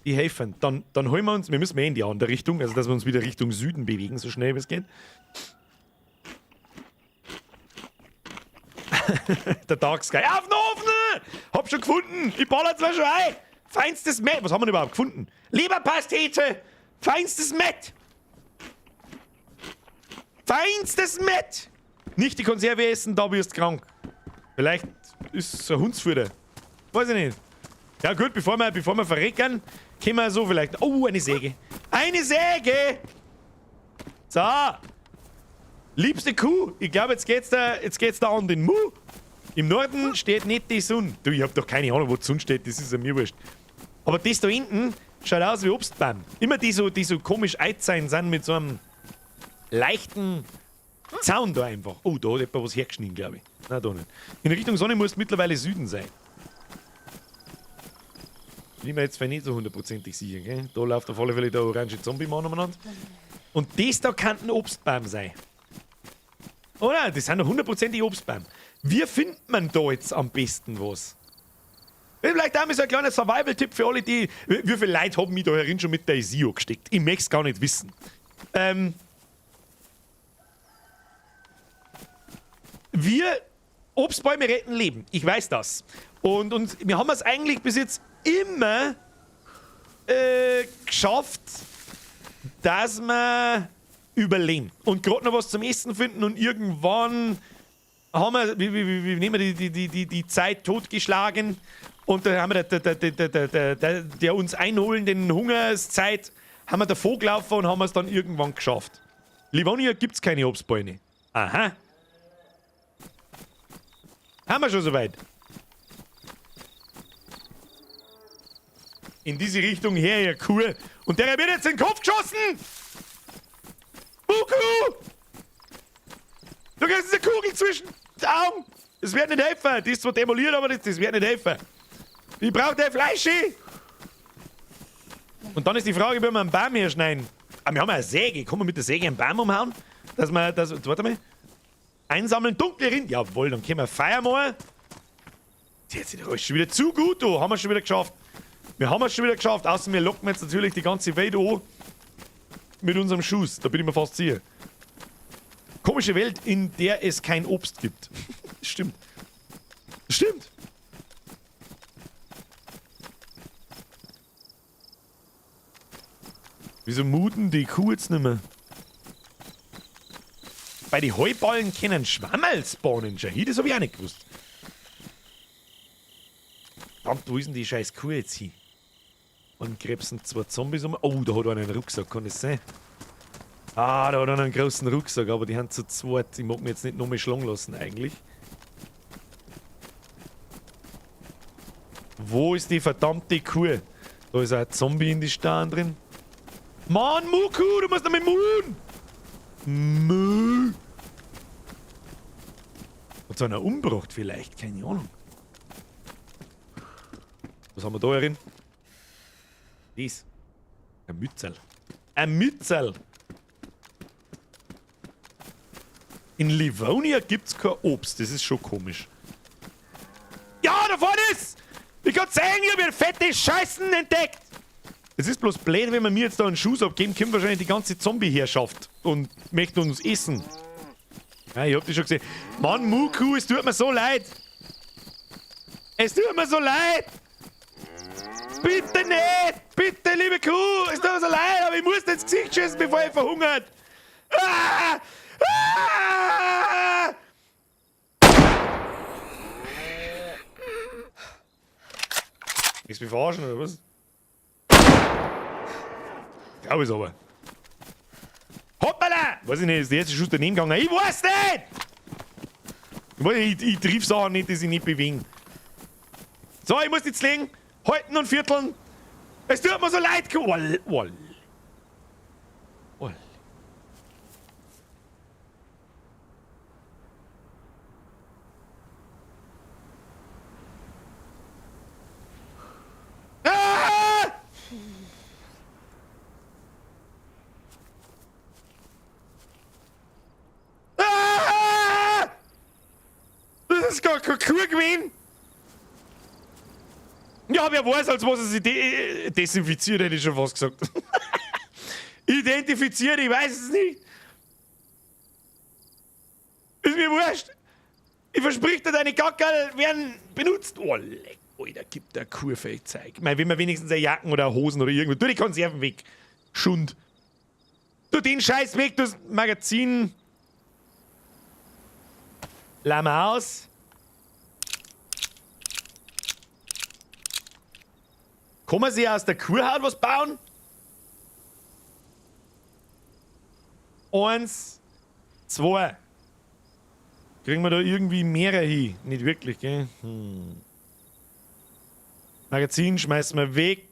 Die helfen. Dann holen wir uns, wir müssen eh in die andere Richtung, also dass wir uns wieder Richtung Süden bewegen, so schnell wie es geht. Der Dark Sky. Auf den Ofen! Hab schon gefunden! Ich baller zwar schon ein! Feinstes Mett! Was haben wir denn überhaupt gefunden? Leberpastete! Feinstes Mett! Feinstes Mett! Nicht die Konserve essen, da wirst du krank. Vielleicht ist es ein Hundsfutter. Weiß ich nicht. Ja gut, bevor wir verrecken, können wir so vielleicht... Oh, eine Säge. Eine Säge! So. Liebste Kuh, ich glaube, jetzt geht's da an den Mu. Im Norden steht nicht die Sonne. Du, ich hab doch keine Ahnung, wo die Sonne steht, das ist ja mir wurscht. Aber das da hinten schaut aus wie Obstbaum. Immer die so komisch alt sind mit so einem leichten Zaun da einfach. Oh, da hat jemand was hergeschnitten, glaube ich. Nein, da nicht. In Richtung Sonne muss mittlerweile Süden sein. Bin ich mir jetzt nicht so hundertprozentig sicher, gell? Da läuft auf alle Fälle der orange Zombie-Mann umeinander. Und das da kann ein Obstbaum sein. Oder? Das sind doch hundertprozentig Obstbaum. Wie findet man da jetzt am besten was? Vielleicht auch mal so ein kleiner Survival-Tipp für alle, die... Wie viele Leute haben mich da herin schon mit der ISIO gesteckt? Ich möchte es gar nicht wissen. Wir Obstbäume retten Leben. Ich weiß das. Und wir haben es eigentlich bis jetzt immer geschafft, dass wir überleben. Und gerade noch was zum Essen finden und irgendwann haben wir, wie nehmen wir die Zeit totgeschlagen und da haben wir der uns einholenden Hungerszeit haben wir davor gelaufen und haben es dann irgendwann geschafft. Livonia gibt es keine Obstbäume. Aha. Haben wir schon soweit. In diese Richtung her, ja cool. Und der wird jetzt in den Kopf geschossen! Buku! Du kriegst eine Kugel zwischen die Augen! Das wird nicht helfen. Die ist zwar demoliert, aber das wird nicht helfen. Ich brauche der Fleischi! Und dann ist die Frage, wie wir einen Baum hier schneiden. Ah, wir haben eine Säge. Kann man mit der Säge einen Baum umhauen? Dass wir das. Warte mal. Einsammeln, dunkle Rind. Jawohl, dann können wir Feuer machen. Jetzt ist alles schon wieder zu gut, du. Haben wir schon wieder geschafft. Wir haben es schon wieder geschafft. Außer wir locken jetzt natürlich die ganze Welt an. Mit unserem Schuss. Da bin ich mir fast sicher. Komische Welt, in der es kein Obst gibt. Stimmt. Stimmt. Wieso muten die Kuh jetzt nicht mehr? Bei den Heuballen können Schwammerl spawnen. Schau hier, das hab ich auch nicht gewusst. Verdammt, wo ist denn die scheiß Kuh jetzt hin? Und krebsen zwei Zombies um. Oh, da hat einer einen Rucksack, kann das sein? Ah, da hat einer einen großen Rucksack, aber die haben zu zweit. Ich mag mich jetzt nicht noch mehr schlagen lassen eigentlich. Wo ist die verdammte Kuh? Da ist auch ein Zombie in die Steine drin. Mann, Muku, du musst noch mit Moon! Mö. Hat einer umgebracht vielleicht? Keine Ahnung. Was haben wir da herin? Dies. Ein Mützel. Ein Mützel! In Livonia gibt's kein Obst. Das ist schon komisch. Ja, da vorne ist! Ich kann zeigen, ich hab fette Scheißen entdeckt! Es ist bloß blöd, wenn wir mir jetzt da einen Schuss abgeben, kommt wahrscheinlich die ganze Zombie-Herrschaft und möchte uns essen. Ja, ich hab dich schon gesehen. Mann, Muku, es tut mir so leid! Es tut mir so leid! Bitte nicht! Bitte, liebe Kuh! Es tut mir so leid, aber ich muss dir ins Gesicht schießen, bevor ich verhungert! Ah! Ah! Willst du mich verarschen oder was? Glaube ich aber. Hoppala! Weiß ich nicht, ist der erste Schuss daneben gegangen? Ich weiß nicht! Ich triff Sachen nicht, die sich nicht bewegen. So, ich muss jetzt legen. Halten und vierteln. Es tut mir so leid. Wall, wall. Wall. Ah! Ah! Das ist gar keine Kuh gewesen. Ja, wer weiß, als was er sich desinfiziert, hätte ich schon fast gesagt. Identifiziert, ich weiß es nicht. Ist mir wurscht. Ich versprich dir, deine Gackerl werden benutzt. Oh, leck, Alter, gib der Kuh Zeug. Ich meine, wenn man wenigstens eine Jacken oder Hosen oder irgendwas. Tu die Konserven weg. Schund. Tu den Scheiß weg, das Magazin. Lass mal aus. Kann man sich aus der Kuhhaut was bauen? 1, 2. Kriegen wir da irgendwie mehrere hin? Nicht wirklich, gell? Magazin schmeißen wir weg.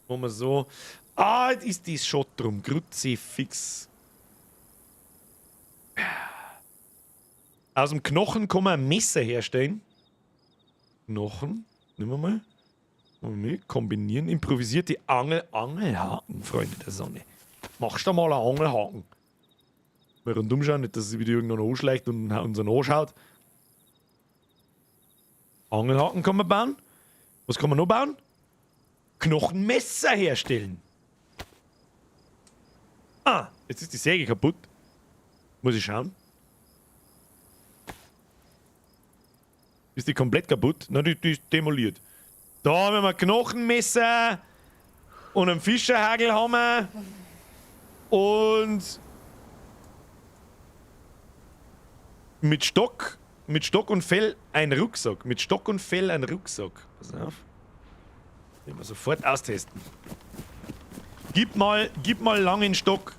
Machen wir so. Ah, jetzt ist das schon drum. Kruzifix. Aus dem Knochen kann man ein Messer herstellen. Knochen. Nehmen wir mal. Kombinieren. Improvisierte Angelhaken, Freunde der Sonne. Machst du mal einen Angelhaken? Mal rundum schauen, nicht, dass es wieder irgendeiner anschleicht und unseren anschaut. Angelhaken kann man bauen. Was kann man noch bauen? Knochenmesser herstellen. Ah, jetzt ist die Säge kaputt. Muss ich schauen. Ist die komplett kaputt? Nein, die ist demoliert. Da haben wir ein Knochenmesser und einen Fischerhagel haben wir. Und mit Stock und Fell ein Rucksack. Mit Stock und Fell ein Rucksack. Pass auf. Den wir sofort austesten. Gib mal langen Stock.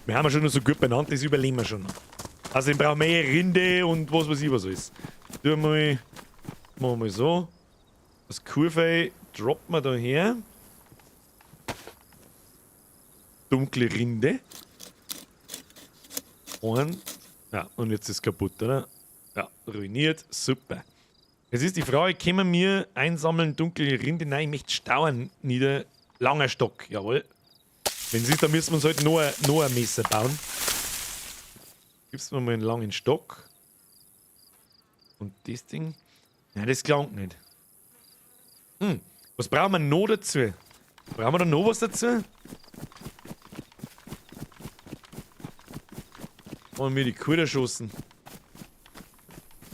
Wir haben ja schon noch so gut benannt, das überleben wir schon noch. Also ich brauche mehr Rinde und was weiß ich was alles. Tun wir mal, machen wir mal so. Das Kuhfell droppt man da her. Dunkle Rinde. Und, ja, und jetzt ist es kaputt, oder? Ja, ruiniert. Super. Jetzt ist die Frage, können wir einsammeln dunkle Rinde? Nein, ich möchte Stauern nieder. Langer Stock, jawohl. Wenn es ist, dann müssen wir uns halt noch ein Messer bauen. Gibst mir mal einen langen Stock. Und das Ding? Nein, das klangt nicht. Was brauchen wir noch dazu? Brauchen wir da noch was dazu? Haben wir die Kuh erschossen?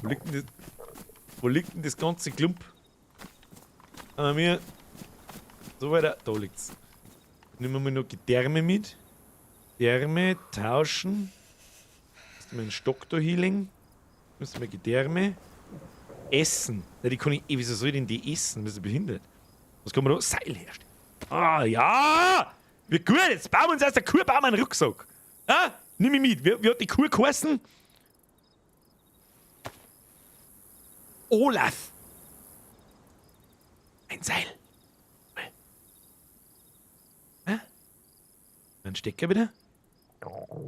Wo liegt denn das, wo liegt denn das ganze Klump? Haben wir so weiter. Da liegt's. Nehmen wir mal noch Gedärme mit. Gedärme tauschen. Müssen wir einen Stock da hinlegen? Müssen wir Gedärme essen. Na, die kann ich. Wieso soll ich denn die essen? Bist du behindert? Was kann man da? Seil herstellen. Ah, ja! Wie gut, jetzt bauen wir uns aus der Kuh bauen wir einen Rucksack. Ah, nimm mich mit. Wie hat die Kuh geheißen? Olaf. Ein Seil. Hä? Ein Stecker wieder.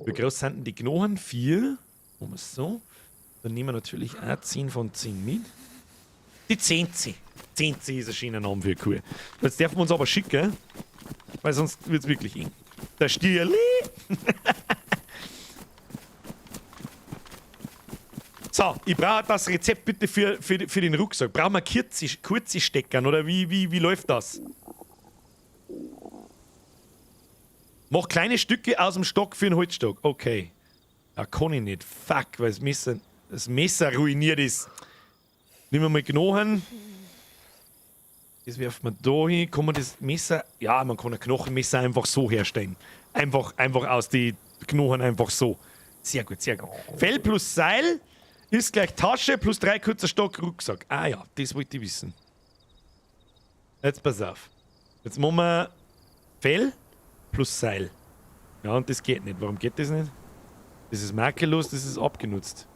Wie groß sind denn die Knochen? 4. Machen wir so. Dann nehmen wir natürlich auch 10 von 10 mit. Die 10C. 10C ist ein schöner Name für eine Kuh. Jetzt dürfen wir uns aber schicken, weil sonst wird es wirklich eng. Der Stierli! So, ich brauche das Rezept bitte für den Rucksack. Brauchen wir kurze Steckern oder wie läuft das? Mach kleine Stücke aus dem Stock für den Holzstock. Okay. Ja, kann ich nicht. Fuck, weil das Messer ruiniert ist. Nehmen wir mal Knochen. Das werfen wir da hin. Kann man das Messer... Ja, man kann ein Knochenmesser einfach so herstellen. Einfach aus den Knochen einfach so. Sehr gut, sehr gut. Fell plus Seil ist gleich Tasche plus 3 kurzer Stock, Rucksack. Ah ja, das wollte ich wissen. Jetzt pass auf. Jetzt machen wir Fell plus Seil. Ja, und das geht nicht. Warum geht das nicht? Das ist makellos, das ist abgenutzt.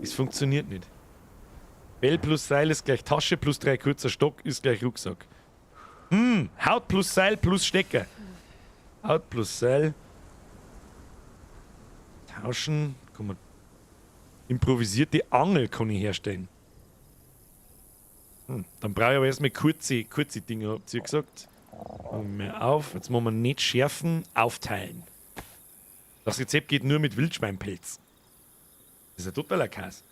Das funktioniert nicht. Fell plus Seil ist gleich Tasche plus 3 kurzer Stock ist gleich Rucksack. Haut plus Seil plus Stecker. Haut plus Seil. Tauschen. Kann man improvisierte Angel kann ich herstellen. Dann brauche ich aber erstmal kurze Dinge, habt ihr gesagt. Machen wir auf. Jetzt machen wir nicht schärfen, aufteilen. Das Rezept geht nur mit Wildschweinpelz. Das ist ja totaler Käse.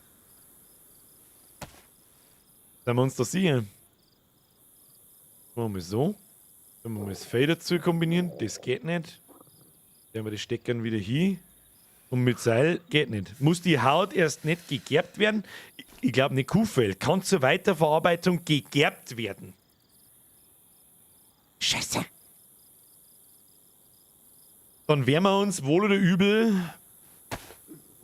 Sind wir uns da sicher? Machen wir so. Dann machen wir das Fell dazu kombinieren. Das geht nicht. Dann haben wir die Steckern wieder hin. Und mit Seil geht nicht. Muss die Haut erst nicht gegerbt werden? Ich glaube nicht, Kuhfell. Kann zur Weiterverarbeitung gegerbt werden. Scheiße. Dann werden wir uns wohl oder übel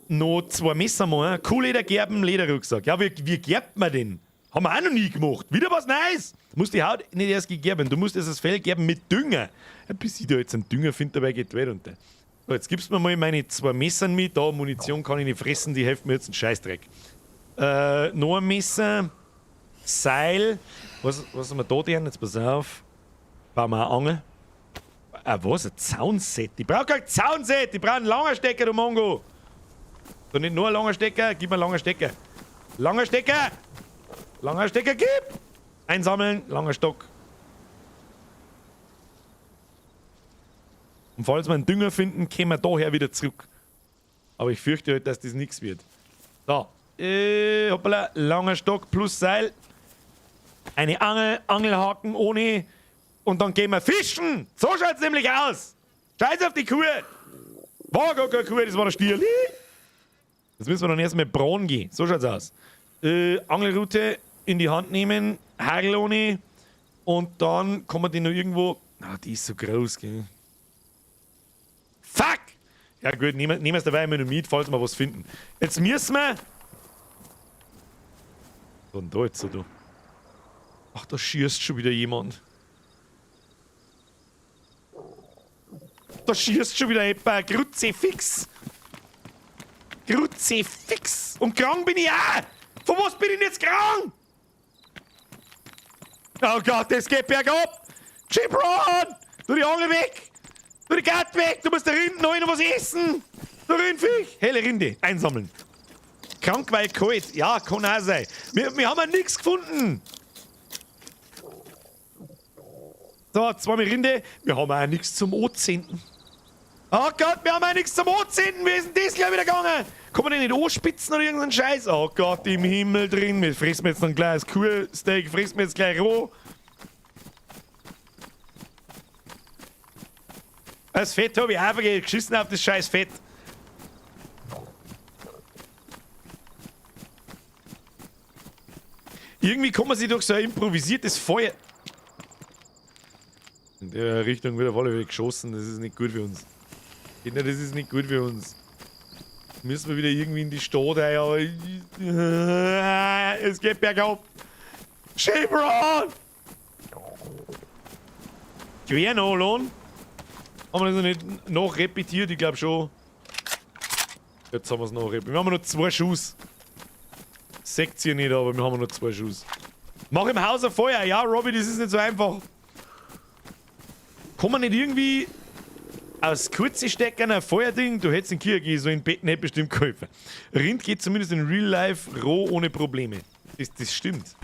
noch 2 Messer machen. Kuhleder gerben, Lederrucksack. Ja, wie gerbt man denn? Haben wir auch noch nie gemacht. Wieder was Neues. Du musst die Haut nicht erst gegerben. Du musst erst das Fell gerben mit Dünger. Ja, bis ich da jetzt einen Dünger finde, dabei geht die Welt unter. So, jetzt gibst du mir mal meine 2 Messer mit. Da, Munition kann ich nicht fressen, die helfen mir jetzt einen Scheißdreck. Noch ein Messer. Seil. Was haben wir da denn? Jetzt pass auf. Bauen wir eine Angel. Ah, was? Ein Zaunset? Ich brauch kein Zaunset! Ich brauch einen langen Stecker, du Mongo! So, nicht nur ein langer Stecker, gib mir einen langen Stecker. Langer Stecker! Langer Stecker, gib! Einsammeln, langer Stock. Und falls wir einen Dünger finden, kämen wir daher wieder zurück. Aber ich fürchte halt, dass das nichts wird. So. Hoppala, langer Stock plus Seil. Eine Angel, Angelhaken ohne. Und dann gehen wir fischen. So schaut's nämlich aus. Scheiß auf die Kuh. War gar keine Kuh, das war der Stier. Jetzt müssen wir dann erstmal braun gehen. So schaut's aus. Angelrute in die Hand nehmen, Hagel ohne. Und dann kann man die noch irgendwo... Ah, die ist so groß, gell. Fuck! Ja gut, nehmen wir es dabei immer noch mit, falls wir was finden. Jetzt müssen wir... Und da jetzt so, du. Ach, da schießt schon wieder jemand. Da schießt schon wieder jemand. Kruzifix. Kruzifix. Und krank bin ich auch. Von was bin ich denn jetzt krank? Oh Gott, es geht bergab. Gibran! Tu die Angel weg! Tu die Gart weg! Du musst da hinten noch was essen! Du Rindviech! Helle Rinde, einsammeln. Krank, weil kalt. Ja, kann auch sein. Wir haben ja nichts gefunden. So, zweimal Rinde. Wir haben auch nichts zum Anzünden. Oh Gott, wir haben auch nichts zum Anzünden. Wie ist denn das gleich wieder gegangen? Kann man den nicht anspitzen oder irgendeinen Scheiß? Oh Gott, im Himmel drin. Wir fressen jetzt dann gleich das Kuhsteak. Fressen wir jetzt gleich roh. Das Fett hab ich einfach geschissen auf das scheiß Fett. Irgendwie kann man sich durch so ein improvisiertes Feuer... In der Richtung wird auf alle Fälle geschossen, das ist nicht gut für uns. Kinder, das ist nicht gut für uns. Müssen wir wieder irgendwie in die Stadt rein, aber es geht bergab. Chevron! Quer noch, Lohn? Haben wir das noch nicht noch repetiert? Ich glaube schon. Jetzt haben wir es noch repetiert. Wir haben noch 2 Schuss. Seht ihr nicht, aber wir haben noch 2 Schuss. Mach im Haus ein Feuer. Ja, Robby, das ist nicht so einfach. Kann man nicht irgendwie aus kurzen Steckern ein Feuerding? Du hättest in Kirche gehen sollen, in Betten hätte bestimmt geholfen. Rind geht zumindest in Real Life roh ohne Probleme. Das stimmt.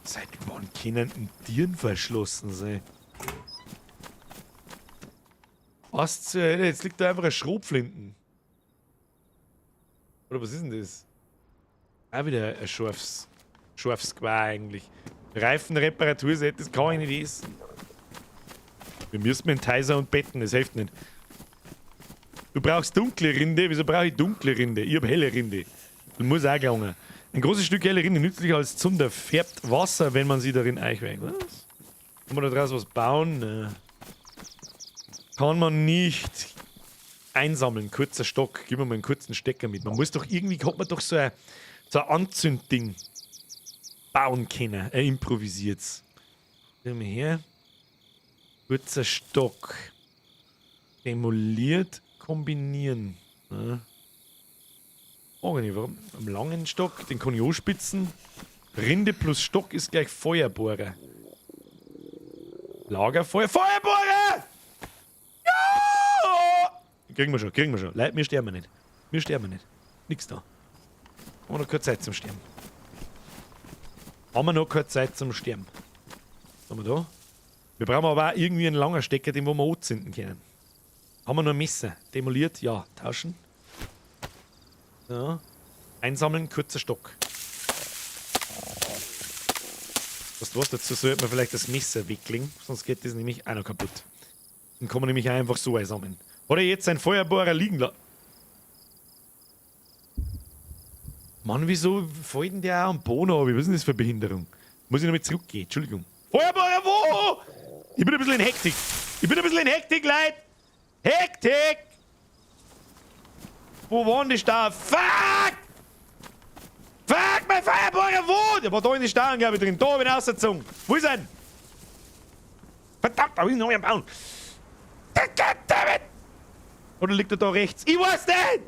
Seit wann können denn Tieren verschlossen sein? Was zur Hölle? Jetzt liegt da einfach ein Schrotflinten. Oder was ist denn das? Auch wieder ein Schafsquar eigentlich. Reifenreparaturset, das kann ich nicht essen. Wir müssen mit Heiser und Betten, das hilft nicht. Du brauchst dunkle Rinde. Wieso brauche ich dunkle Rinde? Ich hab helle Rinde. Das muss auch gelangen. Ein großes Stück helle Rinde, nützlicher als Zunder, färbt Wasser, wenn man sie darin einweicht. Was? Kann man da draus was bauen? Nee. Kann man nicht einsammeln. Kurzer Stock. Gib mir mal einen kurzen Stecker mit. Man muss doch irgendwie, hat man doch so ein Anzündding bauen können. Er improvisiert's. Nimm her. Kurzer Stock. Demoliert, kombinieren. Ja. Oh, nicht, warum? Am langen Stock, den kann ich anspitzen. Rinde plus Stock ist gleich Feuerbohrer. Lagerfeuer. Feuerbohrer! Ja! Kriegen wir schon, kriegen wir schon. Leute, wir sterben nicht. Wir sterben nicht. Nix da. Haben wir noch keine Zeit zum Sterben. Haben wir noch keine Zeit zum Sterben. Was haben wir da? Wir brauchen aber auch irgendwie einen langen Stecker, den wir anzünden können. Haben wir noch ein Messer? Demoliert? Ja. Tauschen. Ja. Einsammeln, kurzer Stock. Weißt du was? Dazu sollte man vielleicht das Messer wickeln, sonst geht das nämlich auch noch kaputt. Dann kann man nämlich auch einfach so einsammeln. Hat er jetzt sein Feuerbohrer liegen lassen? Mann, wieso fällt denn der auch am Boden ab? Was ist denn das für eine Behinderung? Muss ich noch mit zurückgehen? Entschuldigung. Feuerbohrer, wo? Ich bin ein bisschen in Hektik. Ich bin ein bisschen in Hektik, Leute. Hektik! Wo waren die Stahl? Fuck! Fuck, mein Feuerbohrer, wo? Der war da in die Stahlen, glaub ich, drin. Da hab ich ihn rausgezogen. Wo ist er? Verdammt, da ist noch ein Baum. Goddammit! Oder liegt er da rechts? Ich weiß nicht!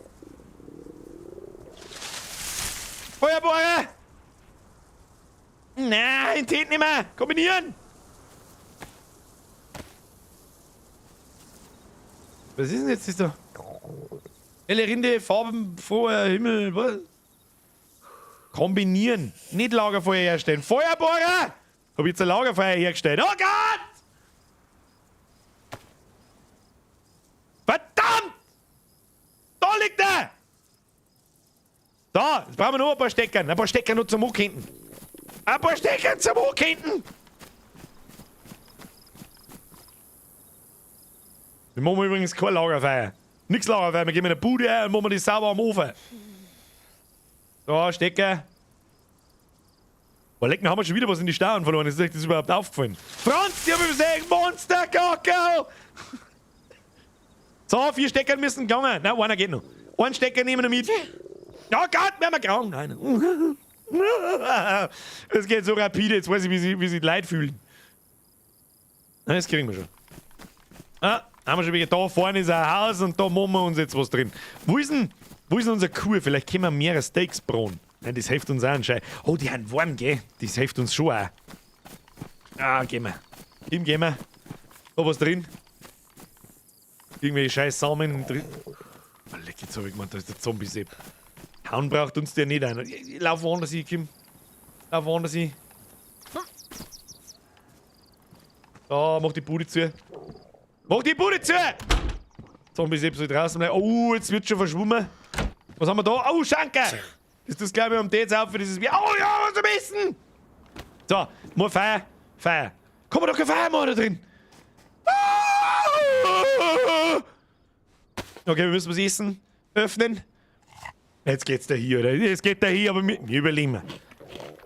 Feuerbohrer! Nein, den nicht mehr! Kombinieren! Was ist denn jetzt das da? Helle Rinde, Farben, froher Himmel, was? Kombinieren. Nicht Lagerfeuer herstellen. Feuerbohrer! Hab ich jetzt ein Lagerfeuer hergestellt. Oh Gott! Verdammt! Da liegt er! Da, jetzt brauchen wir noch ein paar Stecker. Ein paar Stecker noch zum Hochhängen. Ein paar Stecker zum Hochhängen! Wir machen übrigens kein Lagerfeuer. Nix Lagerfeuer, wir gehen mit der Bude her und machen die sauber am Ofen. So, Stecker. Boah, leck, haben wir schon wieder was in die Stauen verloren. Ist euch das überhaupt aufgefallen? Franz, die haben übersehen! Monster Kakao! So, 4 Stecker müssen gegangen. Nein, einer geht noch. Einen Stecker nehmen wir noch mit. Oh Gott, wir haben krank. Nein. Das geht so rapide, jetzt weiß ich, wie sie die Leute fühlen. Das kriegen wir schon. Ah, haben wir schon wieder. Da vorne ist ein Haus und da machen wir uns jetzt was drin. Wo ist denn unser Kuh? Vielleicht können wir mehrere Steaks braten. Nein, das hilft uns auch anscheinend. Oh, die haben warm, gell? Das hilft uns schon auch. Ah, gehen wir. Ihm gehen wir. Da was drin. Irgendwelche scheiß Samen drin. Oh, leck, jetzt hab ich gemeint, da ist der Zombie-Sepp. Hauen braucht uns der nicht ein. Lauf woanders hin, Kim. Lauf woanders hin. Da, mach die Bude zu. Mach die Bude zu! Zombie-Sepp soll draußen bleiben. Oh, jetzt wird schon verschwommen. Was haben wir da? Oh, Schanke! Ist das, glaube ich, am Tee auf für dieses Bier. Oh ja, was am besten! So, mal Feuer. Feuer. Kann man doch kein Feuer machen da drin? Okay, wir müssen was essen. Öffnen. Jetzt geht's da hier, oder? Jetzt geht der hier, aber wir überleben.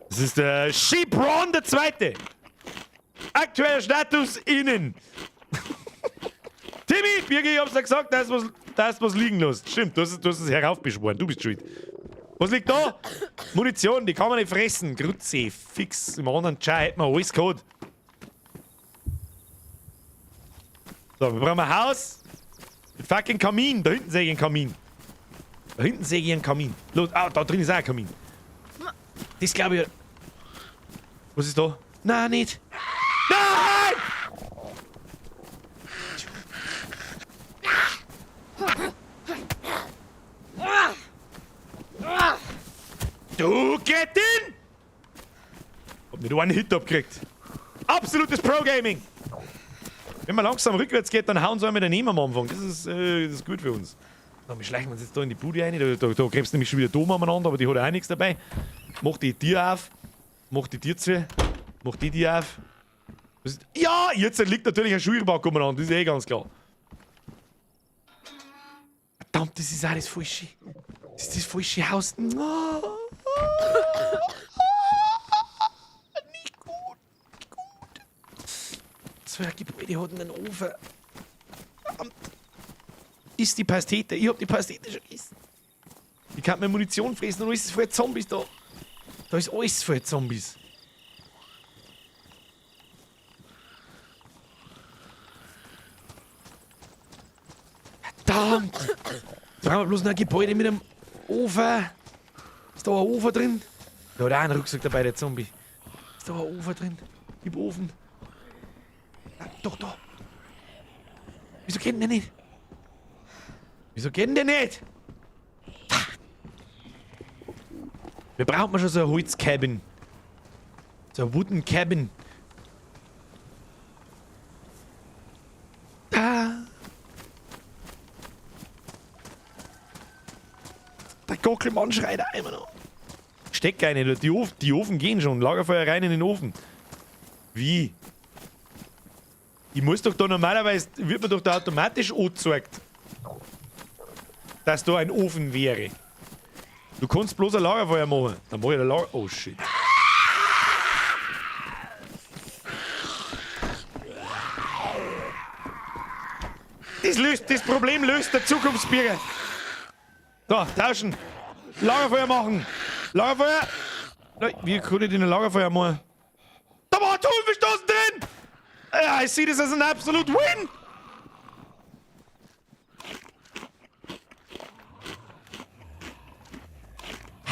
Das ist der Sheepron der Zweite. Aktueller Status innen. Birgit, ich hab's dir gesagt, da ist was liegen lassen. Stimmt, du hast es heraufbeschworen, du bist schuld. Was liegt da? Munition, die kann man nicht fressen. Kruzifix. Im anderen Chai hätten wir alles gehabt. So, wir brauchen ein Haus. Mit fucking Kamin. Da hinten sehe ich einen Kamin. Da hinten sehe ich einen Kamin. Los, ah, da drin ist auch ein Kamin. Das glaube ich. Was ist da? Nein, nicht. Nein! Du Göttin! Hab nicht einen Hit abgekriegt. Absolutes Pro-Gaming! Wenn man langsam rückwärts geht, dann hauen sie einmal daneben am Anfang. Das ist gut für uns. So, wir schleichen uns jetzt da in die Bude rein. Da gräbst du nämlich schon wieder dumm umeinander, aber die hat auch nichts dabei. Mach die Tür auf. Mach die Tür zu. Mach die Tür auf. Was ist, ja, jetzt liegt natürlich ein Schürback umeinander, das ist eh ganz klar. Verdammt, das ist auch das Falsche. Das ist das falsche Haus. Oh. Nicht gut, nicht gut. So ein Gebäude hat einen Ofen. Verdammt. Ist die Pastete. Ich hab die Pastete schon gegessen. Ich kann mir Munition fressen und alles ist voll Zombies da. Da ist alles voll Zombies. Verdammt! Jetzt brauchen wir bloß noch ein Gebäude mit einem Ofen. Ist da ein Ofen drin? Da hat auch einen Rucksack dabei, der Zombie. Ist da ein Ofen drin? Gib Ofen. Ah, doch, da. Wieso geht denn der nicht? Wieso geht denn der nicht? Wir brauchen schon so eine Holzcabin. So eine Wooden Cabin. Ah. Der Gockelmann schreit auch immer noch. Steck eine, die Ofen gehen schon. Lagerfeuer rein in den Ofen. Wie? Ich muss doch da normalerweise, wird mir doch da automatisch angezeigt, dass da ein Ofen wäre. Du kannst bloß ein Lagerfeuer machen. Dann mach ich ein Lager. Oh shit. Das Problem löst der Zukunftsbürger. So, tauschen. Lagerfeuer machen. Lagerfeuer. Nein, wie kann ich denn ein Lagerfeuer machen? Da war ein Thunfischdosen drin! Ja, I see this as an absolute win!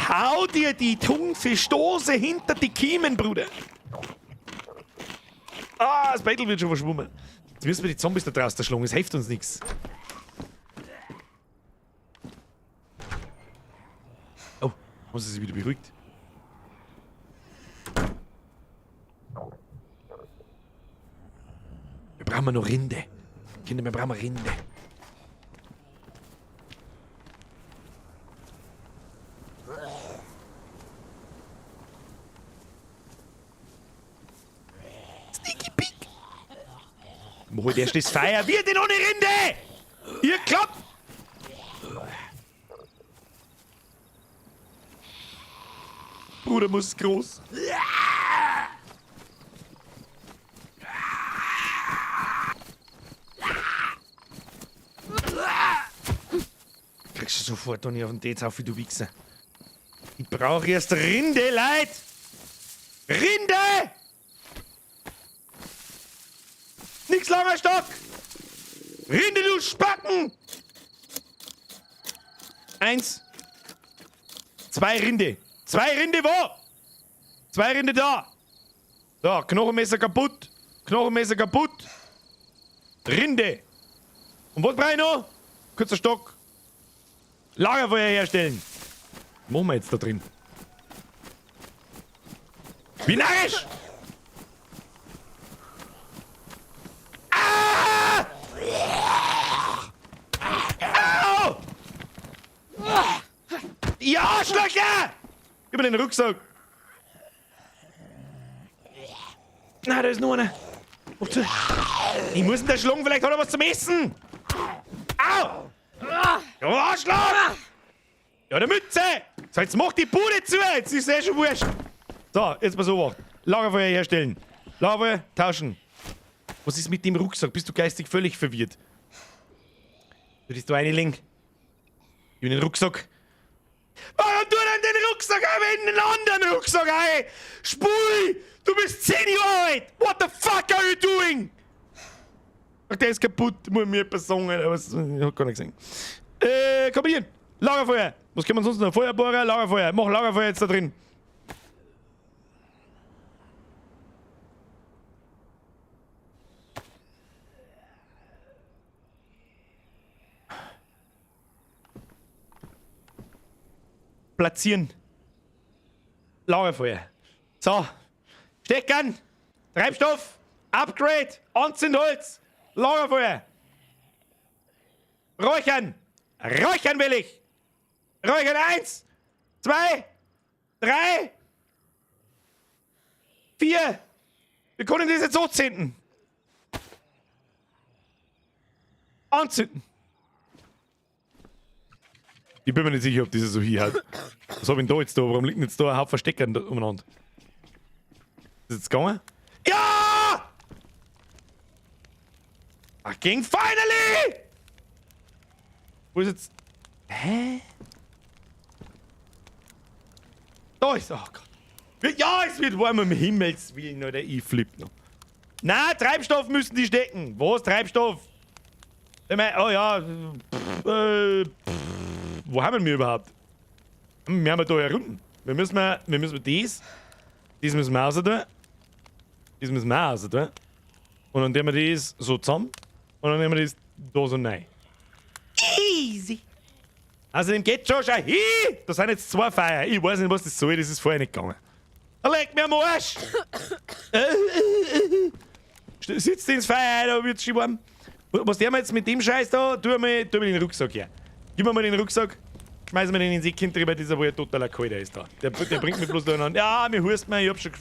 Hau dir die Thunfischdose hinter die Kiemen, Bruder! Ah, das Bettel wird schon verschwommen. Jetzt müssen wir die Zombies da draußen schlagen, es hilft uns nichts. Oh, haben sie sich wieder beruhigt? Wir brauchen noch Rinde. Kinder, wir brauchen Rinde. Sneaky Peek. Mach halt erst das Feuer. Wir denn ohne Rinde! Ihr klappt! Bruder muss groß. Kriegst du sofort Toni auf den Dates auf, wie du Wichser. Ich brauche erst Rinde, Leid! Rinde! Nix langer Stock! Rinde, du Spacken! Eins. Zwei Rinde. Zwei Rinde wo? Zwei Rinde da. So, Knochenmesser kaputt. Knochenmesser kaputt. Rinde. Und was brauche ich noch? Kurzer Stock. Lagerfeuer herstellen. Was machen wir jetzt da drin? Wie narrisch! Ah! Au! Ja, Arschlöcher! Gib mir den Rucksack. Na, da ist nur einer. Mach zu. Ich muss ihn da schlagen, vielleicht hat er was zum Essen. Au! Ja, Arschloch! Ja, der Mütze! So, jetzt mach die Bude zu! Jetzt ist eh schon wurscht. So, jetzt pass auf. Lagerfeuer herstellen. Lagerfeuer tauschen. Was ist mit dem Rucksack? Bist du geistig völlig verwirrt? Du das da reinlegen. In den Rucksack. Warum tu denn den Rucksack ein, in den anderen Rucksack ein? Spui! Du bist 10 Jahre alt! What the fuck are you doing? Ach, der ist kaputt, muss mir etwas sagen, Alter. Was, ich hab gar nicht gesehen. Komm hier. Lagerfeuer. Was kann man sonst noch? Feuerbohrer, Lagerfeuer. Mach Lagerfeuer jetzt da drin. Platzieren. Lagerfeuer. So. Steckern. Treibstoff. Upgrade. Anzündholz. Lagerfeuer. Räuchern. Räuchern will ich. Räuchern. 1, 2, 3, 4. Wir können das jetzt anzünden. Anzünden. Ich bin mir nicht sicher, ob das so hier hat. Was hab ich denn da jetzt da? Warum liegt denn jetzt da ein Haufen Stecker umeinander? Ist jetzt gegangen? Ja! Fucking finally! Wo ist jetzt... Hä? Da ist... Oh Gott. Ja, es wird warm, um Himmels Willen, oder? Ich flipp noch. Na, Treibstoff müssen die stecken. Wo ist Treibstoff? Ich mein, oh ja. Wo haben wir überhaupt? Wir haben da herunten. Wir müssen das. Das müssen wir raus tun. Das müssen wir raus tun. Und dann nehmen wir das so zusammen. Und dann nehmen wir das da so rein. Easy! Außerdem geht schon schon hin! Da sind jetzt 2 Feuer. Ich weiß nicht, was das soll, das ist vorher nicht gegangen. Leck mir am Arsch! Sitzt ins Feuer ein, da wird's schon warm. Was tun wir jetzt mit dem Scheiß da? Tu mir den Rucksack her. Gib mir mal den Rucksack. Schmeißen wir den ins Eck drüber, dieser, wo ja totaler Kalter ist da. Der bringt mich bloß da an. Ja, mir hust mir, ich hab schon.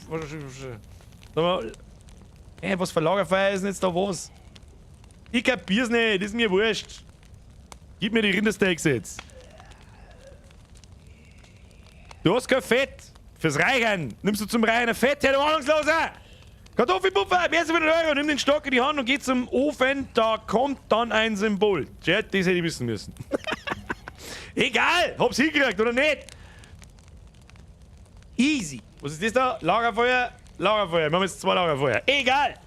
Ey, was für Lagerfeuer ist denn jetzt da was? Ich kapier's nicht, das ist mir wurscht. Gib mir die Rindersteaks jetzt. Du hast kein Fett. Fürs Reichern. Nimmst du zum Reichern Fett her, du Ahnungsloser! Kartoffelpuffer, mehr als 100 Euro. Nimm den Stock in die Hand und geh zum Ofen. Da kommt dann ein Symbol. Tja, das hätte ich wissen müssen. Egal, hab's hingekriegt oder nicht? Easy. Was ist das da? Lagerfeuer, Lagerfeuer. Wir haben jetzt 2 Lagerfeuer. Egal.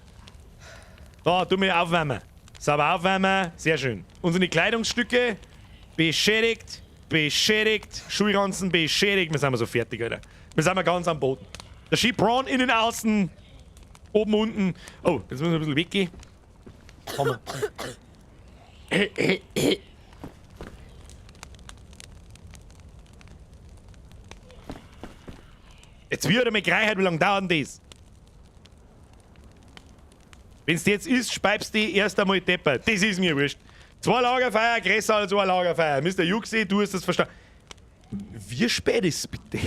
Da, tu mir aufwärmen. Sauber aufwärmen. Sehr schön. Unsere Kleidungsstücke beschädigt, beschädigt. Schulranzen beschädigt. Wir sind mal so fertig, Alter. Wir sind mal ganz am Boden. Der Skibron innen, außen, oben, unten. Oh, jetzt müssen wir ein bisschen weggehen. Hammer. Jetzt wird er mit Greiheit, wie lange dauert denn das? Wenn's jetzt ist, speibst du erst einmal deppert. Das ist mir wurscht. 2 Lagerfeuer, größer als 1 Lagerfeuer. Mr. Juxi, du hast das verstanden. Wie spät ist es bitte?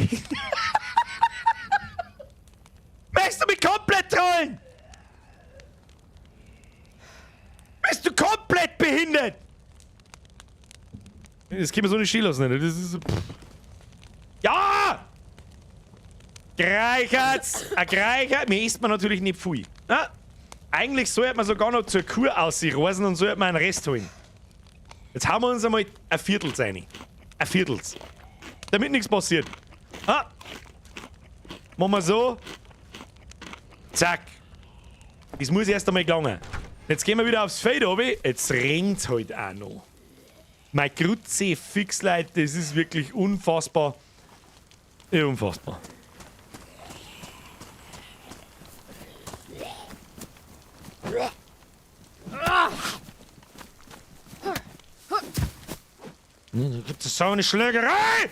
Möchtest du mich komplett trollen? Bist du komplett behindert? Das kann man so nicht stehen lassen, ne? Das ist so, pff. Ja! Greichert's! Ein Greicher! Mir isst man natürlich nicht viel. Na? Eigentlich sollte man sogar noch zur Kur ausreisen und sollte man einen Rest holen. Jetzt hauen wir uns einmal ein Viertel rein. Ein Viertels. Damit nichts passiert. Ah. Machen wir so. Zack. Das muss erst einmal gelangen. Jetzt gehen wir wieder aufs Feld runter. Jetzt regnet's halt auch noch. Mein Kruzifix, Leute, das ist wirklich unfassbar. Ja, unfassbar. Da gibt es so eine Schlägerei!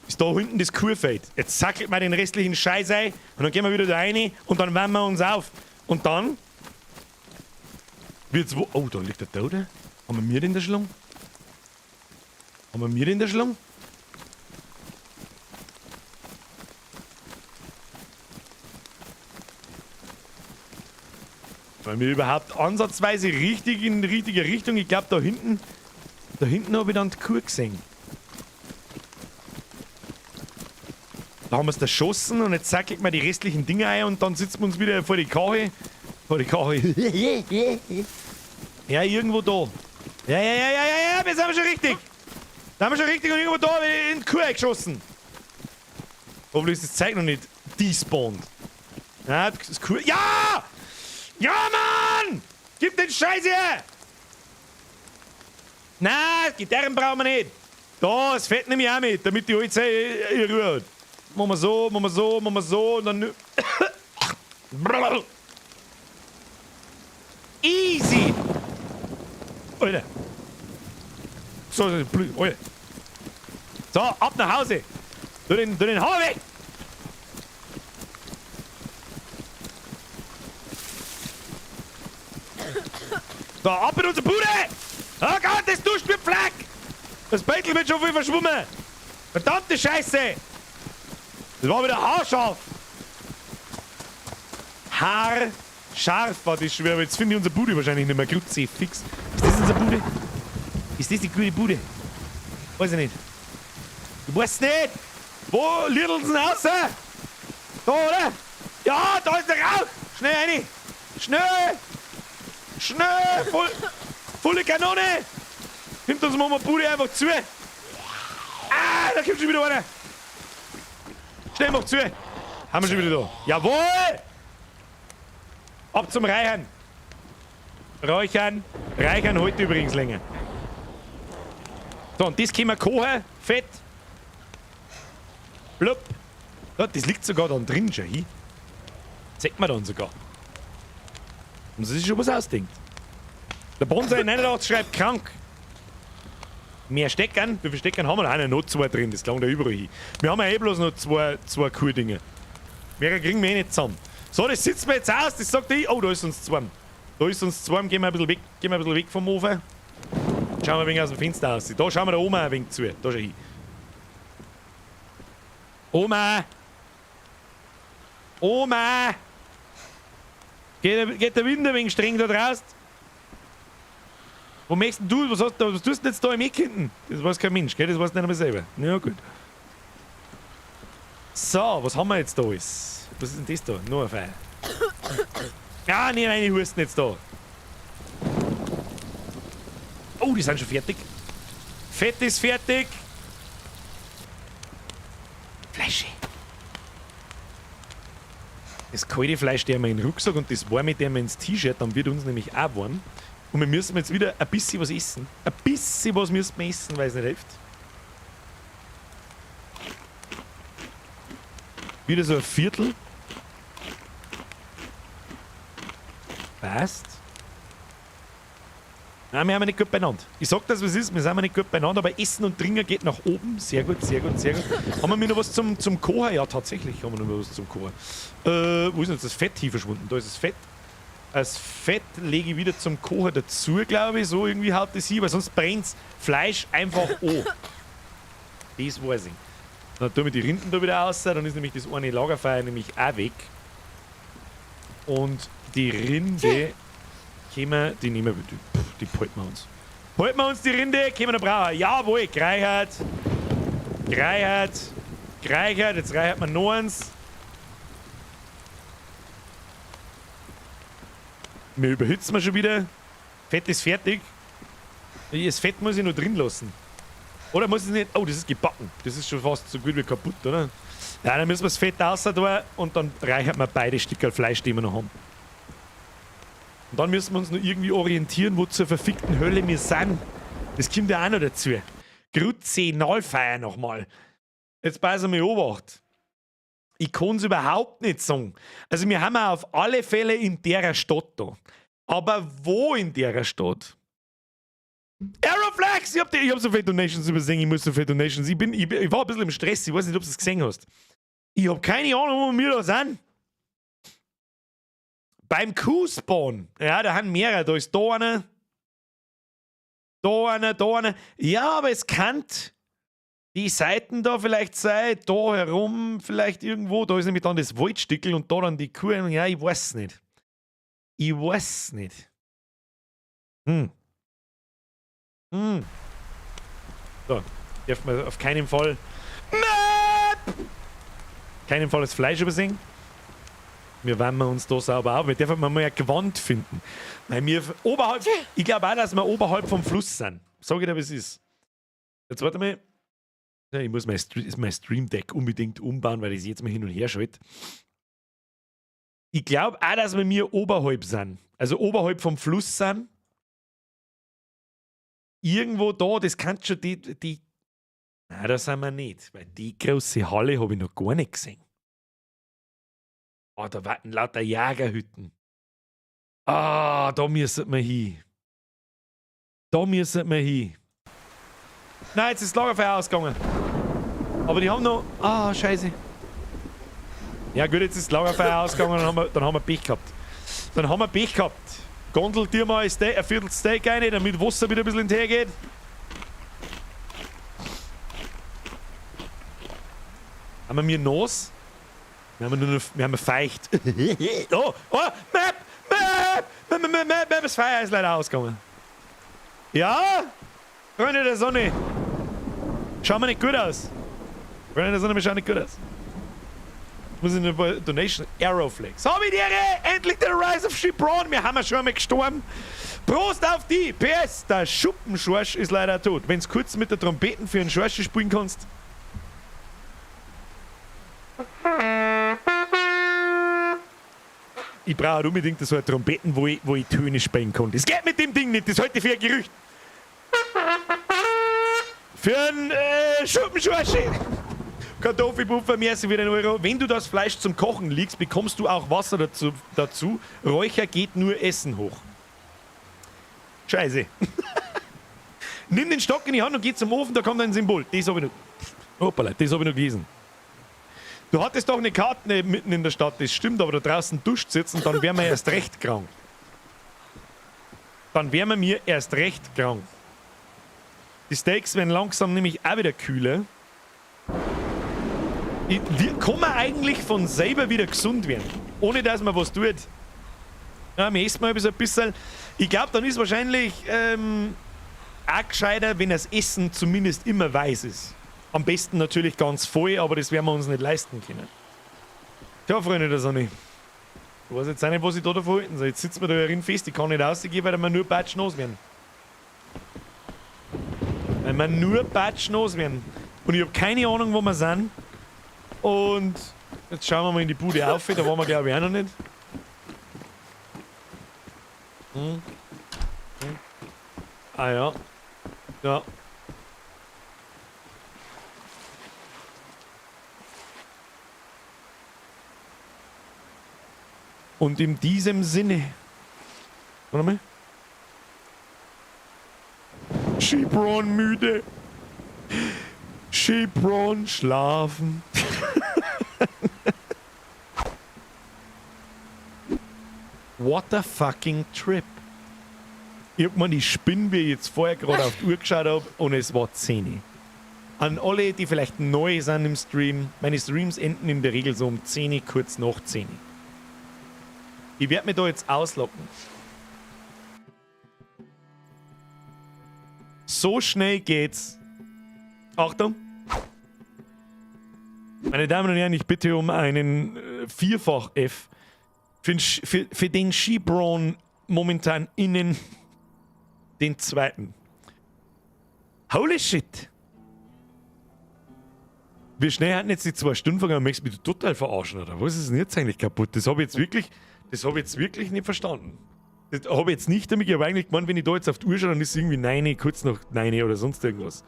Ist da hinten das Kurfeld. Jetzt sackelt man den restlichen Scheiß ein und dann gehen wir wieder da rein und dann wärmen wir uns auf. Und dann wird's wo. Oh, da liegt der Tote. Haben wir den der Schlung? Haben wir den der Schlung? Weil wir überhaupt ansatzweise richtig in die richtige Richtung. Ich glaub, da hinten hab ich dann die Kuh gesehen. Da haben wir's erschossen und jetzt sackelt man die restlichen Dinger ein und dann sitzen wir uns wieder vor die Kache. Vor die Kache. Ja, irgendwo da. Ja, ja, ja, ja, ja, ja, wir sind schon richtig. Da haben wir schon richtig und irgendwo da in die Kuh eingeschossen. Hoffentlich ist das Zeug noch nicht despawned. Ja, das ist cool. Ja! Ja, Mann! Gib den Scheiß her! Na, Gitarren brauchen wir nicht. Da, das Fett nehme ich auch mit, damit die Holz ihre Ruhe hat. Machen wir so, machen wir so, machen wir so und dann. Easy! Alter. So, Alter. So, ab nach Hause! Tu den Hammer weg! So, ab in unsere Bude! Oh Gott, das duscht mit Fleck! Das Beutel wird schon viel verschwommen! Verdammte Scheiße! Das war wieder haarscharf! Haarscharf war das schwer, aber jetzt finde ich unsere Bude wahrscheinlich nicht mehr. Kruzifix. Ist das unsere Bude? Ist das die gute Bude? Weiß ich nicht. Ich weiß nicht! Wo liedelt's denn raus? Da, oder? Ja, da ist der Rauch! Schnell rein! Schnell! Schnell! Volle Kanone! Nimmt uns Mama Bude einfach zu! Ah, da kommt schon wieder einer! Schnell, mach zu! Haben wir schon wieder da. Jawohl! Ab zum Reichern! Räuchern! Reichern heute übrigens länger. So, und das können wir kochen. Fett. Blub. Ja, das liegt sogar dann drin schon hin. Zeigt man dann sogar. Und das ist schon was ausdenkt. Der Bonsai 89 schreibt krank. Mehr Steckern? Wie viele Steckern haben wir da? Noch zwei drin, das klang da überall hin. Wir haben ja eh bloß noch zwei coole Dinge. Mehr kriegen wir eh nicht zusammen. So, das sitzen wir jetzt aus, das sagt ich. Oh, da ist uns zwei. Da ist uns zwei, gehen wir ein bisschen weg, gehen wir ein bisschen weg vom Ofen. Schauen wir ein wenig aus dem Fenster aus. Da schauen wir der Oma ein wenig zu. Da schau hin. Oma! Oma! Geht der Wind ein wenig streng da draußen? Wo möchtest du? Was tust du denn jetzt da im Eck hinten? Das weiß kein Mensch, gell? Das weiß nicht einmal selber. Ja, gut. So, was haben wir jetzt da alles? Was ist denn das da? Nur ein Pfeil. Ah, nee, nein, die Husten jetzt da. Oh, die sind schon fertig. Fett ist fertig. Fleischi. Das kalte Fleisch der wir in den Rucksack und das warme der wir ins T-Shirt, dann wird uns nämlich auch warm. Und wir müssen jetzt wieder ein bisschen was essen. Ein bisschen was müssen wir essen, weil es nicht hilft. Wieder so ein Viertel. Passt. Nein, wir haben nicht gut beieinander. Ich sag das, was ist, wir sind nicht gut beieinander, aber Essen und Trinken geht nach oben. Sehr gut, sehr gut, sehr gut. Haben wir noch was zum Kochen? Ja, tatsächlich haben wir noch was zum Kochen. Wo ist denn jetzt das Fett hier verschwunden? Da ist das Fett. Das Fett lege ich wieder zum Kochen dazu, glaube ich. So irgendwie haut das hin, weil sonst brennt's Fleisch einfach an. Das weiß ich. Dann tun wir die Rinden da wieder raus, dann ist nämlich das eine Lagerfeuer nämlich auch weg. Und die Rinde können wir, die nehmen wir, die behalten wir uns. Behalten wir uns die Rinde, können wir noch brauchen. Jawohl, gereichert. Gereichert. Gereichert, jetzt reichert man noch eins. Wir überhitzen wir schon wieder. Fett ist fertig. Das Fett muss ich noch drin lassen. Oder muss ich nicht? Oh, das ist gebacken. Das ist schon fast so gut wie kaputt, oder? Ja, dann müssen wir das Fett raus tun und dann reichert man beide Stücke Fleisch, die wir noch haben. Und dann müssen wir uns noch irgendwie orientieren, wo zur verfickten Hölle wir sind. Das kommt ja auch noch dazu. Grütze-Nalfeier nochmal. Jetzt pass mal Obacht. Ich kann's überhaupt nicht sagen. Also wir haben auch auf alle Fälle in der Stadt da. Aber wo in der Stadt? Aeroflex! Ich hab so viele Donations übersehen, ich muss so viele Donations. Ich war ein bisschen im Stress, ich weiß nicht, ob du es gesehen hast. Ich hab keine Ahnung, wo wir da sind. Beim Q-Spawn. Ja, da haben mehrere. Da ist da einer. Da einer, da einer. Ja, aber es kann die Seiten da vielleicht sein, da herum vielleicht irgendwo. Da ist nämlich dann das Waldstückel und da dann die Kuh. Ja, ich weiß nicht. Ich weiß nicht. Hm. Hm. So, darf man auf keinen Fall. Map! Keinen Fall das Fleisch übersehen. Wir wärmen uns da sauber auf. Wir dürfen mal ein Gewand finden. Weil wir oberhalb, ich glaube auch, dass wir oberhalb vom Fluss sind. Sag ich dir, was ist. Jetzt warte mal. Ja, ich muss mein Stream Deck unbedingt umbauen, weil ich es jetzt mal hin und her schalte. Ich glaube auch, dass wir mir oberhalb sind. Also oberhalb vom Fluss sind. Irgendwo da, das kann schon die. Nein, da sind wir nicht. Weil die große Halle habe ich noch gar nicht gesehen. Ah, da warten lauter Jägerhütten. Ah, da müssen wir hin. Da müssen wir hin. Nein, jetzt ist das Lagerfeuer ausgegangen. Aber die haben noch. Ah, scheiße. Ja gut, jetzt ist das Lagerfeuer ausgegangen, dann haben wir Pech gehabt. Dann haben wir Pech gehabt. Gondel dir mal ein Viertel Steak rein, damit Wasser wieder ein bisschen hinterher geht. Haben wir mir nass? Wir haben nur noch, wir haben feucht. Oh, oh, Map, Map, Map, Map, Map, Map, das Feuer ist leider ausgegangen. Ja, Freunde der Sonne. Schauen wir nicht gut aus. Freunde der Sonne, wir schauen nicht gut aus. Muss ich eine Donation Aeroflex. Hab ich die Ehre! Endlich der Rise of Shibron! Wir haben ja schon einmal gestorben. Prost auf die! PS, der Schuppenschorsch ist leider tot. Wenn's kurz mit der Trompeten für einen Schorsch spielen kannst. Ich brauche halt unbedingt so eine Trompeten, wo ich Töne spielen kann. Das geht mit dem Ding nicht, das halte ich für ein Gerücht. Für einen Schuppenschorsch! Kartoffelpuffer, merci für den Euro. Wenn du das Fleisch zum Kochen legst, bekommst du auch Wasser dazu. Räucher geht nur Essen hoch. Scheiße. Nimm den Stock in die Hand und geh zum Ofen, da kommt ein Symbol. Das habe ich noch. Hoppala, das habe ich noch gelesen. Du hattest doch eine Karte mitten in der Stadt, das stimmt, aber da draußen duscht jetzt und dann wären wir erst recht krank. Dann wären wir mir erst recht krank. Die Steaks werden langsam nämlich auch wieder kühler. Kann man eigentlich von selber wieder gesund werden? Ohne dass man was tut. Ja, wir essen mal ein bisschen. Ich glaube, dann ist wahrscheinlich auch gescheiter, wenn das Essen zumindest immer weiß ist. Am besten natürlich ganz voll, aber das werden wir uns nicht leisten können. Tja, Freunde der Sonne. Ich weiß jetzt auch nicht, was ich da davon halten soll. Jetzt sitzen wir da herin fest. Ich kann nicht rausgehen, weil wir nur patschnass werden. Weil wir nur patschnass werden. Und ich habe keine Ahnung, wo wir sind. Und jetzt schauen wir mal in die Bude auf. Da waren wir, glaube ich, auch noch nicht. Hm. Hm. Ah ja. Ja. Und in diesem Sinne. Warte mal. Shibron müde. Shibron schlafen. What a fucking trip. Ich hab mir die Spinne, wie ich jetzt vorher gerade auf die Uhr geschaut hab, und es war 10. An alle, die vielleicht neu sind im Stream, meine Streams enden in der Regel so um 10, kurz nach 10. Ich werde mich da jetzt auslocken. So schnell geht's. Achtung. Meine Damen und Herren, ich bitte um einen Vierfach-F für den Shibron momentan innen den zweiten. Holy shit! Wie schnell hatten jetzt die 2 Stunden vergangen? Möchtest du mich total verarschen, oder? Was ist denn jetzt eigentlich kaputt? Das habe ich jetzt wirklich, das habe ich jetzt wirklich nicht verstanden. Das habe ich jetzt nicht damit, ich habe eigentlich gemeint, wenn ich da jetzt auf die Uhr schaue, dann ist es irgendwie 9, kurz nach 9 oder sonst irgendwas.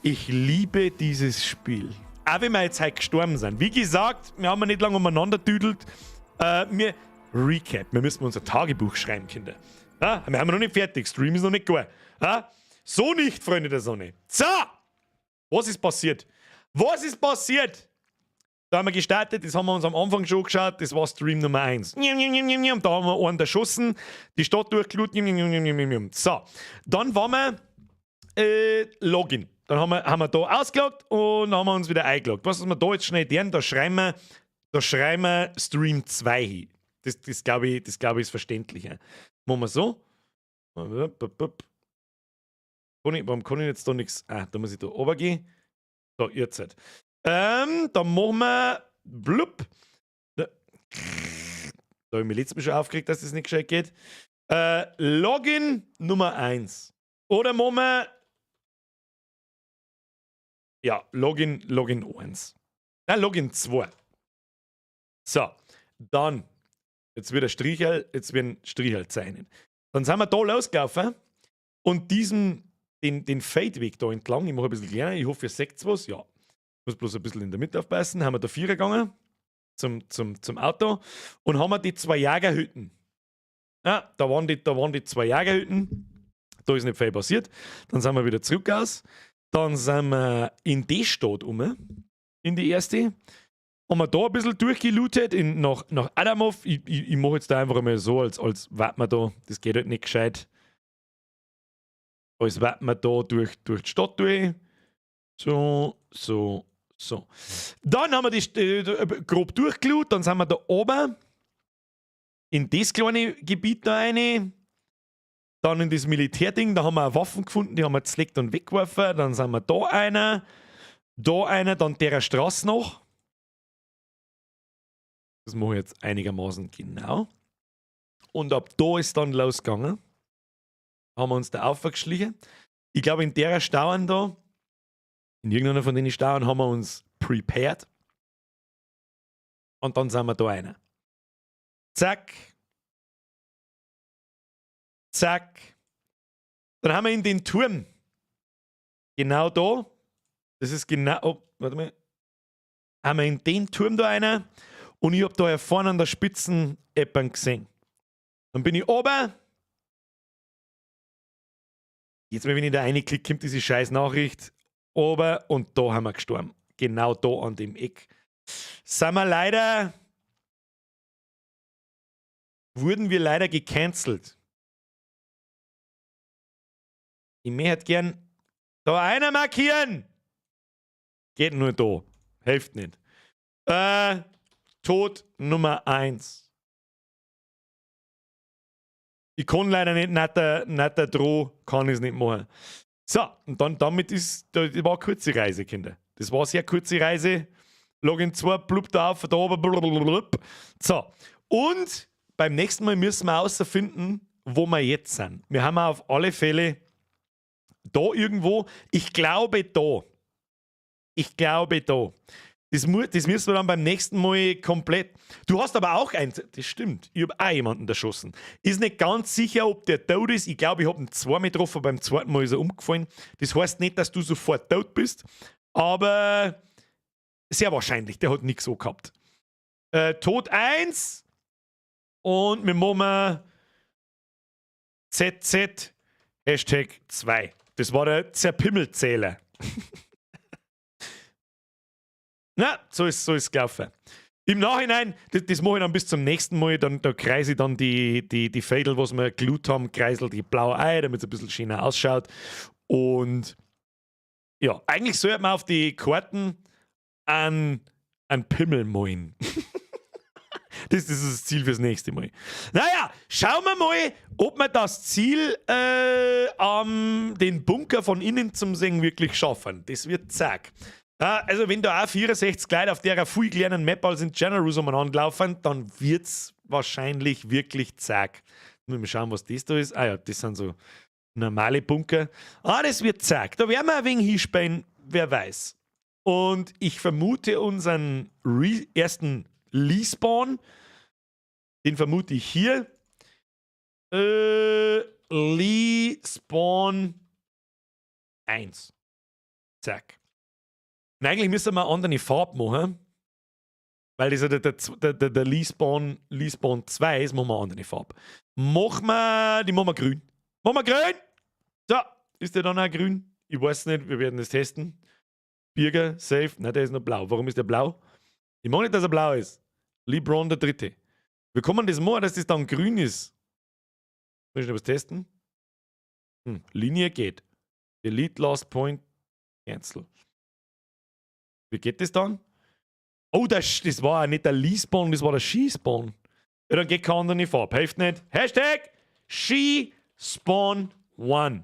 Ich liebe dieses Spiel. Auch wenn wir jetzt heute gestorben sind. Wie gesagt, wir haben ja nicht lange umeinander düdelt. Wir Recap. Wir müssen unser Tagebuch schreiben, Kinder. Ja, wir haben noch nicht fertig. Stream ist noch nicht gar. Ja? So nicht, Freunde der Sonne. So! Was ist passiert? Was ist passiert? Da haben wir gestartet, das haben wir uns am Anfang schon geschaut, das war Stream Nummer 1. Da haben wir einen erschossen, die Stadt durchgelootet. So, dann waren wir Login. Dann haben wir da ausgeloggt und haben wir uns wieder eingeloggt. Was wir da jetzt schnell tun, da schreiben wir Stream 2 hin. Das glaube ich, ist verständlicher. Machen wir so. Warum kann ich jetzt da nichts? Ah, da muss ich da runtergehen. So, jetzt. Dann machen wir. Blub. Da habe ich mich letztes Mal schon aufgeregt, dass das nicht gescheit geht. Login Nummer 1. Oder machen wir. Ja, Login 1. Nein, Login 2. So, dann. Jetzt wird ein Strichel, jetzt werden Strichel zeichnen. Dann sind wir da losgelaufen und den Feldweg da entlang, ich mache ein bisschen kleiner, ich hoffe, ihr seht was. Ja, muss bloß ein bisschen in der Mitte aufpassen. Haben wir da vier gegangen zum Auto und haben wir die zwei Jägerhütten. Ja, da waren die zwei Jägerhütten. Da ist nicht viel passiert. Dann sind wir wieder zurück aus. Dann sind wir in die Stadt um, in die erste. Haben wir da ein bisschen durchgelootet nach Adamov. Ich mache jetzt da einfach einmal so, als wart man da. Das geht halt nicht gescheit. Als wart man da durch die Stadt durch. So, so, so. Dann haben wir die grob durchgelootet. Dann sind wir da oben in das kleine Gebiet da rein. Dann in das Militärding, da haben wir auch Waffen gefunden, die haben wir zerlegt und weggeworfen. Dann sind wir da einer, dann der Straße noch. Das mache ich jetzt einigermaßen genau. Und ab da ist dann losgegangen. Haben wir uns da aufgeschlichen. Ich glaube, in der Stauen da, in irgendeiner von den Stauen haben wir uns prepared. Und dann sind wir da einer. Zack. Zack. Dann haben wir in den Turm. Genau da. Das ist genau. Oh, warte mal. Haben wir in den Turm da einer. Und ich hab da vorne an der Spitzen jemanden gesehen. Dann bin ich oben. Jetzt, wenn ich da reinklicke, kommt diese scheiß Nachricht. Oben und da haben wir gestorben. Genau da an dem Eck. Sind wir leider. Wurden wir leider gecancelt. Ich möchte gern da einer markieren. Geht nur da. Hilft nicht. Tod Nummer 1. Ich kann leider nicht netter Droh, kann ich es nicht machen. So, und dann damit ist, das war eine kurze Reise, Kinder. Das war eine sehr kurze Reise. Login 2, blub da auf, da oben, blub. So, und beim nächsten Mal müssen wir herausfinden, wo wir jetzt sind. Wir haben auf alle Fälle da irgendwo, ich glaube da. Ich glaube da. Das müssen wir dann beim nächsten Mal komplett. Du hast aber auch ein. Das stimmt. Ich habe auch jemanden erschossen. Ist nicht ganz sicher, ob der tot ist. Ich glaube, ich habe ihn zweimal getroffen. Beim zweiten Mal ist er umgefallen. Das heißt nicht, dass du sofort tot bist. Aber sehr wahrscheinlich. Der hat nichts so gehabt. Tod 1. Und wir machen ZZ #2. Das war der Zerpimmelzähler. Na, so ist gelaufen. Im Nachhinein, das mache ich dann bis zum nächsten Mal, dann, da kreise ich dann die Fädel, was wir gelootet haben, kreisel die blau ein, damit es ein bisschen schöner ausschaut. Und ja, eigentlich sollte man auf die Karten einen Pimmel malen. Das ist das Ziel fürs nächste Mal. Naja, schauen wir mal, ob wir das Ziel, den Bunker von innen zum Sehen wirklich schaffen. Das wird zack. Also, wenn da auch 64 Leute auf der viel kleinen Map als in Generous umeinander laufen, dann wird's wahrscheinlich wirklich zack. Müssen wir schauen, was das da ist. Ah ja, das sind so normale Bunker. Ah, das wird zack. Da werden wir ein wenig hinspielen, wer weiß. Und ich vermute unseren Re ersten Lee-Spawn, den vermute ich hier. Lee Spawn 1. Zack. Und eigentlich müssen wir eine andere Farbe machen. Weil das ja der Lee Spawn 2 ist, machen wir eine andere Farbe. Die machen wir grün. Machen wir grün! So, ist der dann auch grün? Ich weiß nicht, wir werden das testen. Birger, safe. Nein, der ist noch blau. Warum ist der blau? Ich mag nicht, dass er blau ist. LeBron der Dritte. Wir kommen das machen, dass das dann grün ist. Muss ich noch was testen? Linie geht. Delete last point. Cancel. Wie geht das dann? Oh, das war ja nicht der Lee-Spawn, das war der Ski-Spawn. Ja, dann geht keine andere Farbe. Hilft nicht. #SkiSpawn1.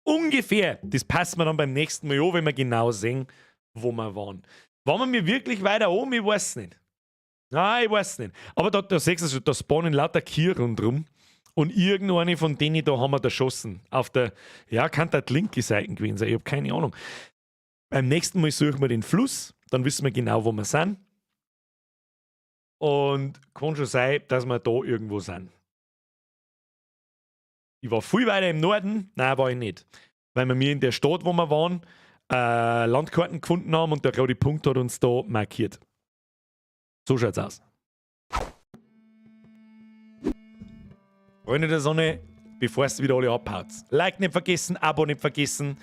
Ungefähr. Das passt mir dann beim nächsten Mal an, wenn wir genau sehen, wo wir waren. Waren wir wirklich weiter oben? Ich weiß nicht. Nein, ich weiß nicht. Aber da siehst du, da spawnen lauter Kühe rundrum. Und irgendeine von denen da haben wir erschossen. Auf der, ja, kann da die linke Seite gewesen sein. Ich habe keine Ahnung. Beim nächsten Mal suchen wir den Fluss, dann wissen wir genau, wo wir sind. Und kann schon sein, dass wir da irgendwo sind. Ich war viel weiter im Norden. Nein, war ich nicht. Weil wir mir in der Stadt, wo wir waren, Landkarten gefunden haben und der rote Punkt hat uns da markiert. So schaut's aus. Freunde der Sonne, bevor es wieder alle abhaut. Like nicht vergessen, Abo nicht vergessen.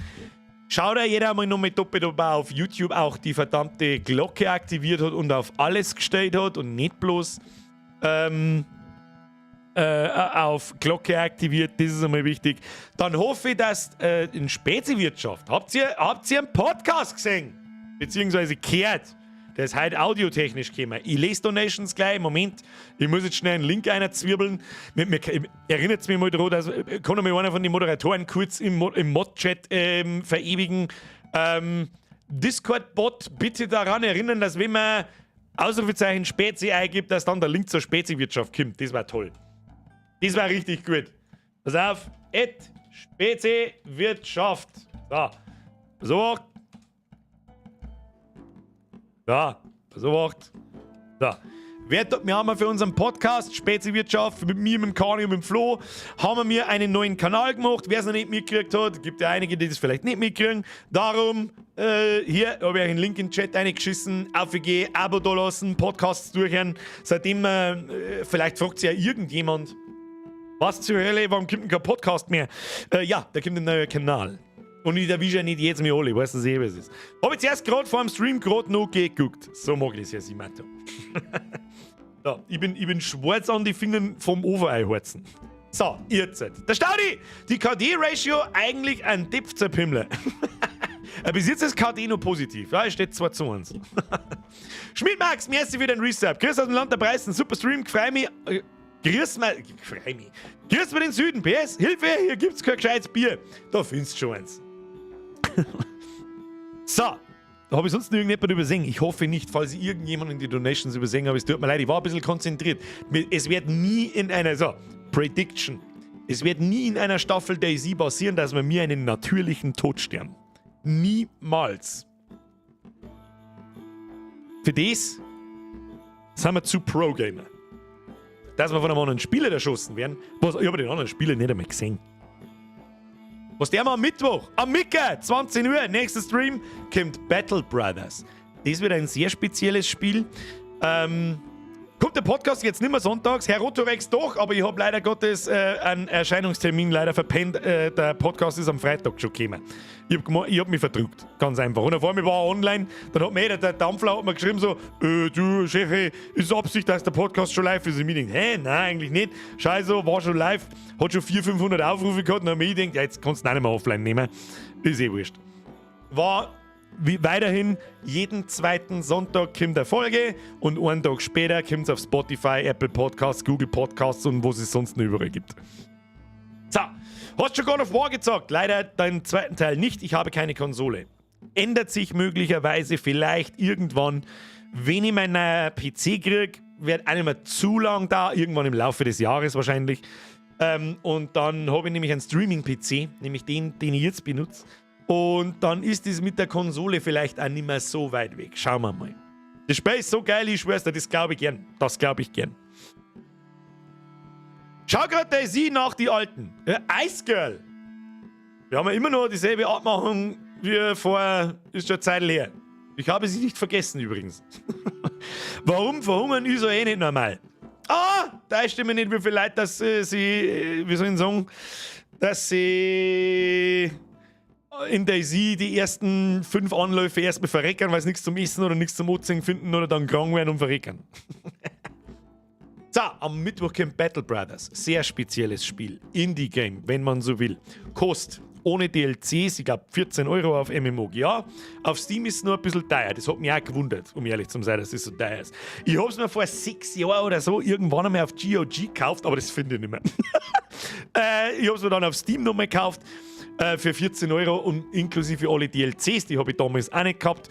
Schaut da jeder mal noch mit doppelt, ob er auf YouTube auch die verdammte Glocke aktiviert hat und auf alles gestellt hat und nicht bloß auf Glocke aktiviert. Das ist einmal wichtig. Dann hoffe ich, dass in Speziwirtschaft habt ihr einen Podcast gesehen? Beziehungsweise gehört. Der ist heute audiotechnisch gekommen. Ich lese Donations gleich. Moment, ich muss jetzt schnell einen Link einer zwirbeln. Erinnert mich mal daran, dass kann mir einer von den Moderatoren kurz im Mod-Chat verewigen. Discord-Bot, bitte daran erinnern, dass, wenn man Ausrufezeichen Spezi eingibt, dass dann der Link zur Spezi-Wirtschaft kommt. Das war toll. Das war richtig gut. Pass auf, @SpeziWirtschaft. So. So. Ja, so. So. Wir haben für unseren Podcast Speziwirtschaft mit mir, mit dem Kani und mit dem Flo, haben wir einen neuen Kanal gemacht. Wer es noch nicht mitgekriegt hat, gibt ja einige, die das vielleicht nicht mitkriegen. Darum, hier habe ich einen Link in den Chat reingeschissen. AFG, Abo da lassen, Podcasts durchhören. Seitdem, vielleicht fragt sich ja irgendjemand, was zur Hölle, warum kommt denn kein Podcast mehr? Ja, da kommt ein neuer Kanal. Und ich erwische ja nicht jetzt mehr alle, weißt du eh, was es ist. Hab ich zuerst gerade vor dem Stream gerade noch geguckt. So mag ich das ja, Simato. So, ich bin schwarz an die Fingern vom Ofen einheizen. So, jetzt. Der Staudi! Die KD-Ratio eigentlich ein Dipf zerpimmle. Bis jetzt ist KD noch positiv. Ja, es steht 2:1. Schmidt Max, merci für den Resub. Grüß aus dem Land der Preisen. Super Stream, freu mich. Grüß mal, freu mich. Grüß mal den Süden. PS, Hilfe, hier gibt's kein gescheites Bier. Da findest du schon eins. So, da habe ich sonst noch irgendjemand übersehen. Ich hoffe nicht, falls ich irgendjemand in die Donations übersehen habe. Es tut mir leid, ich war ein bisschen konzentriert. Es wird nie in einer, so, Prediction. Es wird nie in einer Staffel DayZ passieren, dass wir mir einen natürlichen Tod sterben. Niemals. Für das sind wir zu Pro-Gamer. Dass wir von einem anderen Spieler erschossen werden, was, ich habe den anderen Spieler nicht einmal gesehen. Was der mal am Mittwoch, am Mittag, 20 Uhr, nächster Stream, kommt Battle Brothers. Das wird ein sehr spezielles Spiel. Kommt der Podcast jetzt nicht mehr sonntags? Herr Rotorex doch, aber ich habe leider Gottes einen Erscheinungstermin leider verpennt. Der Podcast ist am Freitag schon gekommen. Ich habe hab mich verdrückt, ganz einfach. Und auf einmal war er online, dann hat mir der Dampfler hat mir geschrieben so, du Chef, ist Absicht, dass der Podcast schon live ist? Und ich denke, hä, nein, eigentlich nicht. Scheiße, war schon live, hat schon 400, 500 Aufrufe gehabt und dann habe ich gedacht, ja, jetzt kannst du ihn nicht mehr offline nehmen. Ist eh wurscht. War wie weiterhin, jeden zweiten Sonntag kommt eine Folge und einen Tag später kommt es auf Spotify, Apple Podcasts, Google Podcasts und wo es sonst noch überall gibt. So, hast schon God of War gezockt? Leider den zweiten Teil nicht, ich habe keine Konsole. Ändert sich möglicherweise vielleicht irgendwann, wenn ich meinen PC kriege, wird auch nicht mehr zu lang da, irgendwann im Laufe des Jahres wahrscheinlich. Und dann habe ich nämlich einen Streaming-PC, nämlich den, den ich jetzt benutze. Und dann ist es mit der Konsole vielleicht auch nicht mehr so weit weg. Schauen wir mal. Das Spiel ist so geil, ich schwör's dir, das glaube ich gern. Das glaube ich gern. Schau gerade DayZ nach die Alten. Ja, Ice Girl. Wir haben ja immer noch dieselbe Abmachung wie vor, ist schon Zeit her. Ich habe sie nicht vergessen übrigens. Warum verhungern ist ja eh nicht normal. Ah, da stimmt nicht, wie viele Leute, dass sie, wie soll ich sagen, dass sie in DayZ die ersten fünf Anläufe erstmal verreckern, weil sie nichts zum Essen oder nichts zum Anziehen finden oder dann krank werden und verreckern. So, am Mittwoch kommt Battle Brothers. Sehr spezielles Spiel. Indie-Game, wenn man so will. Kostet ohne DLCs, ich glaube, 14 € auf MMOGA. Auf Steam ist es nur ein bisschen teuer. Das hat mich auch gewundert, um ehrlich zu sein, dass es so teuer ist. Ich habe es mir vor 6 Jahren oder so irgendwann einmal auf GOG gekauft, aber das finde ich nicht mehr. Ich habe es mir dann auf Steam nochmal gekauft für 14 € und inklusive alle DLCs, die habe ich damals auch nicht gehabt.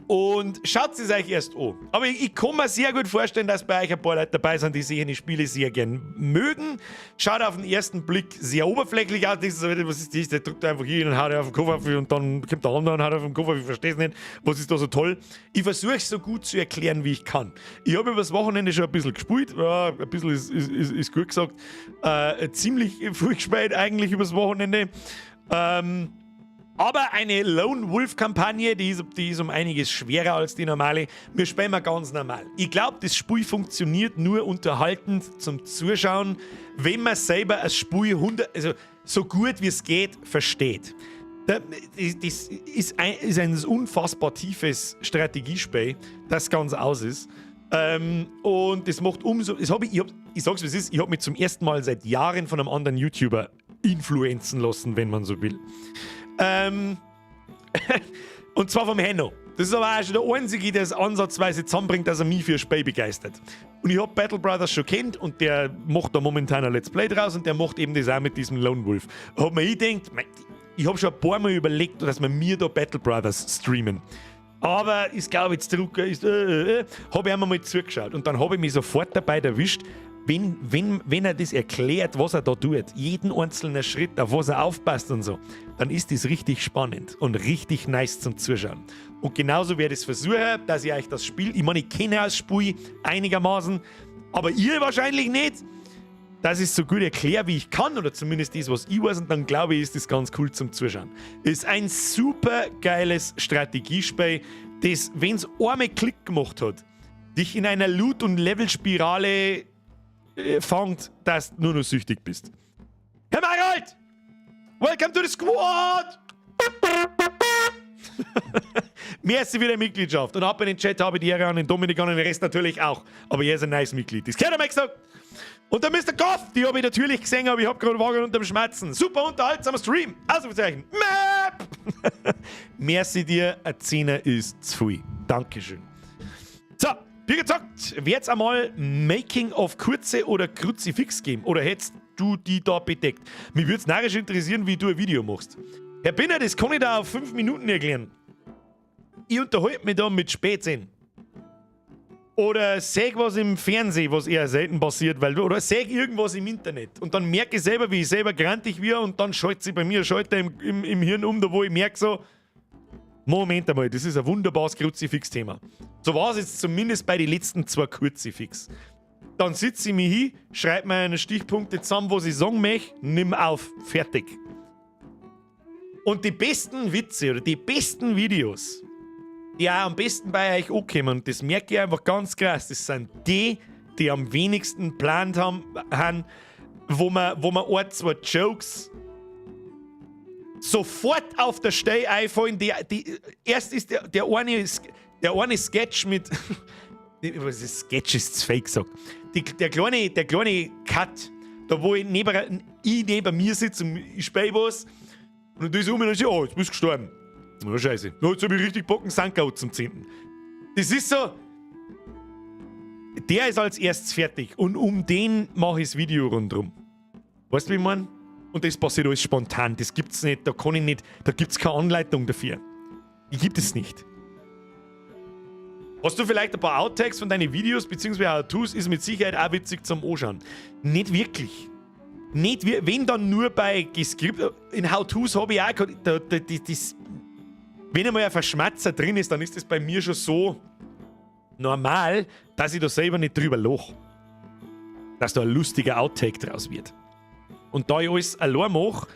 Und schaut es euch erst an. Aber ich kann mir sehr gut vorstellen, dass bei euch ein paar Leute dabei sind, die sich die Spiele sehr gern mögen. Schaut auf den ersten Blick sehr oberflächlich aus. Denkst du so, was ist das? Der drückt einfach hier und haut auf den Kopf auf und dann kommt der andere und haut auf den Kopf auf. Ich verstehe es nicht. Was ist da so toll? Ich versuche es so gut zu erklären, wie ich kann. Ich habe übers Wochenende schon ein bisschen gespielt. Ja, ein bisschen ist gut gesagt. Ziemlich viel gespielt eigentlich übers Wochenende. Aber eine Lone Wolf-Kampagne, die ist um einiges schwerer als die normale. Wir spielen mal ganz normal. Ich glaube, das Spiel funktioniert nur unterhaltend zum Zuschauen, wenn man selber das Spiel 100, also so gut, wie es geht, versteht. Das ist ein unfassbar tiefes Strategiespiel, das ganz aus ist. Und das macht umso. Das hab ich, ich, hab, ich sag's, wie es ist, ich habe mich zum ersten Mal seit Jahren von einem anderen YouTuber influenzen lassen, wenn man so will. Und zwar vom Henno. Das ist aber auch schon der Einzige, der es ansatzweise zusammenbringt, dass er mich für ein Spiel begeistert. Und ich hab Battle Brothers schon kennt und der macht da momentan ein Let's Play draus und der macht eben das auch mit diesem Lone Wolf. Hab mir ich gedacht, ich hab schon ein paar Mal überlegt, dass wir mir da Battle Brothers streamen. Aber ist, glaube ich, Drucker ist, habe ich einmal mal zugeschaut und dann habe ich mich sofort dabei erwischt, wenn er das erklärt, was er da tut, jeden einzelnen Schritt, auf was er aufpasst und so, dann ist das richtig spannend und richtig nice zum Zuschauen. Und genauso werde ich es versuchen, dass ich euch das Spiel, ich meine, ich kenne das Spiel einigermaßen, aber ihr wahrscheinlich nicht, dass ich es so gut erkläre, wie ich kann, oder zumindest das, was ich weiß, und dann, glaube ich, ist das ganz cool zum Zuschauen. Ist ein super geiles Strategiespiel, das, wenn es einmal Klick gemacht hat, dich in einer Loot- und Levelspirale fangt, dass du nur noch süchtig bist. Herr Marold! Welcome to the squad! Merci für die Mitgliedschaft. Und ab in den Chat, habe die Ehre an den Dominik und den Rest natürlich auch. Aber er ist ein nice Mitglied. Das gehört einmal gesagt. Und der Mr. Goff, die habe ich natürlich gesehen, aber ich habe gerade Wagen unterm Schmerzen. Super unterhaltsamer Stream. Ausrufezeichen. Map! Merci dir, ein Zehner ist zu viel. Dankeschön. So, wie gesagt, wird's einmal Making of Kurze oder Kruzifix geben? Oder hättest du die da bedeckt? Mich würde es narrisch interessieren, wie du ein Video machst. Herr Binner, das kann ich da auf 5 Minuten erklären. Ich unterhalte mich da mit Spätzchen. Oder sag was im Fernsehen, was eher selten passiert, weil, oder sag irgendwas im Internet. Und dann merke ich selber, wie ich selber grantig wird, und dann schaltet sich bei mir ein Schalter im Hirn um, da wo ich merke so, Moment einmal, das ist ein wunderbares Kruzifix-Thema. So war es jetzt zumindest bei den letzten zwei Kruzifix. Dann sitze ich mich hin, schreibe meine Stichpunkte zusammen, was ich sagen möchte, nimm auf, fertig. Und die besten Witze oder die besten Videos, die auch am besten bei euch ankommen, und das merke ich einfach ganz krass, das sind die, die am wenigsten geplant haben, wo man ein, zwei Jokes sofort auf der Stelle einfallen. Erst ist der eine Sketch mit. Was ist Sketch, ist zu fake gesagt. Der kleine Cut, da wo ich neben mir sitze und ich spiele was und dann ist um und dann, oh, jetzt bist du gestorben. Oh, scheiße. Jetzt habe ich richtig Bock, einen Sanka zum Zehnten. Das ist so. Der ist als erstes fertig und um den mache ich das Video rundherum. Weißt du, wie ich meine? Und das passiert alles spontan. Das gibt's nicht, da kann ich nicht, da gibt's keine Anleitung dafür. Die gibt es nicht. Hast du vielleicht ein paar Outtakes von deinen Videos bzw. How-Tos? Ist mit Sicherheit auch witzig zum Anschauen. Nicht wirklich. Nicht, wenn dann nur bei gescript. In How-Tos habe ich auch. Da, das, wenn einmal ein Verschmatzer drin ist, dann ist das bei mir schon so normal, dass ich da selber nicht drüber lache. Dass da ein lustiger Outtake draus wird. Und da ich alles allein mache,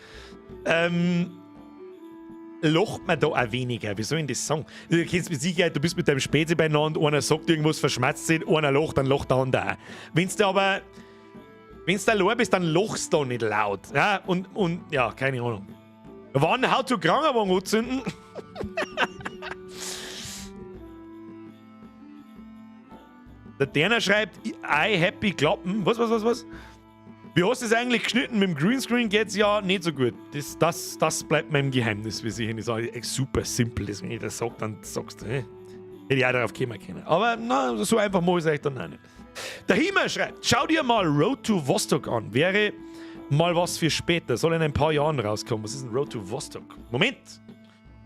lacht man da auch weniger. Wie soll ich das sagen? Du kennst mit Sicherheit, du bist mit deinem Spezi beieinander, einer sagt irgendwas, verschmatzt sich, einer lacht, dann lacht der andere auch. Wenn du allein bist, dann lachst du da nicht laut. Ja, und ja, keine Ahnung. Wann How to Krankenwagen anzünden? Der Derner schreibt, I happy klappen. Was, was, was, was? Wie hast du es eigentlich geschnitten? Mit dem Greenscreen geht es ja nicht so gut. Das bleibt meinem Geheimnis, wie ich nicht sage. Super simpel, das, wenn ich das sage, dann sagst du, hä? Hätte ich auch darauf kommen können. Aber na, so einfach muss ich es euch dann auch nicht. Der Hima schreibt, schau dir mal Road to Vostok an. Wäre mal was für später. Soll in ein paar Jahren rauskommen. Was ist denn Road to Vostok? Moment.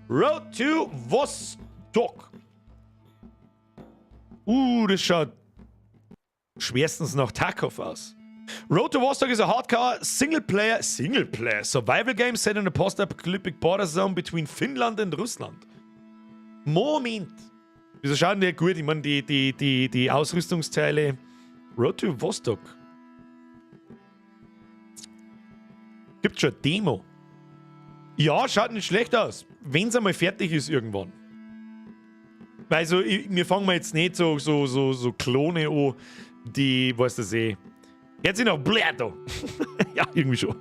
Road to Vostok. Das schaut schwerstens nach Tarkov aus. Road to Vostok is a hardcore single-player survival game set in a post-apocalyptic border zone between Finland and Russland. Moment! Wieso schauen die gut? Ich meine, die Ausrüstungsteile. Road to Vostok. Gibt schon eine Demo. Ja, schaut nicht schlecht aus. Wenn es einmal fertig ist irgendwann. Weil so, wir fangen mal jetzt nicht so Klone an, die, weißt du, eh. Jetzt sind noch Blätter. Ja, irgendwie schon.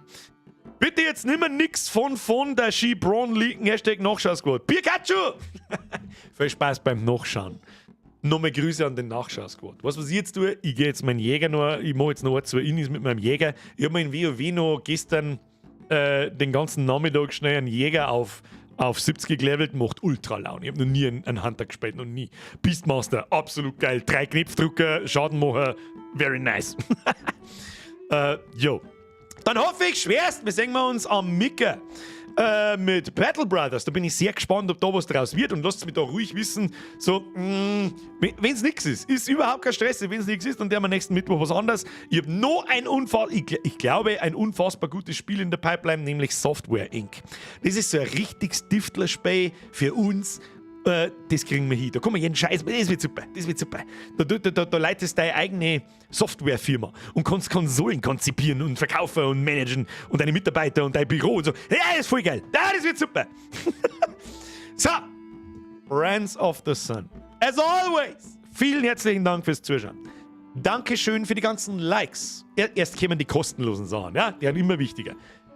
Bitte jetzt nimmer nix von der Ski Braun leaken, #NachschauSquad. Pikachu! Viel Spaß beim Nachschauen. Nochmal Grüße an den Nachschau-Squad. Weißt du, was ich jetzt tue? Ich gehe jetzt meinen Jäger noch, ich mache jetzt noch ein, zwei Innis mit meinem Jäger. Ich habe mir in WoW noch gestern den ganzen Nachmittag schnell einen Jäger auf 70 gelevelt, macht ultra Laune. Ich habe noch nie einen Hunter gespielt, noch nie. Beastmaster, absolut geil. Drei Knopfdrucker, Schadenmacher, very nice. Jo. Dann hoffe ich schwerst, wir sehen wir uns am Micker mit Battle Brothers. Da bin ich sehr gespannt, ob da was draus wird, und lasst mich da ruhig wissen, so, wenn es nichts ist, ist überhaupt kein Stress. Wenn es nichts ist, dann tun wir nächsten Mittwoch was anderes. Ich habe noch ein Unfall, ich glaube, ein unfassbar gutes Spiel in der Pipeline, nämlich Software Inc. Das ist so ein richtiges Diftler-Spiel für uns. Das kriegen wir hin. Da kann man jeden Scheiß, das wird super, das wird super. Da leitest du deine eigene Softwarefirma und kannst Konsolen konzipieren und verkaufen und managen und deine Mitarbeiter und dein Büro und so. Ja, das ist voll geil. Ja, das wird super. So, Friends of the Sun. As always, vielen herzlichen Dank fürs Zuschauen. Dankeschön für die ganzen Likes. Erst kämen die kostenlosen Sachen, ja, die sind immer wichtiger.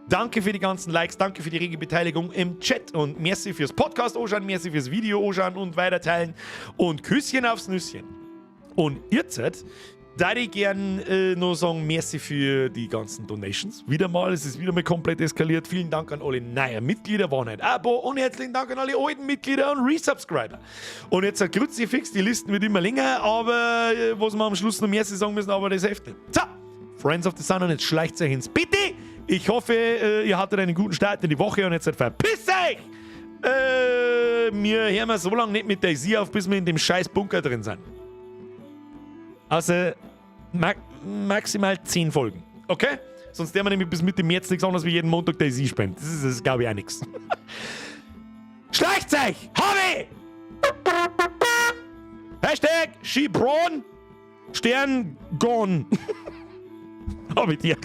Danke für die ganzen Likes, danke für die rege Beteiligung im Chat und merci fürs Podcast anschauen, merci fürs Video anschauen und weiterteilen und Küsschen aufs Nüsschen. Und jetzt da ich gern noch sagen, merci für die ganzen Donations. Wieder mal, es ist wieder mal komplett eskaliert. Vielen Dank an alle neuen Mitglieder, waren halt Abo, und herzlichen Dank an alle alten Mitglieder und Resubscriber. Und jetzt ein Kruzifix, die Listen wird immer länger, aber was wir am Schluss noch merci sagen müssen, aber das hilft nicht. So, Friends of the Sun, und jetzt schleicht euch ins Bett. Ich hoffe, ihr hattet einen guten Start in die Woche und jetzt verpisst euch! Wir hören so lange nicht mit DayZ auf, bis wir in dem scheiß Bunker drin sind. Also ma maximal 10 Folgen. Okay? Sonst werden wir nämlich bis Mitte März nichts anderes wie jeden Montag DayZ spielen. Das ist, glaube ich, auch nichts. Schleicht euch! Habe! #SheBraun Stern gone. Habe ich dir.